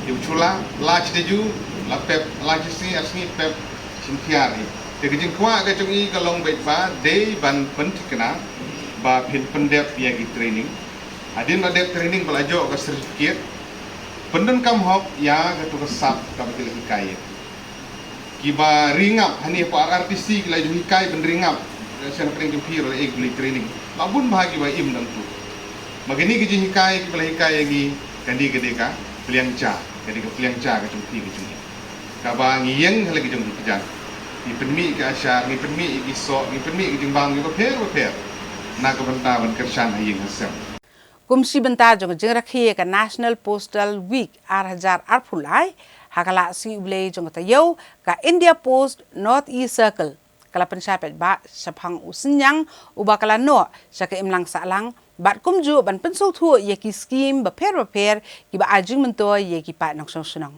ïa u shu la, la shi taïew, la pep, la shi sngi, ar sngi pep, shin tiar hi. Te ka jingkwah ka jong i ka long beit ba dei ban pynthikna ba phin pyndep ïa ki training. Hadien ba dep training ba la ïoh ka certificate, pyndonkam hok ïa katu ka sap kaba ki la hikai ïa ki. Kiba ri ngap hangne hapoh R R T C ki la ju hikai ban ri ngap. Shen pyrshang jong phi ruh la eh ki la training. La bun bha kiba im dang tu. Ma kane ka jinghikai kiba la hikai ïa ngi, kane ka dei ka pliang ja, ka dei ka pliang ja ka jong phi ka jong ngi. Kaba ngi ïeng ha la ki jong ki kjat, ngi pynmih ka ashar, ngi pynmih ki soh, ngi pynmih ki jingbam kiba pher bapher na ka bynta ban kyrshan ha ïing ha sem. Kum shi bynta jong ka jingrakhe ïa ka National Postal Week ar hajar arphew lai, ha ka lad sngi U Blei jong ka taïew, ka India Post North East Circle ka la pynshai paidbah shaphang u synñiang uba ka la noh sha ka imlang sahlang, bad kumjuh ban pynsngewthuh ïa ki skim bapher bapher kiba ai jingmyntoi ïa ki paid nongshong shnong.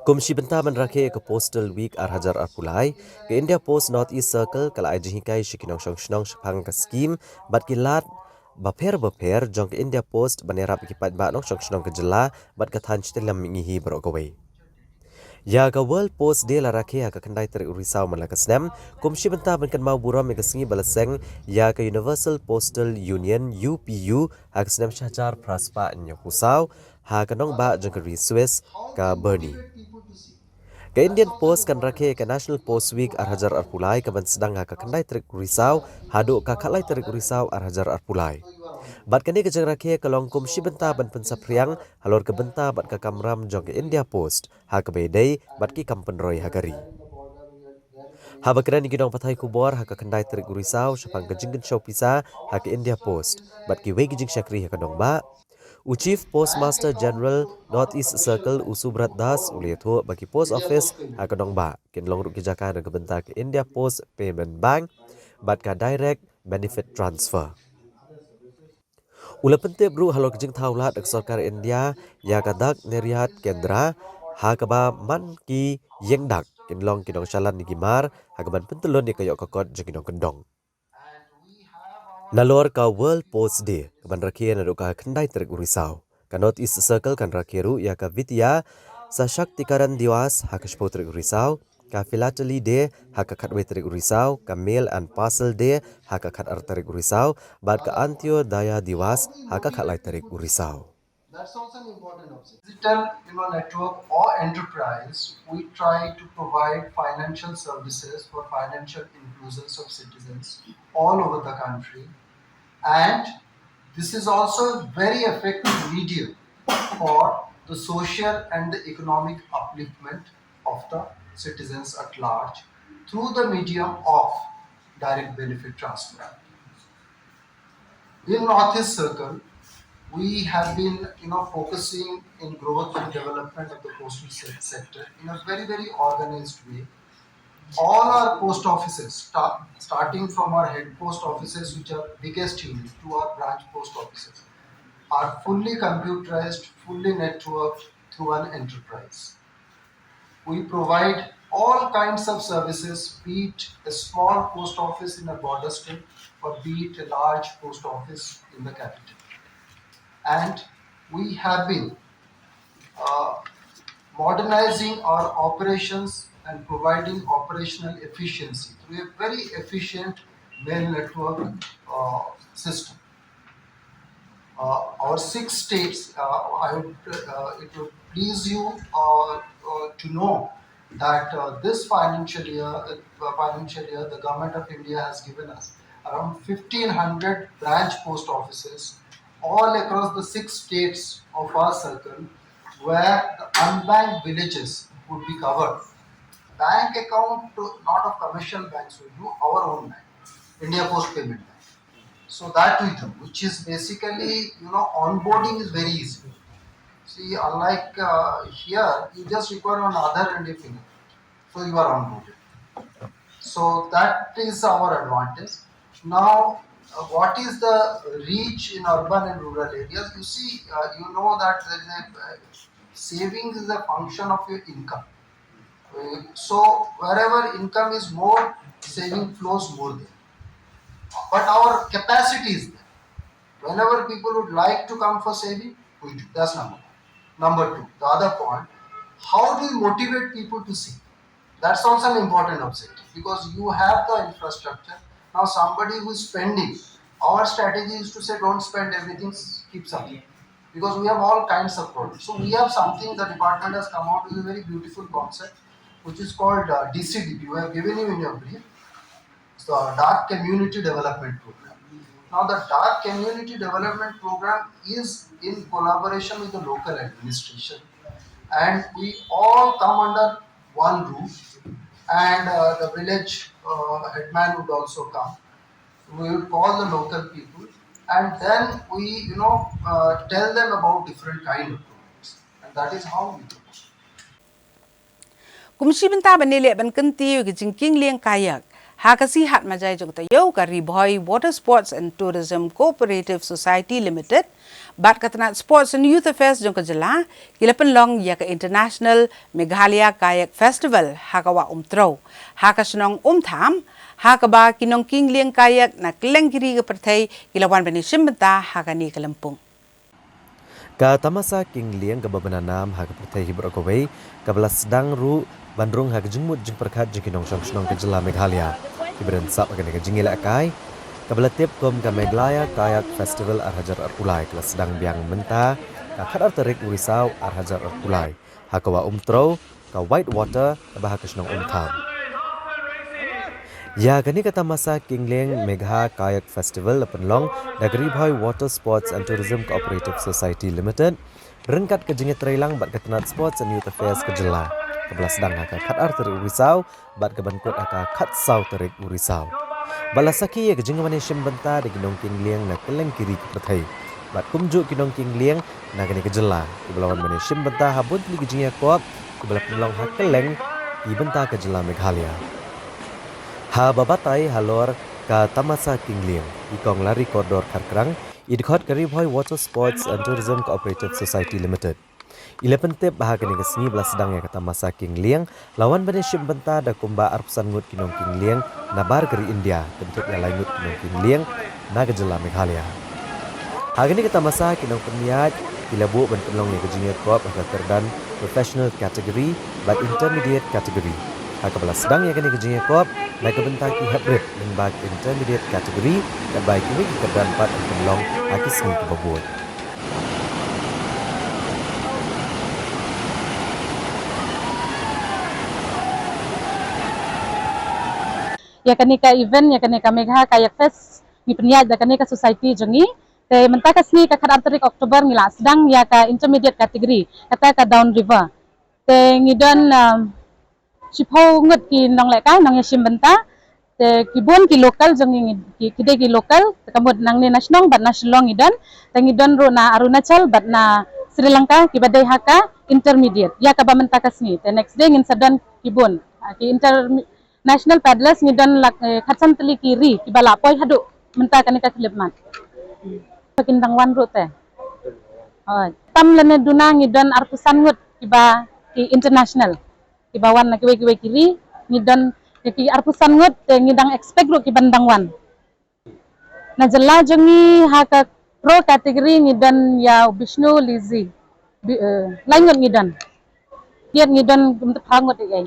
Kum shi bynta ban rakhe ïa ka Postal Week ar hajar arphew lai, ka India Post North East Circle ka la ai jinghikai sha ki nongshong shnong shaphang ka skim bad ki lad bapher bapher jong ka India Post ban ïarap ïa ki paidbah nongshong shnong ka jylla bad ka thaiñ shatei lam mihngi hi baroh kawei. Ïa ka World Post Day la rakhe ha ka khyndai tarik u Risaw man la ka snem, kum shi bynta ban kynmaw burom ïa ka sngi ba la seng ïa ka Universal Postal Union, U P U, ha ka snem shi hajar phra spah hynñiewphew saw, ha ka nongbah jong ka ri Swiss, ka Bern. Ka Indian Post kan rakhe ïa ka National Post Week ar hajar arphew lai kaban sdang ha ka khyndai tarik u Risaw haduh ka khatlai tarik u Risaw ar hajar arphew lai. Bad kane ka jingrakhe ka long kum shi bynta ban pynsaphriang halor ka bynta bad ka kamram jong ka India Post ha kaba ïadei bad ki kam pynroi ha ka ri. Haba kren ïa ki nongpathai khubor ha ka khyndai tarik u Risaw shaphang ka jingkynshew pisa ha ka India Post bad kiwei ki jingshakri ha ka nongbah, u Chief Postmaster General North East Circle u Subrat Das u la ïathuh ba ki post office ha ka nongbah kin long ruh ki jaka na ka bynta ka India Post Payment Bank bad ka Direct Benefit Transfer. U la pyntip ruh halor ka jingthaw lad da ka sorkar India ïa ka Dak Niryat Kendra, ha kaba man ki ïing dak Long ki nongshalan na ki mar ha kaban pyntyllun ïa ka ïoh ka kot jong ki nongkyndong. Nalor ka World Post Day kaban rakhe naduh ka khyndai tarik u Risaw, ka North East Circle kan rakhe ruh ïa ka Vidya Sashaktikarn Diwas ha ka shiphew tarik u Risaw, ka Philately Day ha ka khatwei tarik u Risaw, ka Mail and Parcel Day ha ka khatar tarik u Risaw, bad ka Antyodaya Diwas ha ka khatlai tarik u Risaw. That's also an important objective. Digital, you know, network or enterprise, we try to provide financial services for financial inclusions of citizens all over the country. And this is also a very effective medium for the social and the economic upliftment of the citizens at large through the medium of direct benefit transfer. In Northeast Circle, we have been, you know, focusing in growth and development of the postal se-, sector in a very, very organized way. All our post offices, sta-, starting from our head post offices, which are biggest unit, to our branch post offices, are fully computerized, fully networked through an enterprise. We provide all kinds of services, be it a small post office in a border state or be it a large post office in the capital. And we have been, uh, modernizing our operations and providing operational efficiency through a very efficient mail network, uh, system. Uh, our six states, uh, I would, uh, it would please you, uh, uh, to know that, uh, this financial year, uh, financial year, the Government of India has given us around fifteen hundred branch post offices all across the six states of our circle, where the unbanked villages would be covered. Bank account, not of commercial banks, we do our own bank, India Post Payment Bank. So that we do, which is basically, you know, onboarding is very easy. See, unlike, uh, here, you just require an Aadhaar and a finger. So you are onboarded. So that is our advantage. Now, uh, what is the reach in urban and rural areas? You see, uh, you know that there is a, uh, saving is a function of your income. Uh, so wherever income is more, saving flows more there. But our capacity is there. Whenever people would like to come for saving, we do. That's number one. Number two, the other point, how do you motivate people to save? That's also an important objective, because you have the infrastructure. Now somebody who is spending, our strategy is to say, "Don't spend everything, keep something." Because we have all kinds of products. So we have something, the department has come out with a very beautiful concept, which is called, uh, D C D P. We have given you in your brief. So, Dark Community Development Program. Now, the Dark Community Development Program is in collaboration with the local administration, and we all come under one roof, and, uh, the village, uh, headman would also come. We would call the local people, and then we, you know, uh, tell them about different kind of programs, and that is how we do. Kum shi bynta ban ïaleh ban kyntiew ïa ka jingkyngelieng kayak ha ka sngi Hat Majai jong ka taïew, ka Ri Bhoi Water Sports and Tourism Cooperative Society Limited bad ka tnat Sports and Youth Affairs jong ka jylla ki la pynlong ïa ka International Meghalaya Kayak Festival ha ka Wah Umtrew, ha ka shnong Umtham, ha kaba ki nongkyngelieng kayak na kylleng ki ri ka pyrthei ki la wan ban ïashim bynta ha kane ka lympung. Ka tamasa kyngelieng kaba bna nam ha ka pyrthei hi baroh kawei, kaba la sdang ruh ban rung ha ka jingmut jingpyrkhat jong ki nongshong shnong ka jylla Meghalaya kiba don sap ha kane ka jingïalehkai, kaba la tip kum ka Meghalaya Kayak Festival ar hajar arphew lai, ka la sdang biang mynta ka khatar tarik u Risaw ar hajar arphew lai ha ka Wah Umtrew, ka White Water, kaba ha ka shnong Umtham. Ïa kane ka tamasa kyngelieng Megha Kayak Festival la pynlong da ka Ri Bhoi Water Sports and Tourism Cooperative Society Limited ryngkat ka jingïatreilang bad ka tnat Sports and Youth Affairs ka jylla, kaba la sdang ha ka khatar tarik u Risaw bad kaban kut ha ka khatsaw tarik u Risaw. Bad la sakhi ïa ka jingwan ïashim bynta da ki nongkyngelieng na kylleng ki ri ka pyrthei bad kumjuh ki nongkyngelieng na kane ka jylla kiba la wan ban ïashim bynta ha bun tylli ki jingïakop kiba la pynlong ha kylleng ki bynta ka jylla Meghalaya. Haba batai halor ka tamasa kyngelieng, i Kong Larry Kordor Kharkrang, i dkhot ka Ri Bhoi Water Sports and Tourism Cooperative Society Limited, Ila pyntip ba ha kane ka sngi ba la sdang ïa ka tamasa Kieng Lieng, la wan ban ïashim bynta da kumba arphew san ngut ki nongkieng lieng nabar ka ri India, kynthup ïa lai ngut ki nongkieng lieng na ka jylla Meghalaya. Ha kane ka tamasa ki nongpynïaid ki la buh ban pynlong ïa ka jingïakop ha ka kyrdan Professional Category bad Intermediate Category. Ha kaba la sdang ïa kane ka jingïakop na ka bynta ki heprit lyngba ki Intermediate Category, katba ïa kiwei ki kyrdan pat yn pynlong ha ki sngi kiba bud. Ïa kane ka event, ïa kane ka Megha Kayak Fest, ngi pynïaid da kane ka society jong ngi. Te mynta ka sngi ka khatar tarik October ngi la sdang ïa ka intermediate category, kata ka down river. Te ngi don, um, shiphew ngut ki nonglehkai, nongïashim bynta. Te ki bun ki local jong ngi, ki, ki dei ki local, te ka mut nangne na shnong bad na Shillong ngi don. Te ngi don ruh na Arunachal bad na Sri Lanka kiba dei ha ka intermediate ïa kaba mynta ka sngi. Te next day ngin sa don ki bun, ah, ki inter-, national paddlers ngi don lak, eh, khatsan tylli ki ri kiba la poi haduh mynta kane ka khyllipmat. Kin dang wan ruh te. Oh, tam lane duna ngi don arphew san ngut kiba ki international kiba wan na kiwei kiwei ki ri, ngi don ïa ki arphew san ngut te ngi dang expect ruh kiban dang wan. Na jylla jong ngi ha ka pro category ngi don ïa u Bishnu Lizzy. Bi-, eh, lai ngut ngi don. Kiad ngi don kumta phra ngut ïa.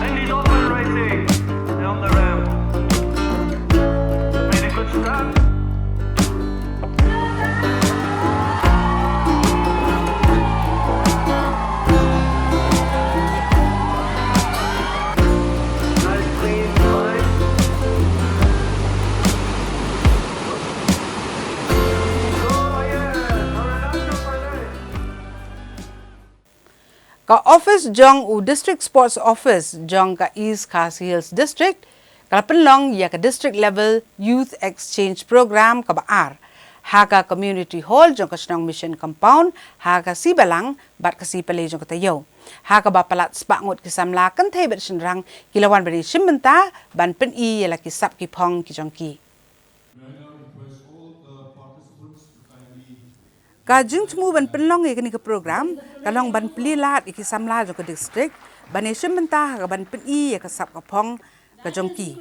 And he's off and racing down the ramp. Made a good start. Nice clean line. Oh, yeah. Arunachal Pradesh. Ka office jong u District Sports Office jong ka East Khasi Hills District ka la pynlong ïa ka District Level Youth Exchange Program kaba ar ha ka Community Hall jong ka shnong Mission Compound ha ka sngi Balang bad ka sngi Palei jong ka taïew, ha kaba palat spah ngut ki samla kynthei bad shynrang ki la wan ban ïashim bynta ban pyni ïa la ki sap ki phong ki jong ki. Ka jingthmu ban pynlong ïa kane ka program ka long ban plie lad ïa ki samla jong ka district ban ïashim bynta ha kaban pyni ïa ka sap ka phong ka jong ki,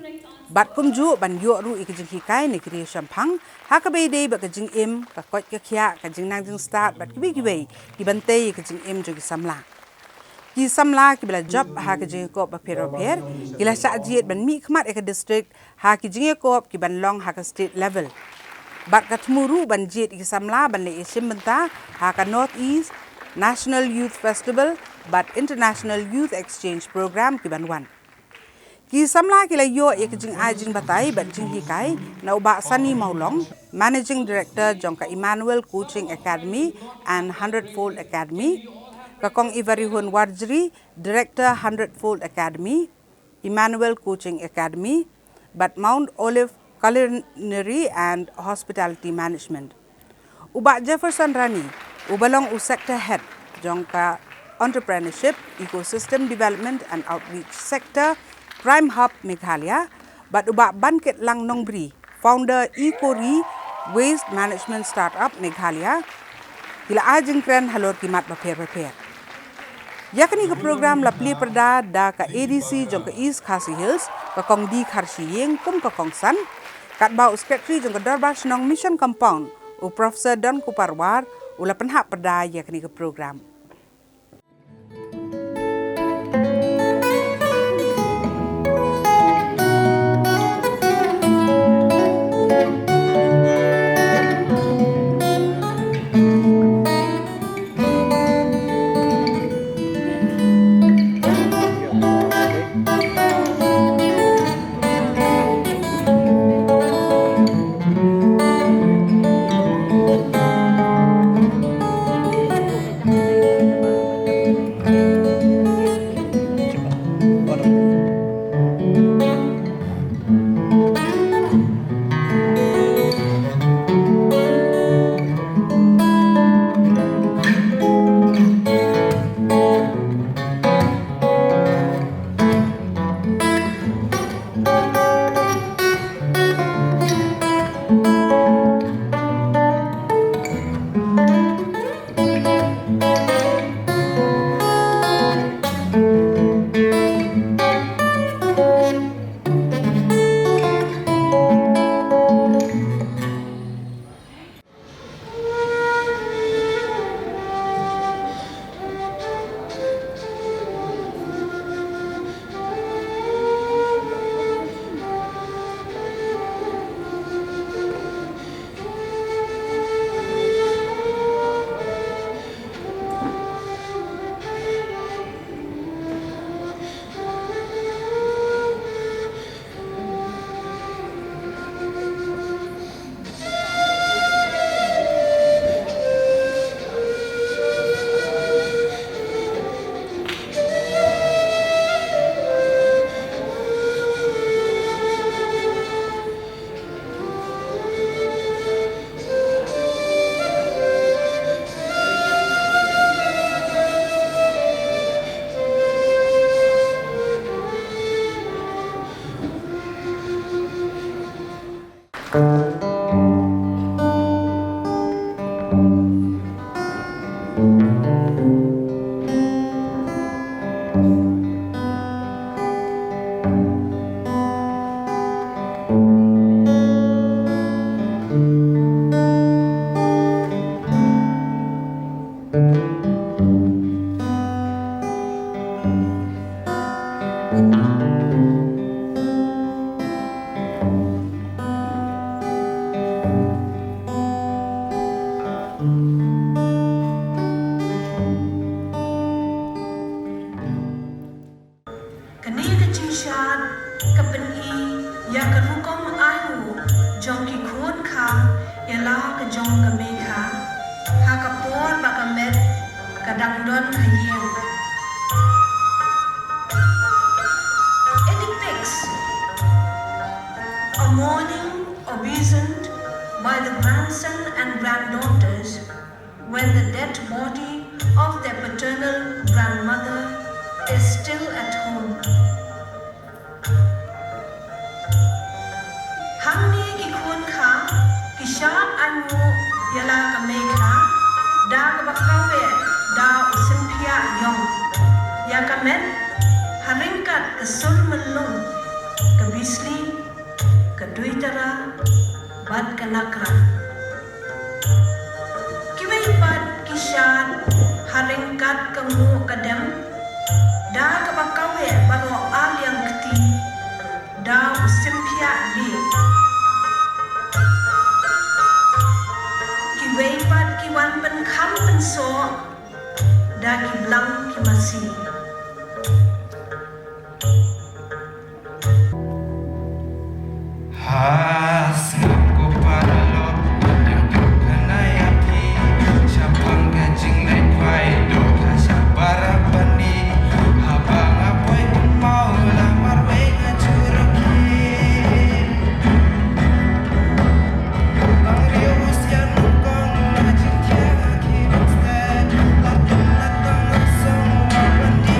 bad kumjuh ban ïoh ruh ïa ka jinghikai na ki riewshemphang shemphang ha kaba ïadei bad ka jingim, ka koit ka khiah, ka jingnang jingstad bad kiwei kiwei kiban tei ïa ka jingim jong ki samla. Ki samla kiba la jop ha ka jingïakop bapher bapher ki la shah jied ban mihkhmat ïa ka district ha ki jingïakop kiban long ha ka state level. Bad ka thmu ruh ban jied ïa ki samla ban leit ïashim bynta ha ka North East National Youth Festival bad International Youth Exchange Program kiban wan. Ki samla ki la ïoh ïa ka jingai jingbatai bad jinghikai na u Bah Sunny Mawlong, Managing Director jong ka Emmanuel Coaching Academy and Hundred Fold Academy, ka Kong Ivarihun Warjri, Director, Hundred Fold Academy, Emmanuel Coaching Academy bad Mount Olive Culinary and Hospitality Management. U Bah Jefferson Rani, uba long u Sector Head jong ka Entrepreneurship, Ecosystem Development and Outreach Sector, Prime Hub Meghalaya, bad u Bah Bankitlang Nongbri, Founder Eco Re Waste Management Startup Meghalaya, ki la ai jingkren halor ki mat bapher bapher. Ïa kane ka program la plie pyrda da ka A D C jong ka East Khasi Hills, ka Kong D Kharshiing kum ka kongsan, katba u Secretary jong ka Dorbar Shnong Mission Compound, u Professor Donkupar War, u la pynhap pyrda ïa kane ka program. dang don ha ïing. It depicts a mourning obeisant by the grandson and granddaughters when the dead body of their paternal grandmother is still at home. Hangne ki khun kha ki shad ainguh ïa la ka mei kha da kaba kaweh da u symphiah ïong ïa ka met ha ryngkat ka sur myllung, ka bisli, ka duitara bad ka nakra. Kiwei pat ki shad ha ryngkat ka nguh ka dem da kaba kaweh baroh ar liang kti da u symphiah lieh. Kiwei pat ki wan pynkham pynsoh da ki blang ki masi. Ha sngap ko paralok, ïa phi kane ïa phi, shaphang ka jingleit wai doh ka shah para bani. Haba nga poi kynmaw la marwei nga jur ki. Bang riewsian kong na jingthiah ki dang stet, la tang la tang la song la bani.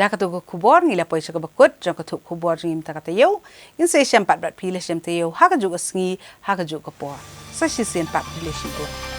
Da katu ka khubor ngi la poi sha kaba kut jong ka thup khubor jong ngi mynta ka taïew. Ngin sa ïashem pat bad phi la shem taïew ha kajuh ka sngi, ha kajuh ka por. Sa shisien pat, khublei shibun.